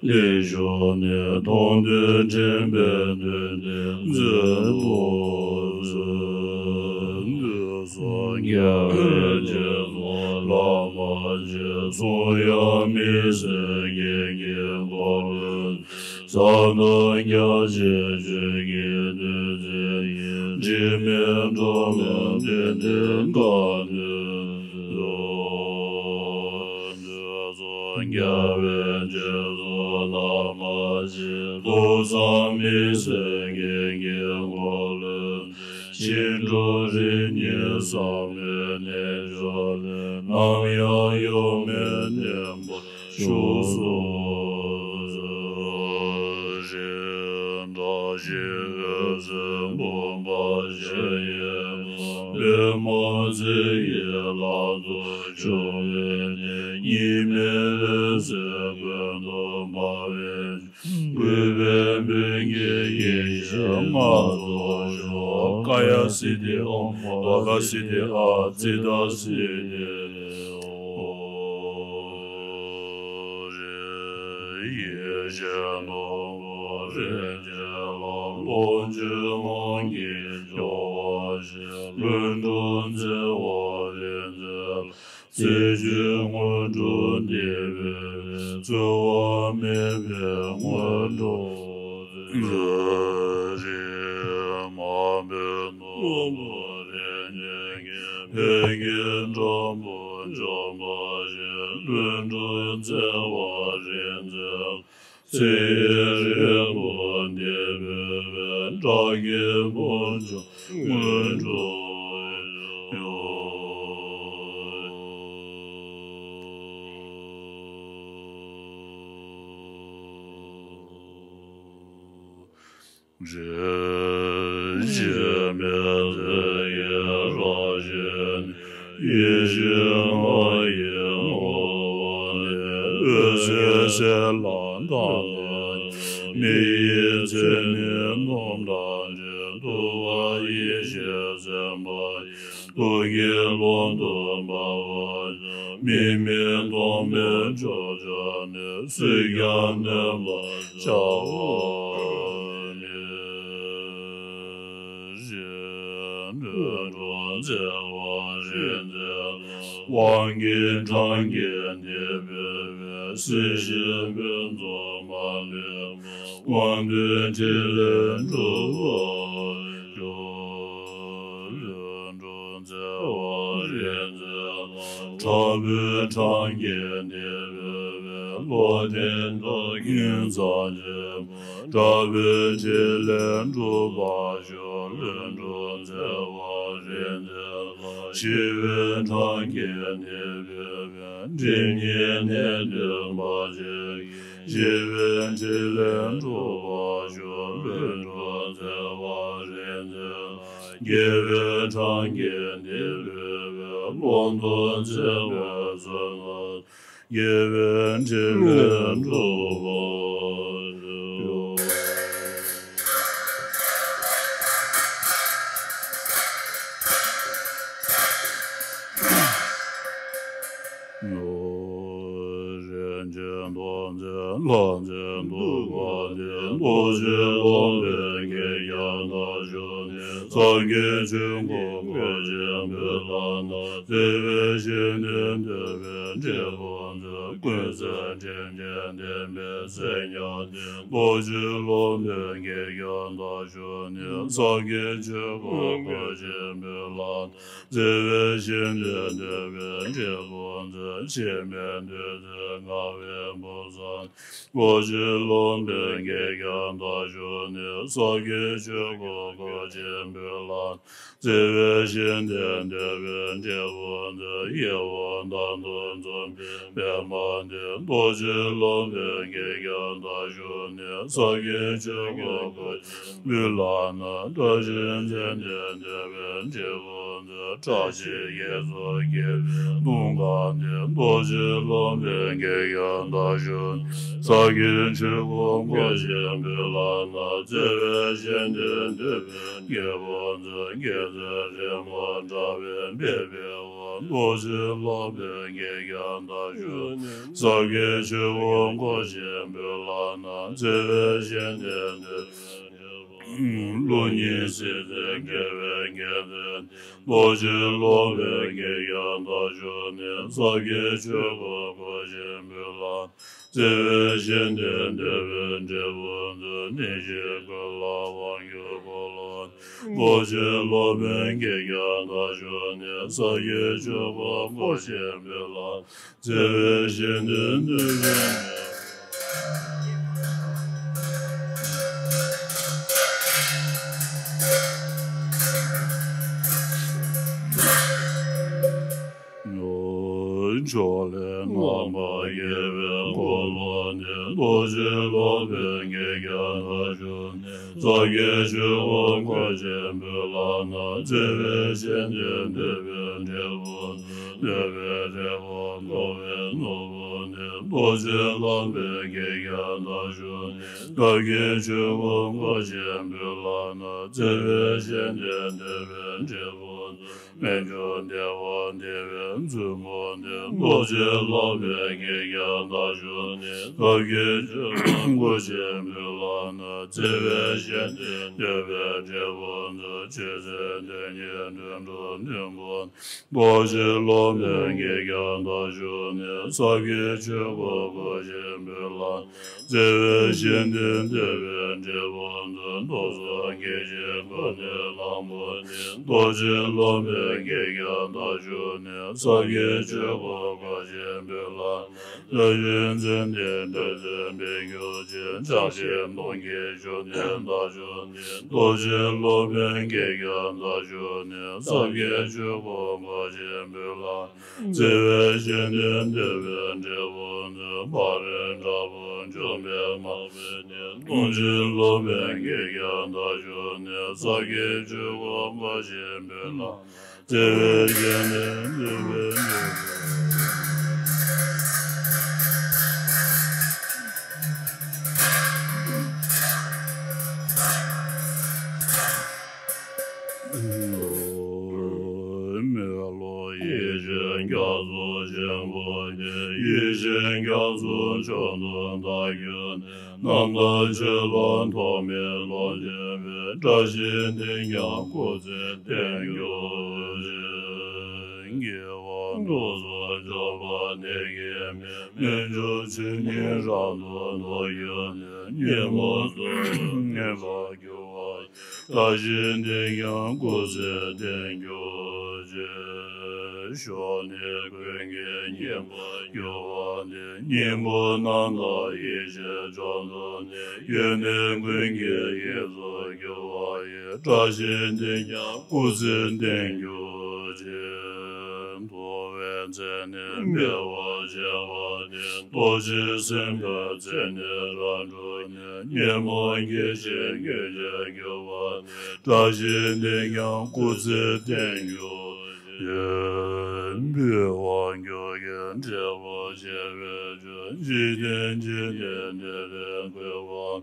ལས་བྱུང་ནས། མཐོང་ཐོས་དྲན་པས་མདུན་དུ་མཛད་པར་མཛོད། འདི་སོགས་རྒྱལ་བའི་རྗེས་སུ་བླ་མ་མཛད། གསུང་དབྱངས་མི་ཟད་རྒྱན་གྱི་འཁོར་ལོའི་ཟབ་དོན་རྒྱ་ཆེན་ཆོས་ཀྱི་བདུད་རྩི་ཡིས། དྲི་མེད་འགྲོ་ལ་བདེ་སྟོན་གང་དུ་སྩོལ། འདི་སོགས་རྒྱལ་བའི་རྗེས་སུ་བླ་མ་མཛད། ཐུགས་བསམ་མི་ཟད་རྒྱན་གྱི་འཁོར་ལོའི་མཛོད། ཕྱིན་དྲུག་རིམ་གཉིས་བསམ་ཡས་རྣལ་འབྱོར་ལས། ནམ་ཡང་གཡོ་མེད་བརྟན་པར་བཞུགས་སུ་གསོལ། བཀྲ་ཤིས་འོད་ཟེར་འབུམ་པ་ཞལ་གྱི་པདྨོ་ཚེ་ཡི་ལྷ་ཚོགས་འབྱུང་བའི་གནས། གཉིས་མེད་འོད་ཟེར་ཀུན་ཏུ་འབར་བའི། གུས་པས་བོད་ཀྱི་ཡེ་ཤེས་ལྔ་རྫོགས་ཤོག། ཀཱ་ཡ་སིདྡྷི་ཨོཾ། བཱ་ཀ་སིདྡྷི་ཨཱཿ། ཙིཏྟ་སིདྡྷི་ཧཱུྃ། ཡེ་ཤེས་ནོར་བུ་རིན་ཆེན་ལ། ལོངས་སྤྱོད་ངང་གིས་སྐྱོང་བ་ཞིག། ལྷུན་གྲུབ་མཛད་པ་རིག་འཛིན་ལ། རྩེ་གཅིག་དངོས་གྲུབ་འདི་འབུལ་བས། རྩོལ་བ་མེད་པའི་དངོས་གྲུབ་སྩོལ་ཅིག། མ་འོངས་ནོར་བུ་རིན་ཆེན་གྱི། ཕན་བསྐྱེད་འབྲས་བུ་འབྱུང་བ་ཞིག། ལྷུན་གྲུབ་མཛད་པ་རིག་འཛིན་ལ། ཚེ་ཡི་རིག་པ་འདི་འབུལ་བས། དགྲ་བགེགས་ཕམ་བྱུང་དངོས་གྲུབ་ཡོང་། རིན་ཆེན་མེ་ལྷའི་རང་བཞིན་ནི། ཡེ་ཤེས་ལྔ་ཡི་ངོ་བོ་ལས། འོད་ཟེར་གསལ་ལ་མདངས་སྟོབས་ཀྱིས། མི་ཡི་མཚན་ནི་སྣུམ་དང་འདྲེས། ཐུབ་པ་ཡེ་ཤེས་སེམས་དཔའ་ཡི། ཐུགས་ཀྱི་ཀློང་དུ་འབར་བ་ཡང་། མི་མེད་སྟོང་པའི་མཆོག་ཀྱང་ནི། སྲིད་ཀྱང་གནོན་པར་བྱ་བ་མེད། ལྷུན་གྲུབ་མཛད་པ་རིག་འཛིན་ལ། དབང་གི་གྲངས་ཀྱིས་འདི་འབུལ་བས། སྲིད་ཞིའི་ཕུན་ཚོགས་མ་ལུས་པ། དབང་པོའི་ཕྲིན་ལས་འགྲུབ་པར་ཤོག། ལྷུན་གྲུབ་མཛད་པ་རིག་འཛིན་ལ། དྲག་པོའི་གྲངས་ཀྱིས་འདི་འབུལ་བས། བློ་ལྡན་དག་གིས་མཚམས་བཅད་པ། དྲག་པོའི་ཕྲིན་ལས་འགྲུབ་པར་ཤོག། ལྷུན་གྲུབ་མཛད་པ་རིག་འཛིན་ལ། ཞི་བའི་གྲངས་ཀྱིས་འདི་འབུལ་བས། སྒྲིབ་གཉིས་ནད་གདོན་བར་ཆད་ཀྱི། ཞི་བའི་ཕྲིན་ལས་འགྲུབ་པར་ཤོག། ལྷུན་གྲུབ་མཛད་པ་རིག་འཛིན་ལ། དགེ་བའི་གྲངས་ཀྱིས་འདི་འབུལ་བས། ཀློང་དུ་མཛེས་པའི་ཚོན་རྣམས། དགེ་བའི་ཕྲིན་ལས་འགྲུབ་པར་ཤོག། རིན་ཆེན་ཐོབ་བྱའི་ལྷ་མཛེས་སྡུག་པ་འདི། ཐུགས་རྗེས་སྟོན་པའི་སྐལ་བརྒྱ། དང་ཞུ་ནས། སངས་རྒྱས་ཆོས་སྐུ་བཀོད་ཆེན་པོའི་ལམ་སྣ། བརྩེ་བས་བཞེས་ནས་འདུད་པའི་འབྲས་བུ་མཛོད། ཀུན་གསལ་དྲིན་ཅན་བསྟན་པའི་སེང་གེ་འདི། རྡོ་རྗེ་སློབ་དཔོན་གྱིས་ཀྱང་དང་ཞུ་ནས། སངས་རྒྱས་ཆོས་སྐུ་བཀོད་ཆེན་པོའི་ལམ། བརྩེ་བས་བཞེས་ནས་འདུད་པའི་འབྲས་བུ་མཛོད། གཤེད་མའི་བདུད་རྩི་མངའ་བའི་བུམ་བཟང་། རྡོ་རྗེ་སློབ་དཔོན་གྱིས་ཀྱང་དང་ཞུ་ནས། སངས་རྒྱས་ཆོས་སྐུ་བཀོད་ཆེན་པོའི་ལམ། བརྩེ་བས་བཞེས་ནས་འདུད་པའི་འབྲས་བུ་མཛོད། གཡས་འོག་མདུན་དུ་འཛོམས་པའི་པདྨ་འདི། རྡོ་རྗེ་སློབ་དཔོན་གྱིས་ཀྱང་དང་ཞུ་ནས། སངས་རྒྱས་ཆོས་སྐུ་བཀོད་པའི་ལམ་སྣ། བཀྲ་ཤིས་འཛིན་ཏེ་འདུད་པའི་འབྲས་བུ་མཛོད། བཀྲ་ཤིས་ཀྱི་ཚོགས་བསྐྱེད་པའི་དུང་དཀར་འདི། རྡོ་རྗེ་སློབ་དཔོན་གྱིས་ཀྱང་དང་ཞུ་ནས། སངས་རྒྱས་ཆོས་སྐུ་བཀོད་ཆེན་པོའི་ལམ་སྣ། བརྩེ་བས་བཞེས་ཏེ་འདུད་པའི་འབྲས་བུ་མཛོད། རྒྱལ་སྲས་རིན་པོ་ཆེ་འདྲ་བའི་པད་པའི་དབུས། རྡོ་རྗེ་སློབ་དཔོན་གྱིས་ཀྱང་དང་ཞུ་ནས། སངས་རྒྱས་ཆོས་སྐུ་བཀོད་ཆེན་པོའི་ལམ་སྣ། བརྩེ་བས་བཞེས་ཏེ་འདུད་པའི་འབྲས་བུ། ཀླུ་གཉན་སྲིད་རྩེ་རྒྱལ་བའི་གཉེན་ཚན། རྡོ་རྗེ་སློབ་དཔོན་གྱིས་ཀྱང་དང་ཞུ་ནས། སངས་རྒྱས་ཆོས་སྐུ་བཀོད་ཆེན་པོའི་ལམ། བརྩེ་བས་བཞེས་ཏེ་འདུད་པའི་འབྲས་བུ་མཛོད། གནས་བཞིའི་ཀུན་ལ་དབང་སྒྱུར་འཁོར་ལོ། རྡོ་རྗེ་སློབ་དཔོན་གྱིས་ཀྱང་དང་ཞུ་ནས། སངས་རྒྱས་ཆོས་སྐུ་བཀོད་ཆེན་པོའི་ལམ། བརྩེ་བས་བཞེས་ཏེ་འདུད་པའི་ཕྱོགས་ལས་རྣམ་པར་རྒྱལ་བའི་འཁོར་ལོ་འདི། རྡོ་རྗེ་སློབ་དཔོན་གྱིས་ཀྱང་དང་ཞུ་ནས། སངས་རྒྱས་ཆོས་སྐུ་བཀོད་ཆེན་པོའི་ལམ་སྣ། བརྩེ་བས་བཞེས་ཏེ་འདུད་པའི་འབྲས་བུ། འདོད་པའི་འབྲས་བུ་འདོར་བའི་ནོར་བུ་འདི། རྡོ་རྗེ་སློབ་དཔོན་གྱིས་ཀྱང་དང་ཞུ་ནས། སངས་རྒྱས་ཆོས་སྐུ་བཀོད་ཆེན་པོའི་ལམ་སྣ། བརྩེ་བས་བཞེས་ཏེ་འདུད་པའི་འབྲས་བུ། རྨད་བྱུང་བདེ་བ་འདུས་པའི་བཙུན་མོ་འདི། རྡོ་རྗེ་སློབ་དཔོན་གྱིས་ཀྱང་དང་ཞུ་ནས། སངས་རྒྱས་ཆོས་སྐུ་བཀོད་ཆེན་པོའི་ལམ་སྣ། བརྩེ་བས་བཞེས་ཏེ་འདུད་པའི་འབྲས་བུ་མཛོད། ཆོས་ཚན་དོན་གཉིས་འགྲོ་དྲུག་བདུན་པོ། རྡོ་རྗེ་སློབ་དཔོན་གྱིས་ཀྱང་དང་ཞུ་ནས། སངས་རྒྱས་ཆོས་སྐུ་བཀོད་ཆེན་པོའི་ལམ། བརྩེ་བས་བཞེས་ཏེ་འདུད་པའི་འབྲས་བུ་མཛོད། མདོ་སོགས་དགེ་བཤེས་ཀུན་ནས་བླང་པོ་འདི། རྡོ་རྗེ་སློབ་དཔོན་གྱིས་ཀྱང་དང་ཞུ་ནས། སངས་རྒྱས་ཆོས་སྐུ་བཀོད་ཆེན་པོའི་ལམ། བརྩེ་བས་འཛིན་ཏེ་འདུད་འཛིན་པའི་རྒྱུ་ཅན། བྱང་ཆེན་སྟོང་གི་ཞུ་ནས་དང་ཞུ་ནས། རྡོ་རྗེ་སློབ་དཔོན་གྱིས་ཀྱང་དང་ཞུ་ནས། སངས་རྒྱས་ཆོས་སྐུ་བཀོད་ཆེན་པོའི་ལམ། བརྩེ་བས་བཞེས་ཏེ་འདུད་པའི་འབྲས་བུ་མཛོད། ཕ་རོལ་དགྲ་བོ་འཇོམས་པའི་དམག་དཔོན་ནི། སྟོང་ཆེན་སློབ་དཔོན་གྱིས་ཀྱང་དང་ཞུ་ནས། སངས་རྒྱས་ཆོས་སྐུ་བཀོད་ཆེན་པོའི་ལམ། བརྩེ་བས་བཞེས་ནས་འདུད་པའི་འབྲས་བུ། མེ་ལོང་ཡེ་ཤེས་རྒྱ་མཚོ་ཆེན་པོ་འདི། ཡེ་ཤེས་རྒྱ་མཚོ་མཆོག་ཏུ་བདག་གྱུར་ནས། རྣམ་དག་ཆོས་ལ་ཐོགས་མེད་ལོངས་སྤྱོད་པའི། བཀྲ་ཤིས་འདི་ཉིད་སྐུ་ཚེ་བརྟན་གྱུར་ཅིག། དགེ་བ་ཐོག་སུ་འཇོག་པ་ནད་ཀྱིས་མེད། སྨན་མཆོག་ཆོས་ཉིད་རབ་ཏུ་རྟོགས་གྱུར་ནས། ཉོན་མོངས་ཚོགས་རྣམས་ངེས་པར་གྱུར་པ་ཡི། བཀྲ་ཤིས་འདི་ཉིད་སྐུ་ཚེ་བརྟན་གྱུར་ཅིག། གཞོན་ནུ་ཀུན་གྱི་སྙིང་པོར་གྱུར་པ་འདི། སྙིང་པོ་རྣམ་དག་ཡེ་ཤེས་མཆོག་ཏུ་གནས། ཡོན་ཏན་ཀུན་གྱི་དབྱིངས་སུ་གྱུར་པ་ཡི། བཀྲ་ཤིས་འདི་ཉིད་སྐུ་ཚེ་བརྟན་གྱུར་ཅིག། ཐུབ་པའི་མཚན་ནི་འཕེལ་བར་བྱེད་པ་སྟེ། རྡོ་རྗེ་སེམས་དཔའི་མཚན་ནི་རབ་འཕྲོག་ནས། ཉོན་མོངས་སྐྱེ་མཆེད་རྒྱུན་ཆད་གྱུར་པ་ནས། བཀྲ་ཤིས་འདི་ཉིད་སྐུ་ཚེ་བརྟན་གྱུར་ཅིག། འབུལ་བ་མཆོག་གི་འབྲས་བུ་བྱེ་བའི་མཆོག། འཇིག་རྟེན་འཇིག་རྟེན་འདིར་འགོད་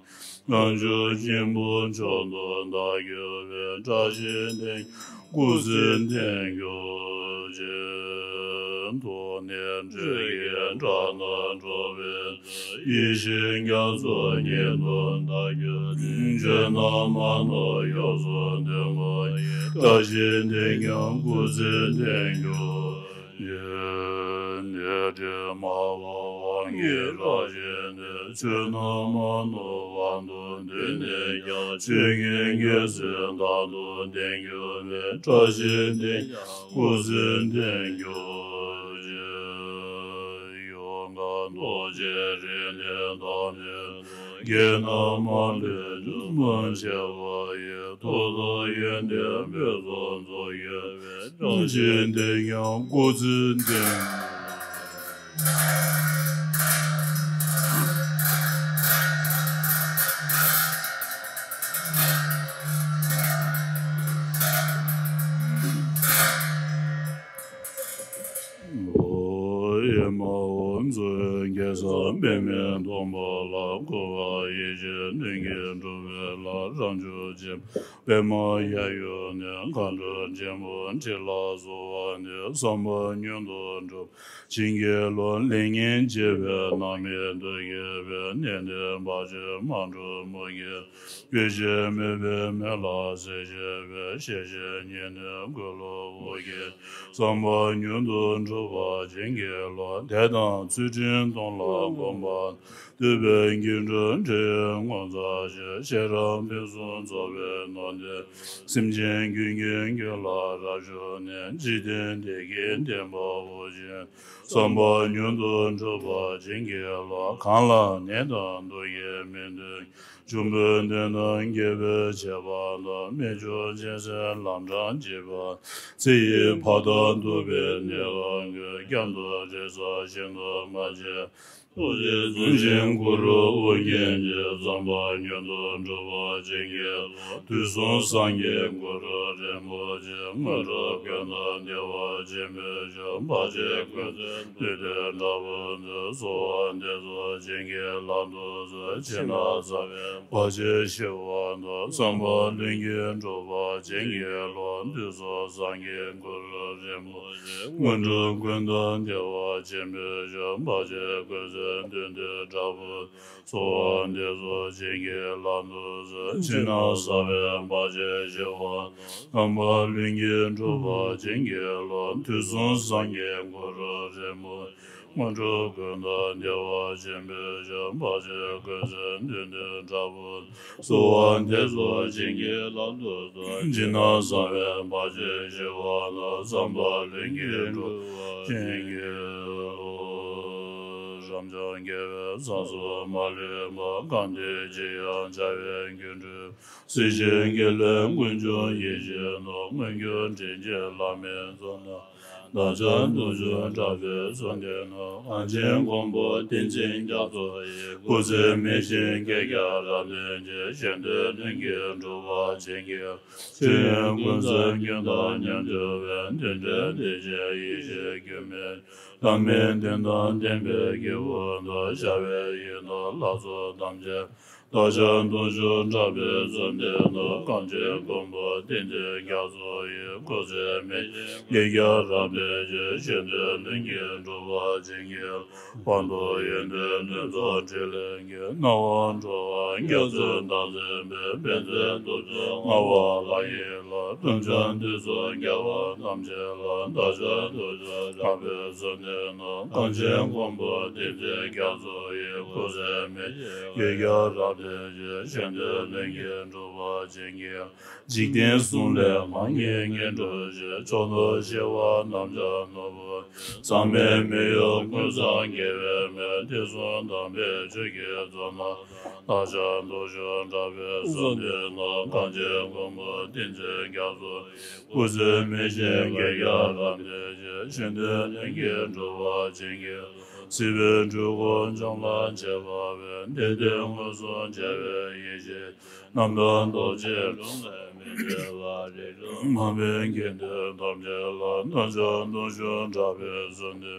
པ། རྣལ་འབྱོར་སྙིང་པོ་མཆོག་ཏུ་བདག་གྱུར་པའི། བཀྲ་ཤིས་འདི་སྐུ་ཚེ་བརྟན་གྱུར་ཅིག། དུ་ནི་འབྲས་ཀྱི་སྒྲ་རྣམས་སྒྲོགས་པའི་ཚེ། ཡེ་ཤེས་རྒྱ་མཚོ་ཉིད་དུ་བདག་གྱུར་ཏེ། ཆོས་རྣམས་མ་ནོར་ཡོངས་སུ་ཐོན་དགོས་ཡི། བཀྲ་ཤིས་འདི་ཀྱང་སྐུ་ཚེ་བརྟན་གྱུར་ཅིག། ཉི་ཁྲི་མ་བབས་དབང་གི་རབ་བཞད་ནས། ཆོས་རྣམས་མ་ནོར་དབང་དུ་བསྡུས་ནས་ཀྱང་། ཆོས་ཉིད་རྒྱལ་སྲས་རྟག་ཏུ་བརྟན་གྱུར་པའི། བཀྲ་ཤིས་འདི་ཡང་སྐུ་ཚེ་བརྟན་གྱུར་ཅིག། ཡོ་ག་རྡོ་རྗེ་རིགས་ལས་བརྟག་པའི་ཚེ། བགེགས་རྣམས་མ་ལུས་འཇོམས་པར་བྱེད་པ་ཡི། ཐུགས་དང་ཡོན་ཏན་དཔག་ཏུ་མེད་པའི། བཀྲ་ཤིས་འདི་ཡང་སྐུ་ཚེ་བརྟན། ཨེ་མ་ཧོ། མཚོ་སྐྱེས་ས་པདྨའི་སྡོང་པོ་ལ། འཁོར་བ་ཡེ་ཤེས་ལྷུན་གྱིས་གྲུབ་པའི་ལྷ། རབ་འབྱམས་ཆེན་པོ་པདྨ་གཡས་གཡོན་ནས། མཁའ་འགྲོ་ཆེན་པོ་ཁྲི་ལ་གསོལ་བ་འདེབས། བསམ་པ་མྱུར་དུ་འགྲུབ་པར་བྱིན་གྱིས་རློབས། ལེགས་ཉེས་འབྱེད་པའི་རྣམ་སྨིན་དུས་ཀྱི་བེར། ནད་དང་བར་ཆད་མ་འགྲོ་མུ་གེ། སྐྱེ་ཤི་མེད་པའི་མི་ལ་སྲིད་ཞིའི་བེར། ཤེས་བཞིན་ཉིད་ནི་འཁོར་ལོ་བོར་གྱི། བསམ་པ་མྱུར་དུ་འགྲུབ་པར་བྱིན་གྱིས་རློབས། དད་དང་ཚུལ་ཁྲིམས་སྡོམ་ལ་གོམས་པ། བསྟོད་པའི་སྒྱུ་འཕྲུལ་འགྲན་ཡོལ་ངོ་མཚར་ཆེ། ཤེས་རབ་ཕུན་སུམ་ཚོགས་པའི་ནོར་འདི། སེམས་ཅན་ཀུན་གྱི་རྒྱུད་ལ་རབ་ཞུགས་ནས། འཇིག་རྟེན་བདེ་སྐྱིད་ལྡན་པ་བོར་ཕྱིར། བསམ་པ་མྱུར་དུ་འགྲུབ་པར་བྱིན་གྱིས་རློབས། གང་ལ་ནད་དང་དུག་གིས་མི་འདུལ། འབྱུང་པོའི་གདོན་དང་རྒྱལ་པོའི་བྱེད་པ་དང་། རྨད་བྱུང་གཅན་གཟན་ལམ་འཕྲང་འཇིགས་པ། ཚེ་ཡི་བར་དོར་གདུག་པའི་ནད་ཀྱང་ཁྱབ། སྐྱབས་འགྲོ་རེ་ས་ཤིན་ཏུ་མ་མཆིས། ཐུགས་རྗེས་བཟུང་ཞིང་གུ་རུ་དབུ་བརྙེས་ཀྱི། བསམ་པ་མྱུར་དུ་འགྲུབ་པར་བྱིན་གྱིས་རློབས། དུས་གསུམ་སངས་རྒྱས་གུ་རུ་རིན་པོ་ཆེ། སྔོན་འགྲོ་ཀུན་ཏུ་བདེ་བ་ཆེན་པོས་ཞུ། བར་ཆད་ཀུན་སེལ་བདུད་འདུལ་དྲག་པོ་མཛོད། གསོལ་བ་འདེབས་སོ་བྱིན་གྱིས་བརླབ་ཏུ་གསོལ། ཕྱི་ནང་གསང་བའི་བར་ཆད་ཞི་བ་དང་། བསམ་པ་ལྷུན་གྱིས་འགྲུབ་པར་བྱིན་གྱིས་རློབས། དུས་གསུམ་སངས་རྒྱས་གུ་རུ་རིན་པོ་ཆེ། སྔོན་འགྲོ་ཀུན་ཏུ་བདེ་བ་ཆེན་པོས་ཞུ། བར་ཆད་ཀུན་སེལ་བདུད་འདུལ་དྲག་པོ། གསོལ་བ་འདེབས་སོ་བྱིན་གྱིས་བརླབ་ཏུ་གསོལ། ཕྱི་ནང་གསང་བའི་བར་ཆད་ཞི་བ། བསམ་པ་ལྷུན་གྱིས་འགྲུབ་པར་བྱིན་གྱིས་རློབས། དུས་གསུམ་སངས་རྒྱས་གུ་རུ་རིན་པོ་ཆེ། སྔོན་འགྲོ་ཀུན་ཏུ་བདེ་བ་ཆེན་པོས་ཞུ། བར་ཆད་ཀུན་སེལ་བདུད་འདུལ་དྲག་པོ། གསོལ་བ་འདེབས་སོ་བྱིན་གྱིས་བརླབ་ཏུ་གསོལ། ཕྱི་ནང་གསང་བའི་བར་ཆད་ཞི་བ་དང་། བསམ་པ་ལྷུན་གྱིས་འགྲུབ་པར་བྱིན་གྱིས་རློབས། རབ་འབྱམས་རྒྱལ་བའི་ཚོགས་གཙོ་མ་ལུས་པ། གང་འདུལ་ཅིར་ཡང་འཆར་བའི་སྒྱུ་འཕྲུལ། སྲིད་ཞིའི་དགེ་ལེགས་ཀུན་འབྱུང་ཡིད་བཞིན་ནོར། མངོན་གྱུར་དྲིན་ཅན་བླ་མའི་གཙུག་ན། བདག་ཅག་དུག་མཆོག་དྲག་པོའི་གཟུགས་འདི་ནི། གངས་ཅན་མགོན་པོ་བསྟན་འཛིན་རྒྱ་མཚོ་ཡི། སྐུ་ཚེ་མི་ཤིགས་བགེགས་རྒྱ་རབ་འདུལ་ཅིག། གཞན་དོན་ལྷུན་གྱིས་འགྲུབ་པར་བྱིན་གྱིས། ཆོས་དབྱིངས་ཀུན་ཟབ་རྒྱུན་དང་མཉམ་སྦྱོར་བའི། རྟེན་འབྲེལ་བདེ་ཆེན་ཡེ་ཤེས་རྒྱུད་སྨིན། བླ་མའི་གདན་དང་བསྟན་པའི་སྐྱེས་བུ་དང་། བྱ་བའི་ཡུལ་དང་ལྷ་ཚོགས་ཐམས་ཅད། བདག་ཅག་དུག་མཆོག་དྲག་པོའི་གཟུགས་འདི་ནི། གངས་ཅན་མགོན་པོ་བསྟན་འཛིན་རྒྱ་མཚོ་ཡི། སྐུ་ཚེ་མི་ཤིགས་བགེགས་རྒྱ་རབ་འདུལ་ཅིག། གཞན་དོན་ལྷུན་གྱིས་འགྲུབ་པར་བྱིན་གྱིས། དཔལ་མཐོ་ཡོན་ཏན་ལྷུན་རྫོགས་ཕྲིན་ལས་ཀྱི། སྣང་བ་འགྲོ་བ་རྒྱ་མཚོའི་མདངས་འཛིན་པའི། དཔལ་ལྡན་དུག་མཆོག་ལྔ་པ་ལྷ་ཡི་ལྷ། གདུལ་བྱ་འདི་ཚོགས་རྒྱལ་བ་ཐམས་ཅད་ལ། བདག་ཅག་དུག་མཆོག་དྲག་པོའི་གཟུགས་འདི་ནི། གངས་ཅན་མགོན་པོ་བསྟན་འཛིན་རྒྱ་མཚོ་ཡི། སྐུ་ཚེ་མི་ཤིགས་བགེགས་རྒྱ་རབ་འདུལ་ཅིག། གཞན་དོན་ལྷུན་གྱིས་འགྲུབ་པར་བྱིན་གྱིས། འཇིག་རྟེན་གསུམ་ལས་ལྷང་ངེར་ངེར་འགྲོ་ཞིང་། མཆོག་ཏུ་གཤེགས་པ་རྣམས་ཀྱང་ནོར་བུ། ཟག་མེད་མི་གཡོ་ཀུན་བཟང་རྒྱལ་བའི་མོད། དུས་གསུམ་དམ་པའི་ཆོས་ཀྱི་མཚོ་ན། བདག་ཅག་དུག་མཆོག་དྲག་པོའི་གཟུགས་འདི་ནི། གངས་ཅན་མགོན་པོ་བསྟན་འཛིན་རྒྱ་མཚོ། སྐུ་ཚེ་མི་ཤིགས་བགེགས་རྒྱ་རབ་འདུལ་ཅིག། གཞན་དོན་ལྷུན་གྱིས་འགྲུབ་པར་བྱིན་གྱིས། སྲིད་པའི་འཁྲུལ་འཁོར་འཇོམས་ལ་བྱེད་པ་བས། བདེ་སྟོང་མངོན་སུམ་མཇལ་བའི་ཡེ་ཤེས། རྣམ་དག་རྡོ་རྗེའི་ཀློང་ལས་མི་འབྱུང་བ། རིག་གྲོལ་མ་འཕེལ་དགེ་འདུན་ཐམས་ཅད་ལ། བདག་ཅག་དུག་མཆོག་དྲག་པོའི་གཟུགས་འདི།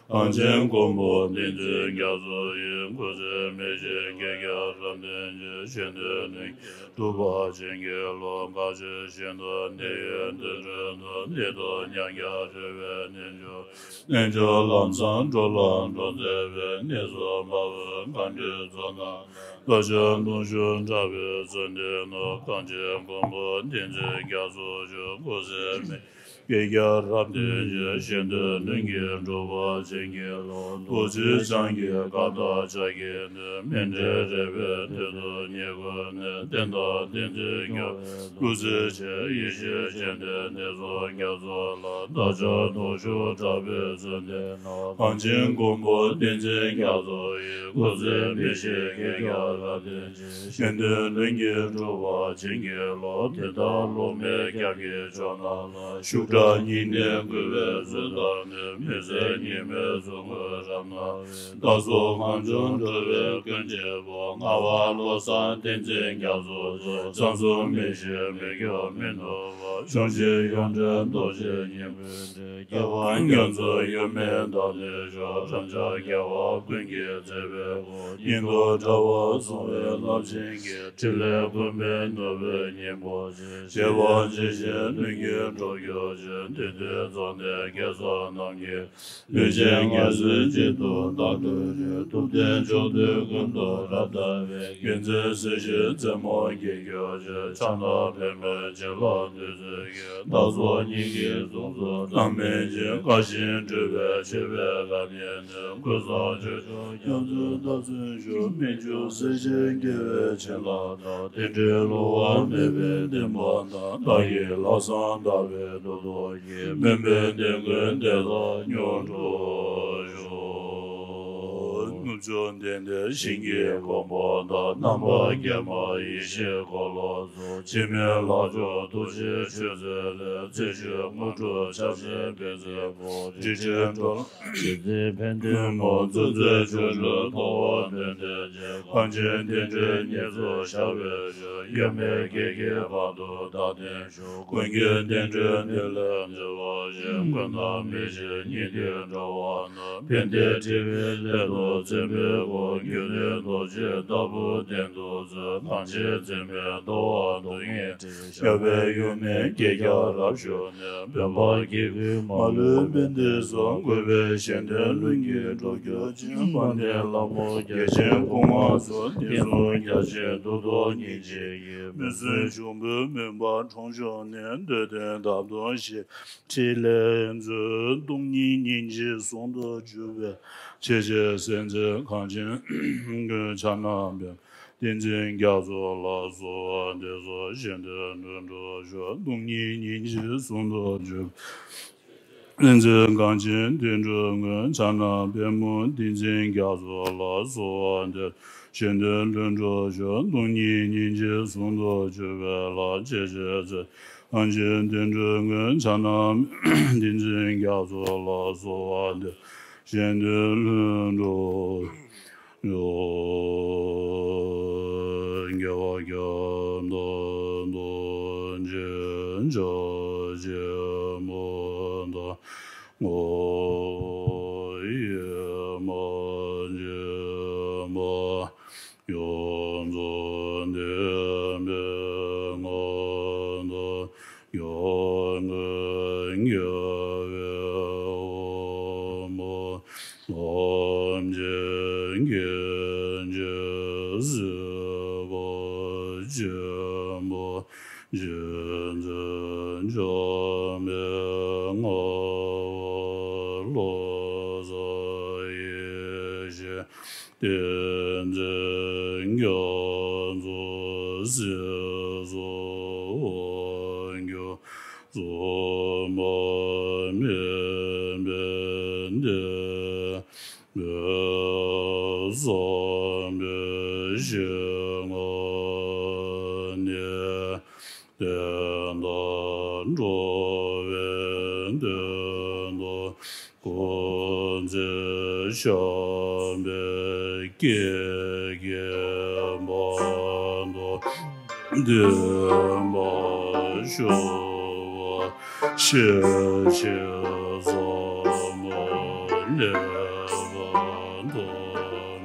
གངས་ཅན་མགོན་པོ་བསྟན་འཛིན་རྒྱ་མཚོ་ཡི། སྐུ་ཚེ་མི་ཤིགས་བསྐལ་བརྒྱར་རབ་བརྟན་ཅིང་། གཞན་དོན་ལྷུན་གྱིས་གྲུབ་པར་བྱིན་གྱིས་རློབས། ག་ཅི་ཞིག་ཏུ་འདི་ཡི་དུད་འགྲོའི་དོན། འདི་དང་མཉམ་པར་སྤྱོད་པའི་རྣལ་འབྱོར། རྣལ་འབྱོར་ལམ་བཟང་འགྲོ་ལ་འགྲོ་མཛད་པའི། གནས་སུ་དཔའ་བོའི་མཁའ་འགྲོའི་ཚོགས་རྣམས་ལ། བདག་ཅག་གདུང་ཤུགས་དྲག་པོས་བརྩོན་འདུན་གནང་། གངས་ཅན་མགོན་པོ་བསྟན་འཛིན་རྒྱ་མཚོ་མཆོག། སྐུ་ཚེ་མི་བསྐལ་བརྒྱར་རབ་བརྟན་ཅིང་། གཞན་དོན་ལྷུན་གྱིས་འགྲུབ་པར་བྱིན་གྱིས་རློབས། རྡོ་རྗེ་འཆང་གི་བཀའ་དང་ཕྱག་གི་ནི། མཎྜལ་རས་པའི་སྟེང་དུ་ཉིད་བཀོད་ནས། བསྟན་དང་བསྟན་འཛིན་སྐྱོང་བའི་སྐུ་ཚེ་ཆེ། ཡེ་ཤེས་སྤྱན་ལྡན་བསྟན་སྲུང་རྒྱ་མཚོ་ལ། བདག་ཅག་གདུང་ཤུགས་དྲག་པོས་བརྩོན་འདུན་གནང་། གངས་ཅན་མགོན་པོ་བསྟན་འཛིན་རྒྱ་མཚོ་ཡི། སྐུ་ཚེ་མི་ཤིགས་བསྐལ་བརྒྱར་རབ་བརྟན་ཅིང་། གཞན་དོན་ལྷུན་གྱིས་འགྲུབ་པར་བྱིན་གྱིས་རློབས། དེ་ལྟར་སློབ་མའི་སྐྱབས་ཀྱི་མཆོག་རྣམས་ལ། ཤུགས་དྲག་སྙིང་ནས་གུས་པས་གསོལ་བ་འདེབས། མི་ཟད་ཉི་མའི་གཟུགས་བརྙན་རབ་སྣང་བའི། བདག་སོགས་གངས་ལྗོངས་འགྲོ་བའི་ཀུན་གྱི་དཔལ། ངག་དབང་བློ་བཟང་བསྟན་འཛིན་རྒྱ་མཚོ་མཆོག། བསམ་གཟུགས་མི་ཤིགས་མི་སྐྱོ་མི་ནུབ་པ། གཞོན་གཤིས་ཡོངས་འདྲེན་རྡོ་རྗེ་སྙིང་པོའི་གྲས། རྒྱལ་བ་རྒྱ་མཚོ་ཡོད་མེད་བདག་ལ་ཞུ། རབ་འབྱམས་རྒྱལ་བ་ཀུན་གྱི་མཛད་པའི་སྐུ། སྙིང་ཐག་བྲལ་བར་བཟུང་བའི་རླབས་ཆེན་གྱི། ཕྲིན་ལས་ཀུན་ཕན་ནོར་བུའི་སྙིང་པོ་ཆེ། བྱེ་བ་ཇི་བཞིན་ལྷུན་གྱིས་གྲུབ་གྱུར་ཅིག། དེ་དུས་འཛམ་གླིང་རྒྱལ་ས་རྣམས་ཀྱི། ལུས་ཅན་ངལ་གསོའི་གཅིག་ཏུ་བདག་སྒྲུབ་ཅིང་། ཐུབ་བསྟན་ཕྱོགས་དུས་ཀུན་ཏུ་རབ་དར་བའི། མཁྱེན་བརྩེ་སྲིད་ཞིའི་རྩེ་མོར་འགྱེད་གྱུར་ཅིག། ཕྱག་ན་པདྨོའི་བྱིན་རླབས་བདུད་རྩིའི་རྒྱུན། བདག་སོགས་སྙིང་གི་གཟུངས་སུ་བདག་མེད་ཅིང་། བཀའ་བཞིན་སྒྲུབ་པའི་ཆེ་བའི་རབ་བརྙེས་ནས། ཀུན་བཟང་ཆོས་སྐྱོང་རྒྱ་མཚོའི་བདག་མཚོན་ཞུ། མི་འགྱུར་སྲས་ཆེན་རྒྱལ་བའི་བྱིན་རླབས་དང་། རྟེན་འབྲེལ་བསླུ་བ་མེད་པའི་བདེན་པ་དང་། བདག་གི་ལྷག་བསམ་དག་པའི་རྡོ་རྗེ། སྨོན་པའི་གདེང་ཀུན་དེ་དག་མྱུར་འགྲུབ་ཤོག། རྣལ་འབྱོར་ལྡན་འདས་ཞིང་གི་མགོན་པོ་དང་། རྣམ་པར་རྒྱལ་བ་ཡེ་ཤེས་འཁོར་ལོ་སོགས། འཆི་མེད་ལྷ་མཆོག་ཐུགས་རྗེའི་མཆོད་རྫས་ལས། རྩེ་གཅིག་དངོས་གྲུབ་ཆར་ཆེན་འབེབས་མཛད་པ། རིན་ཆེན་དྲི་བསིལ་ཕན་བདེའི་མུ། བཙུན་མོའི་ཆོ་འཕྲུལ་ཐོབ་པར་འདོད་ལྡན་ཅིག། གངས་ཅན་བསྟན་འགྲོའི་གནས་སུ་ཤར་བའི་ཕྱིར། གཡོ་མེད་སྐད་ཀྱི་བར་དུ་བདག་བསྟན་ཤོག། ཀུན་གྱི་རྟེན་འབྲེལ་འདི་ལས་འཇལ་བར་ཤོག། ཀུན་བདག་མེད་ཅིང་ཉིད་དུ་འགྲོ་བ་རྣམས། ཕན་བདེའི་འབྲེལ་བའི་སླད་དུ་བརྩོན་པའི་སྒོ། རྒྱུ་ནི་རྡོ་རྗེའི་ལྟ་བུ་གདེང་དུ་གསོལ། གངས་ཅན་འཛིན་པའི་ལྟ་བ་རྡོ་རྗེའི་ཕྲེང་བ། ཞབས་པད་ཡུན་གནས་བསྐལ་བརྒྱར་རབ་བཞུགས་ནས། བོད་འབངས་སྐྱེ་དགུའི་མ་ལུས་ཕན་བདེའི་གསུང་། གུས་པས་གཞན་དོན་ལྷུན་གྱིས་གྲུབ་གྱུར་ཅིག། དཔལ་ལྡན་ལྷ་མོ་རྒྱལ་ཆེན་སྐུ་མངའ་གསོལ། བསྟན་སྲུང་རྒྱ་ཆེན་གདུགས་དང་ཉི་ཟེར་གྱི། མི་བསྲུན་འབྱུང་པོའི་མུན་པ་གྲོང་ཆོད་ནས། འདོད་དོན་དམ་དུ་བཞེས། ཕྲིན་ལས་མཛོད། སྟོང་ཉིད་སྙིང་རྗེའི་ཟུང་དུ་འཇུག་པའི། ཆེ་ཆེ་སེམས་ཅན་གངས་ཅན་ཀུན། ཕྱག་ན་པདྨོ་བསྟན་འཛིན་རྒྱ་མཚོ་ལ། གསོལ་བ་འདེབས་སོ་གཞན་དོན་ལྷུན་གྲུབ་ཤོག། སྟོང་ཉིད་སྙིང་རྗེའི་ཟུང་དུ་འཇུག། སེམས་ཅན་གངས་ཅན་དུད་འགྲོའི་མགོན། ཕྱག་ན་པདྨོ་བསྟན་འཛིན་རྒྱ་མཚོ་ལ། གསོལ་བ་འདེབས་གཞན་དོན་ལྷུན་གྲུབ་ཤོག། སྟོང་ཉིད་སྙིང་རྗེའི་ཟུང་དུ་འཇུག་པའི་ལྷ། ཆེ་ཆེ་སེམས་ཅན་གངས་ཅན་དུད་འགྲོའི་མགོན། ཕྱག་ན་བསྟན་འཛིན་རྒྱ་མཚོ་ལ། གསོལ་བ་འདེབས་གཞན་དོན་ལྷུན་གྲུབ་ཤོག། རྒྱལ་བ་ཀུན་དང་རྡོ་རྗེ་འཆང་ཆེན་པོ་དང་། སྔོན་ཡོད་མ་མཆིས་པ། ཡོངས་རྫོགས་བདེན་པའི་མངོན་རྟོགས། ཡོངས་བསྔོས་རྒྱལ་བའི་དབང་པོ། ཐམས་ཅད་མཁྱེན་ཅིང་གཟིགས་པ་ཆེན་པོ། རྗེ་བཙུན་འཆང་མའི་མངའ་འོག་བློ་བཟང་ཡེ་ཤེས་བསྟན་འཛིན་རྒྱ་མཚོ། སྲིད་གསུམ་དབང་སྒྱུར་སྲུང་མ་དམན་པའི་བདེན་པའི་བསམ་པའི་ཞིང་ཁམས་ནས། བསྟན་དང་འགྲོ་བའི་དོན་དུ་སྐུ་ཚེ་ཞབས་པད་བསྐལ་བརྒྱའི་བར་དུ་བརྟན་པར་བཞུགས་པར་ཤིས་ཤིས་ཟབ་མོ། ལེགས་པར་མཐོང་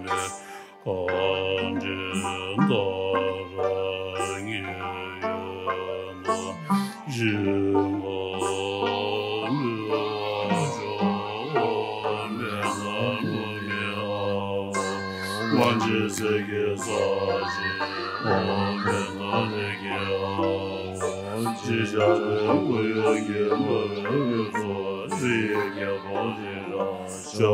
བའི་གང་དྲན་བདག་རང་ཉིད་ཡོད་ན། ཞི་བ་ལུས་པ་སྐྱོ་བ་མེད་ན་ཀུན་མི་ཧ་བ། དབང་ཆེན་སྲས་ཀྱི་ས་གཞི་འོག་མེད་ན་རི་ཀའི་ཧ་བ། ཅེས་བྱ་བའི་སྐུ་ཡོན་གྱིས་འབར་བའི་དབུས་སུ་རི་ཡི་རྒྱལ་པོ་རི་རབ་ཤར་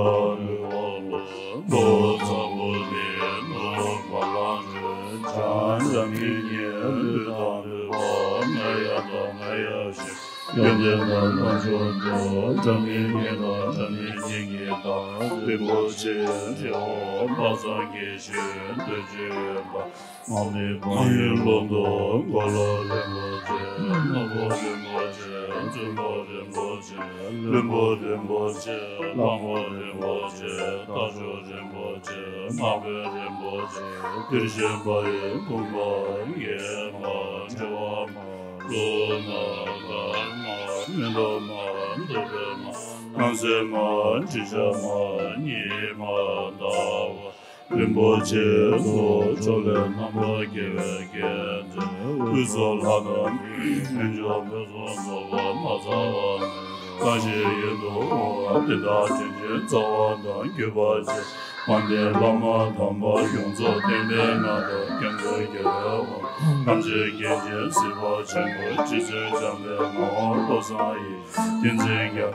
ལུས་འོག་ལུ། ནོར་བུ་བཟང་པོ་ནི་ནོར་བུ་མ་ལང་ཁྲོས་འཇམ། འཇམ་མི་ཉིད་ལུས་དང་ལུས་པ་ང་ཡང་དག་ང་ཡང་ཞི། ཡོན་ཏན་དང་ལོངས་སྤྱོད་འགྲུབ། སྒྲ་མི་སྙན་དང་སྒྲ་མི་སྙན་གྱི་མདངས། རིན་པོ་ཆེའི་ཧྲིལ་བོ་མ་ཚང་གི་ཞིང་དུ་སྤྱོད་པ། མ་མི་མ་ཡིན་ཀློང་དུ་འཁོར་ལོ་རིན་པོ་ཆེ། སྣ་ཁུང་རིན་པོ་ཆེ། བཙུན་མོ་རིན་པོ་ཆེ། བློན་པོ་རིན་པོ་ཆེ། ལྷ་མོ་རིན་པོ་ཆེ། རྟ་མཆོག་རིན་པོ་ཆེ། དམག་དཔོན་རིན་པོ་ཆེ། གཏེར་ཆེན་པ་ཡི་ཕུང་པོ་ཡིས་མ་བྲི་བ་མ་ལུ་མ་དཀར་མ་སྨན་ལྡོང་མ་དུ་པའི་མ་སྣང་གསལ་མ་དྲི་ཆབ་མ་ཉི་མ་ཟླ་བ་རིན་པོ་ཆེ་ལུ་ཕྱོགས་ལས་རྣམ་པར་རྒྱལ་བའི་རྒྱལ་མཚན། དབུས་སུ་ལྷ་དང་དཀོན་མཆོག་ཕུན་སུམ་ཚོགས་པ་མ་ཚང་བ་མེད། གང་ཞིག་ཡིད་དུ་འོང་བ་དེ་དག་དྲིན་ཅན་རྩ་བ་དང་བརྒྱུད་པ་ཆེ། དབང་ལྡན་བླ་མ་དམ་པ་ཡོངས་རྫོགས་བསྟན་པའི་མངའ་བདག་སྐྱབས་མགོན་རྒྱལ་བའི་དབང་། ཐམས་ཅད་མཁྱེན་ཅིང་གཟིགས་པ་ཆེན་པོ་རྗེ་བཙུན་འཇམ་དཔལ་ངག་དབང་བློ་བཟང་ཡེ་ཤེས་བསྟན་འཛིན་རྒྱ་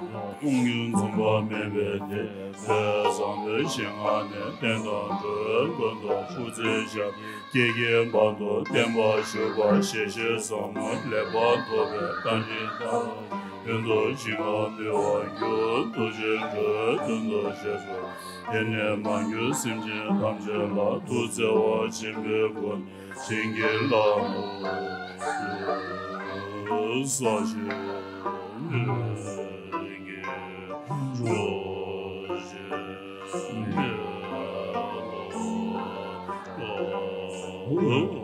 མཚོ་མཚུངས་ཡོད་མཚུངས་པ་མེད་པའི་དེ་ལས་བཟང་པོའི་ཞིང་ཁམས་ནས་བསྟན་དང་འགྲོ་བའི་མགོན་དུ་སྐུ་ཚེ་ཞབས་ཀྱིས་བསྐལ་བརྒྱའི་བར་དུ་བརྟན་པར་བཞུགས་པ་ཞེས་བཤད་བཟང་མོ་ལེགས་པར་ཐོབ་པའི་བཀའ་དྲིན་དང་། ཡོན་དུ་ཞིང་ཁམས་འདུལ་བར་འགྱུར། ཐུགས་རྗེས་འགྲོ་བའི་དོན་དུ་བཞེས་སོ། དེ་ནས་མ་གྱུར་སེམས་ཅན་ཐམས་ཅད་ལ་ཐུགས་བརྩེ་བ་ཆེན་པོའི་སྒོ་ནས་བྱིན་གྱིས་བརླབ་ཏུ་གསོལ་ཞིང་འགྲོ་ཞིང་འགྲོ་བའི་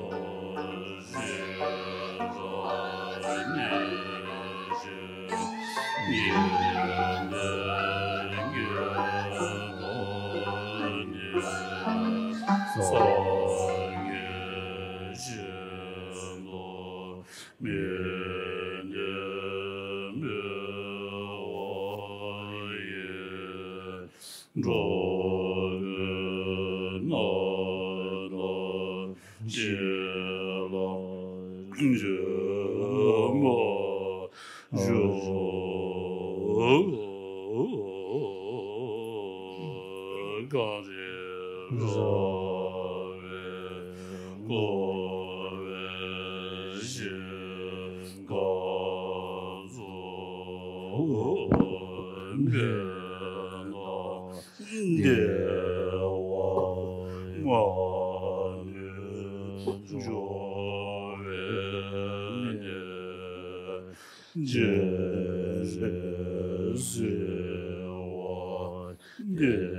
སྣང་བ་ཞི་ལ་འཇུག་པ་ཞུ། གངས་རི་ར་བས་བསྐོར་བའི་ཞིང་ཁམས་སུ་དཔལ་དང་བདེ་བ་མངའ་ནུས་འབྱུང་བའི་གནས། སྤྱན་རས་གཟིགས་དབང་བསྟན་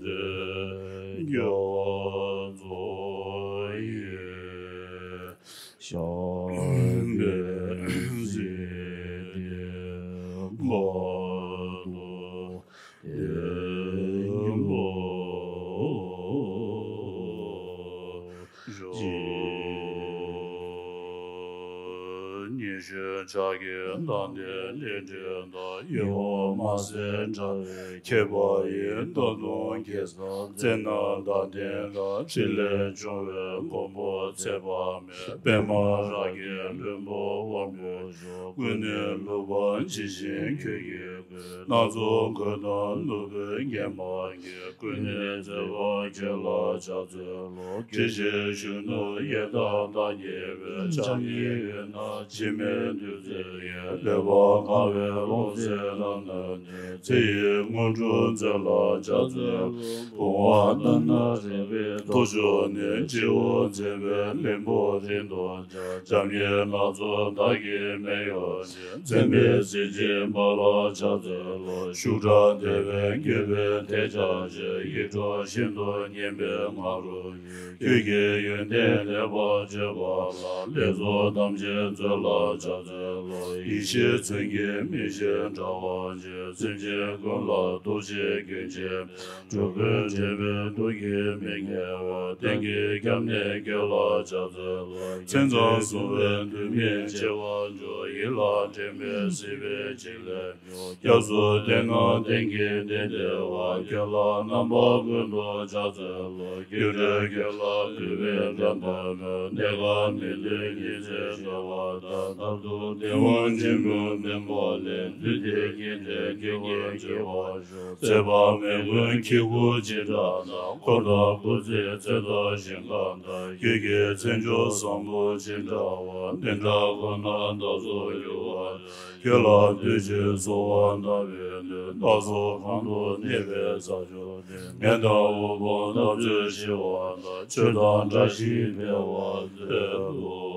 འཛིན་རྒྱ་མཚོ་ཡི་ཞབས་པད་སྲིད་མཐའི་བར་དུ་བརྟན་པར་ཤོག། ཉི་གཞོན་ཕྱག་གི་མདངས་ལྡན་གླིང་ཕྲན་དང་། ཡིད་འོང་མ་ཟད་འདྲ་བའི་ཁྱད་པར་ཡི། སྟོང་ཐུང་གེ་སར་རྩེ་ན་ཟླ་སྟེང་ར། ཕྲིན་ལས་འབྱུང་བའི་མགོན་པོ་ཚེ་དཔག་མེད། པདྨ་རཱ་གའི་ལྷུན་པོ་དབང་པོ་མཆོག། ཀུན་ནས་ལྷུག་པར་ཕྱིན་ཅིང་ཁྱོད་ཀྱི་སྐུ། སྣ་ཚོགས་གོས་དང་ནོར་བུས་བརྒྱན་པ་ཉིད། ཀུན་ནས་མཛེས་པ་ཁྱོད་ལ་ཕྱག་འཚལ་ལོ། དགྱེས་ཤིང་གཞོན་ནུ་གཡས་དང་ཟླ་གཉིས་པའི། ཕྱག་གཉིས་གཡོན་ན་འཆི་མེད་བདུད་རྩི་ཡི། ལེགས་པར་མངའ་བའི་ཀློང་གསལ་རབ་གནས་ནས། ཚེ་ཡི་དངོས་གྲུབ་མཛོད་ལ་ཕྱག་འཚལ་ལོ། བུང་བ་ལྟར་ན་རིང་བའི་ཐོར་ཅོག་ནི། སྤྱི་བོར་མཛེས་པའི་ལྷུན་པོ་རིང་དུ་འཇའ། འཇམ་དབྱངས་སྣ་ཚོགས་བདག་གི་མེ་ཡོར་ཅན། མཚན་དཔེའི་གཟི་བརྗིད་འབར་ལ་ཕྱག་འཚལ་ལོ། ཤུགས་དྲག་བདེ་བའི་རྒྱལ་པོའི་ཐལ་ལྕག་ཅན། ཡིད་འཕྲོག་ཤིན་ཏུ་སྙན་པའི་ང་རོ་ཡིས། ཁྱོད་ཀྱི་ཡོན་ཏན་ལེགས་པར་བརྗོད་པ་ལ། ལྷའི་ཚོགས་ཐམས་ཅད་མཛོད་ལ་ ལ་ཕྱག་འཚལ་ལོ། ཡེ་ཤེས་མཚོན་གྱི་མིག་བཞིན་བཀྲ་བ་ཆེ། སེམས་ཅན་ཀུན་ལ་ཐུགས་རྗེ་མགོན་ཆེན། འགྲོ་ཀུན་འདྲེན་པའི་ཐུགས་ཀྱི་མིག་སྐྱེ་བ། གཏན་གྱི་སྐྱབས་གནས་ཁྱོད་ལ་ཕྱག་འཚལ་ལོ། མཚན་ཙམ་བཟུང་བས་དུས་མིན་འཆི་བར་འགྱུར། ཡིད་ལ་དྲན་པས་སྲིད་པའི་བྱེད་ལས་སྐྱབས་སུ་བསྟེན་ན་གཏན་གྱི་བདེ་སྟེར་བ། ཁྱོད་ལ་རྣམ་པ་ཀུན་ཏུ་ཕྱག་འཚལ་ལོ། སྐྱེ་འགྲོའི་སྐྱོབ་པ་བོད་པའི་འགྲམ་དུ་གནས། སྐབས་མི་ལུས་ཉི་ཚེ་ཤོར་བ་དང་། མཐར་ཐུག་བདེ་བ་ཆེན་པོའི་མེ་མོ་ལས། བདུད་སྡེ་བརྒྱད་ལས་སྐྱོབ་པར་ཤོག། བསད་པ་མི་མགོན་ཁྱེད་སྐུ་ཅི་འདྲ་ན། འཁོར་དང་སྐུ་ཚེའི་ཚད་དང་ཞིང་ཁམས་དང་། ཁྱེད་ཀྱི་མཚན་མཆོག་བཟང་པོ་ཅི་འདྲ་བ། དེ་འདྲ་ཁོ་ནར་བདག་སོགས་འགྱུར་བར། ཁྱོད་ལ་བདུད་ཀྱི་གསོད་པ་བཏང་བའི་མཐུས། བདག་སོགས་གང་དུ་གནས་པའི་ས་ཕྱོགས་དེར། ངན་དང་འོ་བར་འཐབ་རྩོད་ཞི་བ་དང་། ཆོས་དང་བཀྲ་ཤིས་འཕེལ་བར་མཛོད་དོ།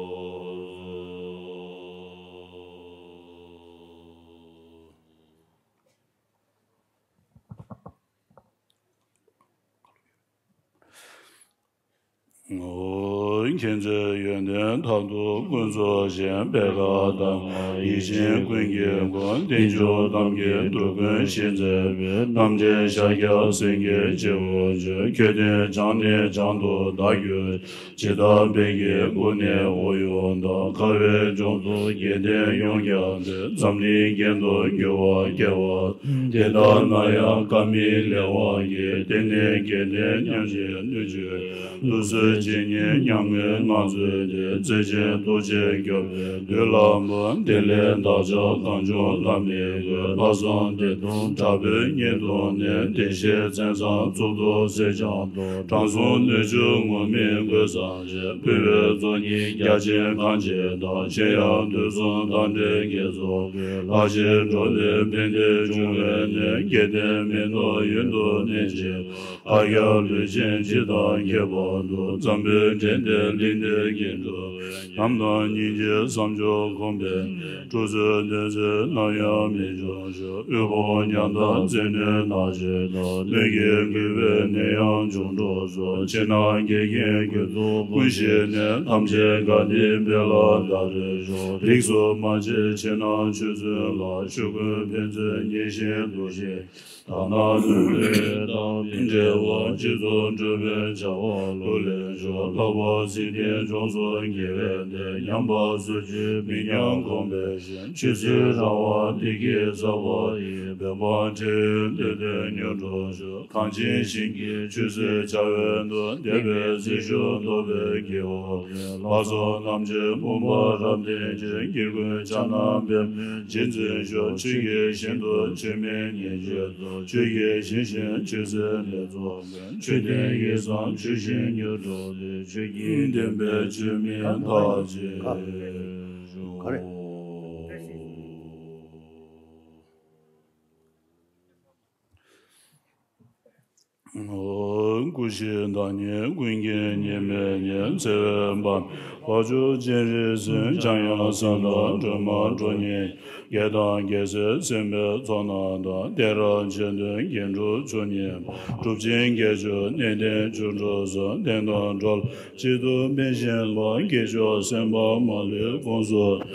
ཨོ། མཁྱེན་བརྩེ་ཡོན་ཏན་མཐར་ཐུག་ཀུན་རྫོགས་ཤིང་། པད་དཀར་དང་ཡིད་བཞིན་ཀུན་གྱི་མགོན། བསྟན་བཅོས་གཏམ་གྱི་འགྲོ་ཀུན་ཞི་མཛད་པའི། རྣམ་འདྲེན་ཤཱཀྱ་སེང་གེ་སྤྱི་བོར་གྱུར། ཁྱོད་བསྟེན་བྱང་ནས་བྱང་དུ་བདག་གྱུར་ཅིག། ཇི་ལྟར་བོད་ཀྱི་དབུ་ནས་དབུ་གཡོར་དང་། ཁ་བའི་ལྗོངས་སུ་དགེ་ལྡན་ཡོངས་ཀྱང་བསྟེན། འཛམ་གླིང་རྒྱན་དུ་འགྱུར་བར་སྐྱེ་བ། དེ་ལྟར་ན་ཡང་བཀའ་མིན་ལེགས་པར་བགྱི། དེང་ནས་དགེ་ལྡན་མཉམ་བཞེས་སྣོད་བཅུད་ཀུན། ལུགས་སྲོལ་ཇི་སྙེད་ཉམས་མྱོང་ངང་ཚུལ་ཏེ། བརྩེ་ཆེན་ཐུགས་རྗེས་སྐྱོབ་པའི་མདུན་ལམ་པོ། དེ་ལས་བདག་ཅག་གངས་ལྗོངས་ལྷ་མིའི་སྒོས། ལྷག་བསམ་བདེ་སྟོང་དྲག་པོའི་གཉེན་དུ་གནས། བདེ་གཤེགས་མཚན་བཟང་གཙུག་ཏོར་གསེར་སྦྱངས་ཐོག་དྲང་སྲོང་སྣོད་བཅུད་ངུར་སྨྲིག་གོས་བཟང་ཞལ། ཕུལ་བའི་གཙོ་སྙིང་རྒྱ་ཆེན་གང་ཇི་ལྟར། གཞན་ཡང་དུས་གསུམ་དང་འབྲེལ་དགེ་ཚོགས་ཀྱི། ལྷ་ཞིང་འགྲོ་དོན་ཕན་བདེ་འབྱུང་བའི་གནས། སྐལ་ལྡན་མི་ནོར་ཡུན་དུ་གནས་བྱེད་པ། ཨ་ཡ་ལུས་ཅན་སྤྱི་དང་ཁྱད་པར་དུ། འཛམ་བུའི་འདྲེན་བདེ་གླིང་འདིར་དགེ་འགྲུབ་པའི། ཉམས་དང་སྙིང་རྗེའི་བསམ་སྦྱོར་གོམས་པའི། ཁྲུས་གསོལ་འདོན་ཚིག་ནམ་ཡང་མི་འབྱུང་ཞིང་། དབུལ་ཕོངས་ཉམ་ཐག་བཙན་གནོན་ནག་ཕྱིས་དང་། སྣོད་ཀྱི་རྒུད་པའི་ནད་ཡམས་འབྱུང་འགྲོ་སོགས། ཕྱི་ནང་འགལ་རྐྱེན་རྒུད་ཚོགས་ཀུན་ཞི་ནས། ཐམས་ཅད་དགའ་བདེའི་དཔལ་ལ་ད་རེས་ཤོག། རིགས་སུ་མ་ཆད་ཕྱི་ནང་ཆོས་བཙུན་ལ། ཆོས་ཀུན་ཕན་ཚུན་མཉེས་ཤིང་འདུ་ཤེས། དག་སྣང་ལྷོད་ལྷོད་དང་མི་འབྲལ་བར། སྤྱི་གཙུག་འགྲོ་བའི་བྱ་བ་ལྷུར་ལེན་ཤོག། ལྷག་པར་སྲིད་དོན་ལྗོངས་སུ་དགེ་བའི་བདེ། ཉམས་པ་སོར་ཆུད་མི་ཉམས་གོང་འཕེལ་ཞིང་། ཆོས་སྲིད་རང་དབང་བདེ་སྐྱིད་གསར་པ་ཡི། བོད་འབངས་འཕྲལ་ཡུན་བདེ་དོན་མྱུར་འགྲུབ་ཤོག། གངས་ཅན་ཞིང་གི་ཆོས་སྲིད་བྱ་བའི་མདོ། འདས་པའི་ཚེ་ཤུལ་རྟོགས་པའི་དགེ་བ་ལེན། ལྷག་བསམ་རྣམ་དཔྱོད་འབུམ་པ་རབ་བརྟན་ཅིང་། སྐྱེ་ཀུན་ཕྱག་ན་པདྨོས་རྗེས་འཛིན་ཤོག། ཆོས་ཀྱི་ཞིང་དུ་ཆོས་མིན་ཉེས་སྤྱོད་རྫོགས། ཆོས་ཀྱི་ཞིང་བཞིན་ཆོས་སྲིད་ལེགས་ཚོགས་ཀུན། ཆོས་ལྡན་ཡིད་བཟང་ཆོས་བཞིན་མྱུར་འགྲུབ་པའི། ཆོས་ཀྱི་བདེན་པའི་ཆོས་མིན་མཐའ་ཡས་ཤོག། སྐུ་བཞིའི་བདག་ཉིད་ཀུན་མཁྱེན་གཉིས་མེད་ཉིད། བརྩེ་བའི་འབངས་བྱ་བྱེད་སྤྱན་རས་གཟིགས། འཇམ་དབྱངས་སེམས་དཔའ་སྒྲོལ་མ་ཁྲོ་གཉེར། རྒྱལ་དང་རྒྱལ་སྲས་སེམས་དཔའི་ཚོགས་རྣམས་དང་། གཏད་རབ་མཆོད་རྟེན་རྒྱན་དྲུག་མཆོག་གཉིས་པ། གྲུབ་ཆེན་བརྒྱད་ཅུ་གནས་བརྟན་བཅུ་དྲུག་སོགས། བསྟན་དང་འགྲོ་ལ་གཅིག་ཏུ་སྨིན་བྱེད་པ། སྐྱེས་མཆོག་སེམས་དཔའ་མ་ལུས་དགོངས་སུ།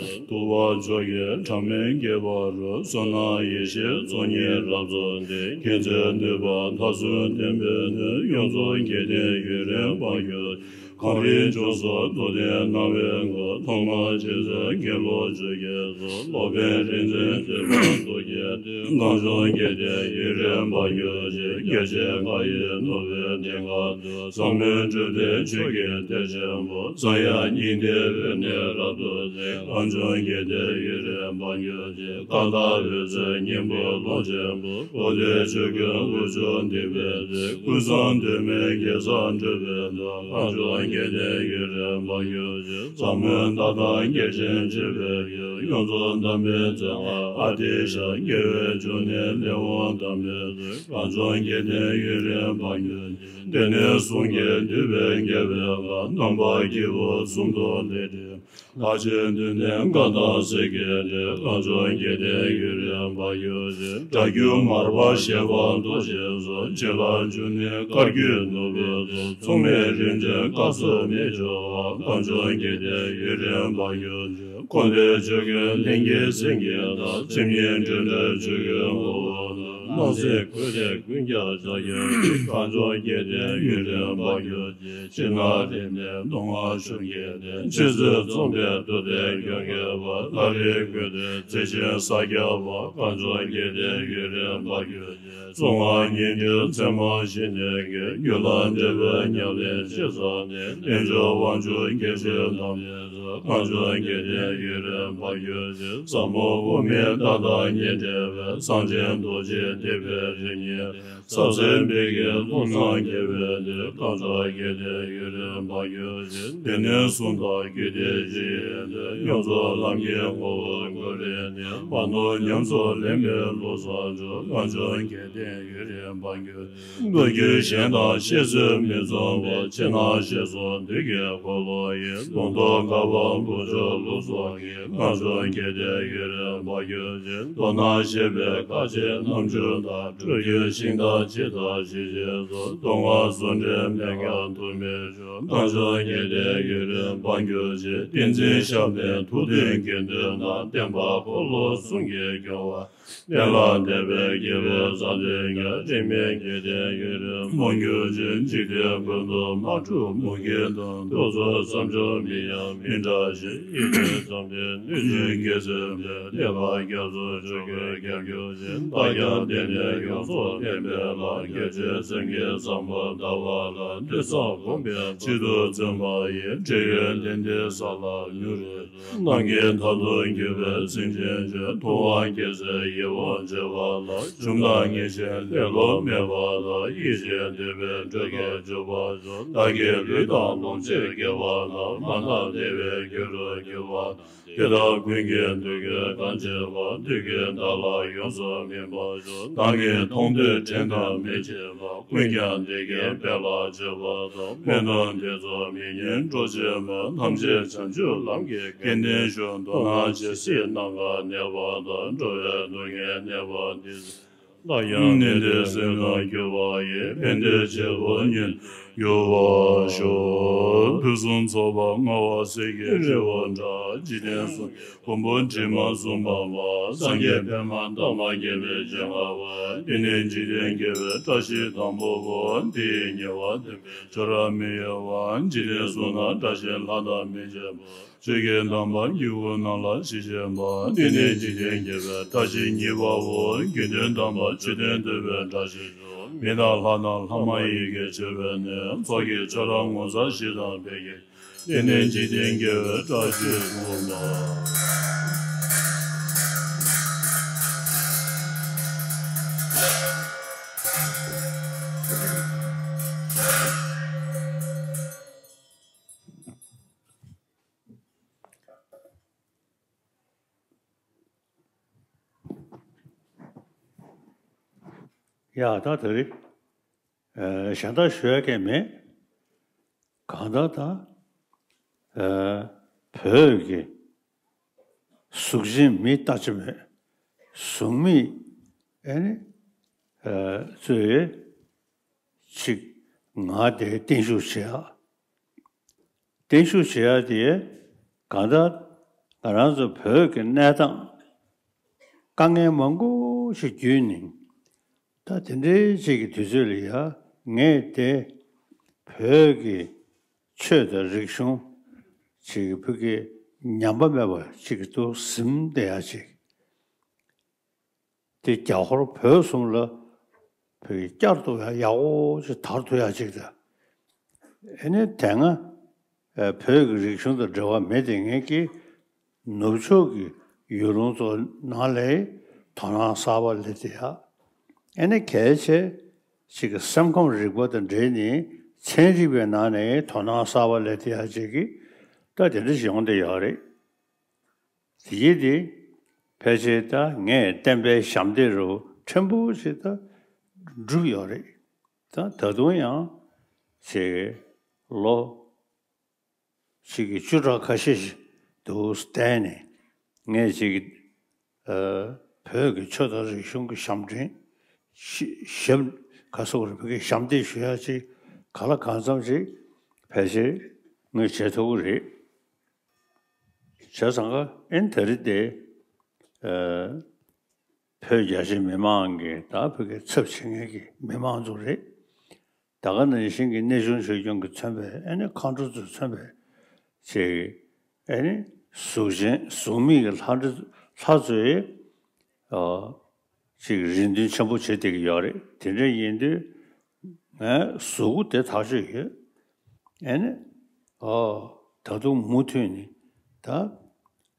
ཐུབ་པ་མཆོག་གི་གྲངས་མེད་བསྐལ་པ་རུ། བསོད་ནམས་ཡེ་ཤེས་ཚོགས་གཉིས་རབ་རྫོགས་ཏེ། མཁྱེན་བརྩེ་ནུས་པ་མཐར་སོན་བསྟན་པའི་སྣོད། ཡོངས་རྫོགས་དགེ་ལྡན་ཡུན་རིང་འབངས་ཀྱི། གངས་རིའི་ལྗོངས་སུ་རྡོར་ལྡན་སྣང་བའི་མགོན། ཐོག་མར་རྗེ་བཙུན་དགེ་སློང་ཆོས་ཀྱི་གཙོ། སློབ་དཔོན་རིག་འཛིན་བསྟོད་པ་མདོ་རྒྱུད་སྡེ། གངས་ལྗོངས་དགེ་ལྡན་ཡུན་རིང་འབངས་གྱུར་ཅིག། རྒྱ་ཆེན་བཀའ་ཡི་ནོར་བུའི་གདེང་ཁ་ཏུ། ཟབ་མོའི་གྲུབ་བརྟན་ཆོས་ཀྱི་གཏེར་ཆེན་པོ། གསང་ཡང་སྙིང་ཐིག་འོད་ནི་རབ་ཏུ་གཟིགས། གངས་ལྗོངས་དགེ་ལྡན་ཡུན་རིང་འབངས་གྱུར་ཅིག། ཀ་དག་འོད་ཟེར་སྙིང་པོའི་ཀློང་ཆེན་པོ། འོད་དུ་ཆོས་ཀུན་དབུས་ཕྱོགས་འདེགས་པའི་ཚེ། ཀུན་བཟང་དུས་མིན་གེ་སར་འགྲོ་བའི་མདོ། གངས་ལྗོངས་དགེ་ལྡན་ཡུན་རིང་འབངས་གྱུར་ཅིག། ཟབ་མོའི་ལྟ་སྟངས་རྒྱ་ཆེན་སྤྱོད་པའི་ཕྱིར། ཡོངས་རྫོགས་དམ་པའི་མཛད་པ་ཨ་ཏི་ཤ། དགེ་བའི་འབྱུང་གནས་ལེགས་འོང་དམ་པའི་ཚུལ། གངས་ལྗོངས་དགེ་ལྡན་ཡུན་རིང་འབངས་གྱུར་ཅིག། དེ་ནས་གསུང་གི་འདུས་པའི་རྒྱལ་བའི་བཀའ། རྣམ་པ་སྐྱེས་བུ་གསུམ་དུ་ལེགས་འགྲེལ། ལྷ་ཆེན་བདུད་འདུལ་བཀའ་དང་སྲས་ཀྱི་སྒྲས། གངས་ལྗོངས་དགེ་ལྡན་ཡུན་རིང་འབངས་གྱུར་ཅིག། སྒྲ་བསྒྱུར་མར་པ་བཞད་པ་རྡོ་རྗེ་སོགས། བྱིན་རླབས་འབྱུང་གནས་བཀའ་བརྒྱུད་ནོར་བུ་ཚོགས། མཚུངས་མེད་རིམ་བྱོན་བཀའ་སྲུང་མི་འགྱུར་བ། གངས་ལྗོངས་དགེ་ལྡན་ཡུན་རིང་འབངས་གྱུར་ཅིག། འཁོར་འདས་ཆོས་ཀུན་ལྷན་སྐྱེས་སེང་གེ་ལྟར། སེམས་ཉིད་འབྲིང་གྲས་ཆོས་ཀུན་ངོ་བོ་ལྟར། སྣང་སྲིད་འཁོར་འདས་ཀུན་ཀྱང་ཕྱག་རྒྱར་བསྐྱེད། གངས་ལྗོངས་སྐལ་ལྡན་ཡུན་རིང་འབངས་གྱུར་ཅིག་ཕྱི་ནང་རིམས་ནད་སྡུག་བསྔལ་གཞོན་སྐྱེས་ཏེ། འཆི་གསོས་འཛོམས་པའི་དུས་དེར་ཁྱོད་མཁྱེན་པར། ལྷ་རིའི་ཀུན་འདུས་རྩེ་ཆེན་ས་སྐྱ་པ། གངས་ལྗོངས་སྐལ་ལྡན་ཡུན་རིང་འབངས་གྱུར་ཅིག་གསུང་ངག་སྙན་བརྒྱུད་ཚད་མ་བཞི་ནས་ཀྱི། རྒྱུད་ལ་འདྲེས་པའི་ཉམས་ལེན་ཅི་བསགས་ནས། རྣལ་འབྱོར་དབང་ཕྱུག་སྐྱེ་མཆེད་ཐམས་ཅད་དུ། གངས་ལྗོངས་སྐལ་ལྡན་ཡུན་རིང་འབངས་གྱུར་ཅིག་ཟབ་མོ་དབུ་མའི་མཐའ་དང་ཉེ་འབྲེལ་བའི། གསང་ཆེན་རྡོ་རྗེ་ཐེག་པའི་རིམ་གཉིས། ཟབ་གསལ་མིག་གི་ཀློང་བཟང་རྒྱལ་བའི་གནས། གངས་ལྗོངས་སྐལ་ལྡན་ཡུན་རིང་འབངས་གྱུར་ཅིག་དེ་ནས་གསུངས་དང་རྒྱུད་སྡེ་བཞི་ཡི་ནི། ཡོངས་རྫོགས་ལམ་གྱི་ངོ་བོ་ངོས་རིག་ནས། མ་ནོར་ཉམས་སུ་ལེན་པའི་བློ་བཟང་སྤྱོད། གངས་ལྗོངས་སྐལ་ལྡན་ཡུན་རིང་འབངས་གྱུར་ཅིག་མདོ་རྒྱུད་གཞན་དང་བཤད་ཚུལ་མི་མཚུངས་པ། ཕྱི་ནང་ཞེས་སོགས་འདོད་ཀྱི་འཁོར་ལོ་ཡི། ལུང་རྟོགས་དཀའ་བ་དགུ་སྦྱོར་ལུགས་སོགས་ཀྱིས། གངས་ལྗོངས་སྐལ་ལྡན་ཡུན་རིང་འབངས་གྱུར་ཅིག་མདོར་ན་བཤད་པའི་ཁ་ཆེ་རྣམ་འགྱུར་དང་། སྤྲུལ་བསྒྱུར་ཤིང་རྟ་འཆི་བདག་ཞི་བྱེད་སོགས། མདོ་སྔགས་ཟུང་འབྲེལ་མེད་ཀྱང་དུ་མི་འགྱུར། གངས་ལྗོངས་སྐལ་ལྡན་ཡུན་རིང་འབངས་གྱུར་ཅིག་བསྟན་འཛིན་ཞབས་ནས་ཐུགས་མཐུན་དགེ་འདུན་དང་། བསྟན་པ་འཁོར་ལོ་གསུམ་གྱིས་སྐྱོང་བ། གནས་ལ་དད་པའི་དགེ་བའི་བཟང་དོན་ཉིད། རིས་མེད་དགེ་ལྡན་ཡུན་རིང་འབངས་གྱུར་ཅིག་འཇིག་རྟེན་ཀུན་ཏུ་མ་གྲུབ་མུ་གེ་དང་། ཐུགས་སུ་བསམ་བྱུང་མིང་ཡང་མི་འདྲ་ཞིང་། ཡིད་ཀྱི་བསམ་དོན་ནུས་ཤིང་དགེ་ཚུལ་འཕེལ། ཐེག་པ་རྒྱ་མཚོའི་ཆུ་རྒྱུན་རྒྱས་གྱུར་ཅིག་བདག་ཀྱང་དེ་ནས་ཡོངས་སུ་འཕེན་པའི་ལམ། རྒྱ་ཆེའི་སེམས་ཀྱི་བསམ་པ་དག་པ་ལ། ཐོས་བསམ་སྒོམ་པའི་ཆེད་དུ་བརྩོན་པ་ཡིས། འབྲེལ་ཡོད་ལྡན་ཏེ་ས་ལ་མྱུར་རེག་ནམ་མཁའི་མཐར་ཐུག་འགྱུར་བའི་སེམས་ཅན་ཀུན། ཐུབ་དབང་རྒྱལ་སྲས་ཡིད་འོང་བྱེད་པ་ལ། བྱུང་དང་ངེས་ཤེས་ལེ་ལོ་མེད་པ་དང་། ཡེ་ཤེས་འདོད་པའི་འགྲོས་ཀྱིས་འཇུག་པ་སོགས། བདག་གི་ལུས་དང་ལོངས་སྤྱོད་དགེ་བ་ལ། མ་བསླབ་བདེ་བའི་རྒྱུ་རུ་གྱུར་པ་དང་། དེ་དག་ཀུན་གྱི་འདོད་དགུ་གང་བྱེད་པ། འདོད་དགུའི་བདག་ལ་ཡོངས་སུ་སྨིན་པ་སོགས། བདག་གི་མཐོང་ཐོས་དྲན་དང་མི་བྱེད་པ། ཀུན་ཀྱང་འདོད་དགུའི་དཔལ་ལ་སྤྱོད་པ་དང་། དམན་དང་དེ་ཚོགས་མི་སྙན་སྤྲོ་བྱེད་མ། ཐམས་ཅད་བྱང་ཆུབ་ལམ་གྱི་སྐལ་ལྡན་ཤོག་མདོར་ན་ཇི་སྲིད་ནམ་མཁའ་གནས་པ་དང་། འགྲོ་བའི་སྡུག་བསྔལ་གནས་པ་འདི་སྲིད་ལ་ཡང་ནན་ཏན་སེམས་དང་སྐྱོབ་པ་ཡི། ཕན་བདེའི་བྱེད་པོ་ཉིད་འགྱུར་བར་ཤོག་ཕུན་སུམ་ཚོགས་པ་མངའ་བ་སྲས་ཀྱི་རི་བོ་འདྲ། འཇིག་རྟེན་གསུམ་མགོན་པོ་དྲི་མ་གསུམ་པ་མ། སངས་རྒྱས་པདྨ་འདབ་མ་བརྒྱད་པའི་སྤྱན་སྔ་བ། འདི་ནི་འཇིག་རྟེན་དགེ་བའི་བཀྲ་ཤིས་དང་པོ་བོ། འདི་ཡི་ཉེ་བར་སྟོན་པའི་ཆོས་རབ་མི་གཡོ་བ། འཇིག་རྟེན་གསུམ་ན་བཀྲ་ཤིས་ལྷ་དང་མི་མཇལ་བ། ཆོས་ཀྱི་དམ་པ་སྐྱེ་དགུའི་ནང་ལ་ཞི་བྱེད་པ། འདི་ནི་འཇིག་རྟེན་དགེ་བའི་བཀྲ་ཤིས་གཉིས་པའོ། དགེ་འདུན་དམ་པ་མཆོད་རྟེན་བསྟོད་པའི་བཀྲ་ཤིས་སུ། མི་དང་ལྷ་དང་ལྷ་མ་ཡིན་གྱི་མཆོད་པའི་གནས། ཚོགས་ཀྱི་ཆོས་རབ་ངོ་མཚར་ཞི་དང་འཕེལ་གྱི། འདི་ནི་འཇིག་རྟེན་དགེ་བའི་བཀྲ་ཤིས་སུ་མ། ཡ་ད་དེ་རེད། ཨ་གཞན་དག་ཞུ་ཡ་གང་མེད། གང་ལྟར་ད་ཨ་བོད་ཀྱི་གཟུགས་ཅན་མི་ལྟ་ཅི་མོད། གཟུགས་མེད་ཨ་ནི་ཨ་ཚོས་ཅིག་ང་དེ་བརྟན་བཞུགས་བྱེད་ཡ། བརྟན་བཞུགས་བྱེད་ཡ་དེ་གང་ལྟར་ང་རང་ཚོ་བོད་ཀྱི་གནས་སྟངས་དཀའ་ངལ་མང་པོ་ཞིག་བརྒྱུད་ནས་ད་དེ་འདྲའི་ཅིག་གི་དུས་ཚོད་ལ་ཡ་ངས་དེ་བོད་ཀྱི་ཆོས་དང་རིག་གཞུང་ཅིག་བོད་ཀྱི་ཉམས་པ་མེད་པ་ཅིག་ཏུ་ཟིན་བསྡད་ཡ་ཅིག་དེ་རྒྱ་ཧོར་བོད་གསུམ་ལ་བོད་ཀྱི་བསྐྱར་དུ་ཡག་པོ་ཞིག་དར་ཐུབ་ཡག་ཅིག་དང་། ཨེ་ནི་དེ་སྔ་བོད་ཀྱི་རིག་གཞུང་དང་འབྲེལ་བ་མེད་དེ་ངེད་ཀྱིས་ནུབ་ཕྱོགས་ཀྱི་ཡུལ་ལུང་ཚོ་ནང་ལ་དོ་སྣང་གསར་པ་སླེབས་ཏེ་ཡ། ཨེ་ནི་གལ་ཆེ་ཞིག་གི་སེམས་ཁམས་རིག་པ་དང་འབྲེལ་ནས་ཚན་རིག་པའི་ནང་ནས་དོ་སྣང་གསར་པ་སླེབས་ཏེ་ཡ་ཅིག་གི་ད་དེ་འདྲ་ཞིག་ཡོང་བསྡད་ཡོད་རེད། དེ་ཡིན་དེ་ཕལ་ཆེར་ད་ངས་བསྟན་པའི་ཞབས་འདེགས་རུ་ཕྲན་བུ་ཞིག་ད་བསྒྲུབས་ཡོད་རེད། ད་ད་དུང་ཡང་ཅིག་ལོ་ཅིག་གི་བཅུ་ཕྲག་ཁ་ཤས་ཤིག་འདུག་བསྟན་ནས་ངས་ཅིག་ཨ་བོད་ཀྱི་ཆོས་དང་རིག་གཞུང་གི་ཞབས་འདྲེན་ཞབས་ག་སོགས་རེད་བོད་ཀྱི་ཞབས་འདེགས་ཞུ་ཡ་ཅིག་ག་ལ་གང་འཚམ་ཅིག་ཕལ་ཆེར་ངས་བྱེད་ཐུབ་ཀྱི་རེད། བྱས་ཙང་ཀ་ཨེ་ནི་ད་རེས་དེ་ཨ་བོད་རྒྱ་ཆེ་མི་མང་གི་ད་བོད་ཀྱི་ཚབ་བྱེད་མཁན་གྱི་མི་མང་ཚོ་རེད། ད་ག་ནང་བཞིན་གྱི་གནས་ཆུང་ཆོས་སྐྱོང་གིས་མཚོན་པའི་ཨེ་ནི་མཁའ་འགྲོ་ཚོས་མཚོན་པའི་ཅིག་ཨེ་ནི་གཟུགས་ཅན་གཟུགས་མེད་ཀྱི་ལྷ་འདྲེ་ལྷ་ཚོའི་ཨ་ཅིག་རེ་འདུན་ཆེན་པོ་བྱེད་བསྡད་ཀྱི་ཡོད་རེད། དེ་འདྲ་ཡིན་དུས་ངའི་གཟུགས་པོ་དེ་ཐག་ཆོད་ཡོད། ཨེ་ནི་ཨོ་ད་དུང་མུ་མཐུད་ནས་ད་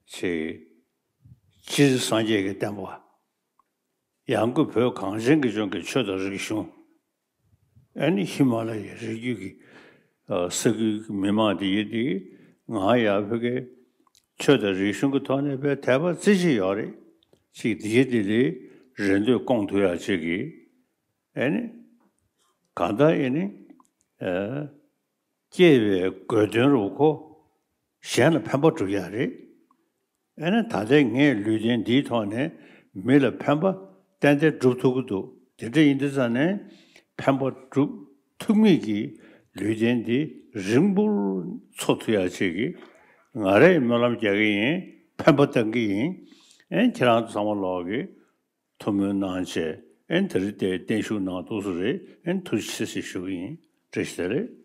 ཅིག་སྤྱིར་སངས་རྒྱས་ཀྱི་བསྟན་པ། ཡང་སྒོས་བོད་གངས་ཅན་གྱི་ལྗོངས་ཀྱི་ཆོས་དང་རིག་གཞུང་། ཨ་ནི་ཧི་མ་ལ་ཡའི་རི་རྒྱུད་ཀྱི་ཨ་ས་ཁུལ་གྱི་མི་མང་དེ་ཡིན་དེ་ང་ཡང་བོད་ཀྱི་ཆོས་དང་རིག་གཞུང་གི་ཐོག་ནས་དཔེ་དད་པ་རྩེ་གཅིག་ཡོད་རེད། ཅིག་དེ་ཡིན་དེ་ལས་རེ་འདོད་སྐོང་ཐུབ་ཡག་ཅིག་གི་ཨ་ནི་གང་ལྟར་ཨ་ནི་ཨ། སྐྱེས་པའི་དགོས་དོན་རུ་ཁོ་གཞན་ལ་ཕན་པ་སྒྲུབ་ཡག་རེད། ཨེ་ན་ད་ལྟའི་ངས་ལུས་རྟེན་འདིའི་ཐོག་ནས་མི་ལ་ཕན་པ་ཏན་ཏན་སྒྲུབ་ཐུབ་ཀྱི་འདུག་དེ་འདྲ་ཡིན་དུས་ཙང་ནས་ཕན་པ་སྒྲུབ་ཐུབ་མཁན་གྱི་ལུས་རྟེན་འདི་རིང་པོར་འཚོ་ཐུབ་ཡག་ཅིག་གི་ང་རས་སྨོན་ལམ་རྒྱག་གི་ཡིན། ཕན་པ་བཏང་གི་ཡིན། ཨེ་ཁྱེད་རང་ཚོ་ཚང་མ་ལོག་གི་ཐུགས་སྨོན་གནང་བྱས། ཨེ་ནི་དེ་རིང་དེར་བརྟན་བཞུགས་གནང་ཐུབ་སོང་རེད། ཨེ་ནི་ཐུགས་རྗེ་ཆེ་ཞེས་ཞུ་གི་ཡིན། བཀྲ་ཤིས་བདེ་ལེགས།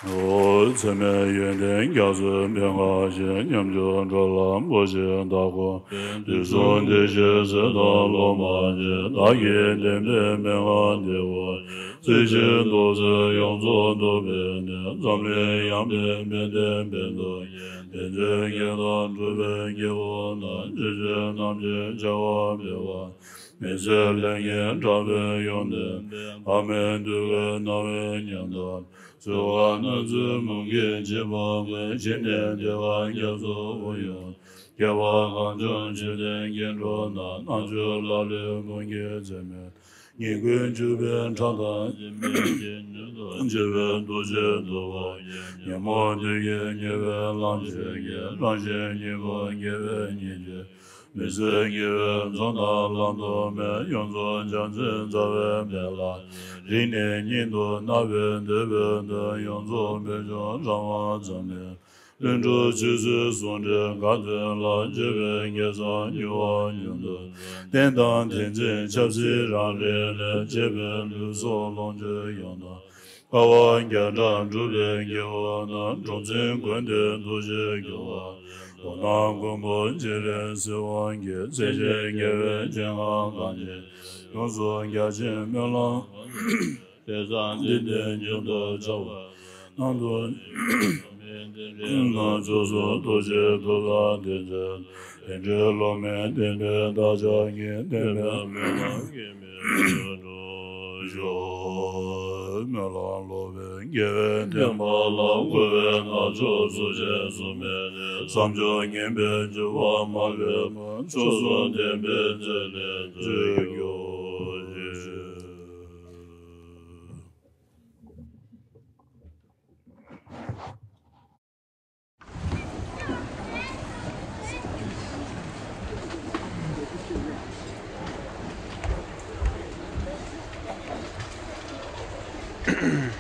འོ། འཚེ་མེད་ཡོན་ཏན་རྒྱ་མཚོའི་མན་ངག་བཞིན། ཉམས་སུ་འགྲོ་ལ་བུ་ཞིག་བདག་དགོངས་ཏེ། དུས་གསུམ་བདེ་གཤེགས་ཟེར་དང་སློབ་མ་ཆེ། བདག་གིས་བསྟན་པའི་མན་ངག་འདི་བོར། ཚིག་བཞིན་ཏོག་ཙམ་ཡོངས་རྫོགས་རྟོགས་པའི་གནས། འཛམ་གླིང་ཡངས་པའི་དཔལ་ལྡན་དཔལ་མདོ་ཡི། དེ་ཚེ་དགེ་དང་སྒྲུབ་པའི་དགེ་བ་རྣམས། ཇི་སྲིད་ནམ་ཞིག་བྱ་བར་འཕེལ་བ། མི་ཚེ་ལས་ངན་དྲག་པོའི་ཡོན་ཏན་ལྡན། ཨ་མའི་དུད་ཁའི་རྣ་བའི་སྙན་དར། ཚོར་བ་སྣ་ཚོགས་མུན་གྱི་འཇིགས་པ་ཀུན། ཕྱི་ནས་བདེ་བ་རྒྱ་མཚོ་དབུགས་དབྱུང་། སྐྱེ་བ་གང་བྱུང་བཅུད་ལྡན་སྐྱེ་འགྲོ་ན། རྣལ་འབྱོར་ལག་ལེན་ཀུན་གྱི་འཛིན་མེད། ཉེས་ཀུན་གཅོད་པའི་ཁྲག་དང་སྲིན་པོའི་སྐྱེ། མྱུར་དུ་འཇིག་པའི་འདུ་བྱེད་འདུལ་བ་ཡི། ཉོན་མོངས་བདུད་ཀྱི་ཉེས་པའི་ལམ་ཆེན་གྱི། རང་གཞན་གཉིས་པོ་དགེ་བའི་ཉེས་སྤྱོད། མི་བཟད་དགེ་བའི་མཚོ་རྣམས་བླང་དོར་མེད། ཡོངས་རྫོགས་བྱང་སེམས་རྩ་བའི་མེ་ལྷ་ཡིས། རིང་ནས་ཉིད་དུ་བརྣག་པའི་འདོད་པའི་དོན། ཡོངས་རྫོགས་བོད་ལྗོངས་རང་དབང་འཛམ་གླིང་། ལྷུན་གྲུབ་ཆོས་སྲིད་ཟུང་འབྲེལ་དགའ་སྟོན་ལ། སྤྱོད་པའི་དགེ་རྩ་མྱུར་བ་མྱུར་དུ། བསྟན་དང་དེང་ཚེ་ཆབ་སྲིད་རང་རིགས་ལས། བཅས་པའི་ལུས་སྲོག་ལོངས་སྤྱོད་ཡོངས་དག་དཀའ་བ་བརྒྱ་ཕྲག་སྒྲུབ་པའི་དགེ་བ་རྣམས། གྲུབ་འཛིན་ཀུན་ཏུ་འདུ་ཤེས་སྐྱོ་བ། མདོར་ན་མགོན་པོ་སྤྱན་རས་གཟིགས་དབང་གིས། བརྩེ་ཆེན་དགེ་བའི་སྤྱན་སྔར་གང་ཕྱིན། ཡོངས་སུ་རྒྱ་ཆེན་སྨོན་ལམ། དེ་ཙམ་འདི་ནི་མྱུར་དུ་བྱ་བ། རྣམ་དུ་ནང་ཕྱོགས་སུ་རྡོ་རྗེ་ཐོབ་ལ་དེ་ཚེ། དེ་འདྲའི་སློབ་མའི་བསྟན་པའི་བདག་ཅག་གི། བསྟན་པའི་སྨོན་ལམ་གྱི་མེ་རུ་འགྲོ་ཤོག་སྨོན་ལམ་སློབ་པའི་དགེ་བའི་བསྟན་པ་ལ། འགོད་པའི་རྣལ་འབྱོར་ཚུལ་བཞིན་བཟུང་བའི་ཚེ། བསམ་སྦྱོར་ངན་པའི་འགྱུར་བ་མ་ལུས་པ། མཆོག་གསུམ་ལྡན་པའི་རྩེ་ལས་འཇུག་གྱུར་ཅིག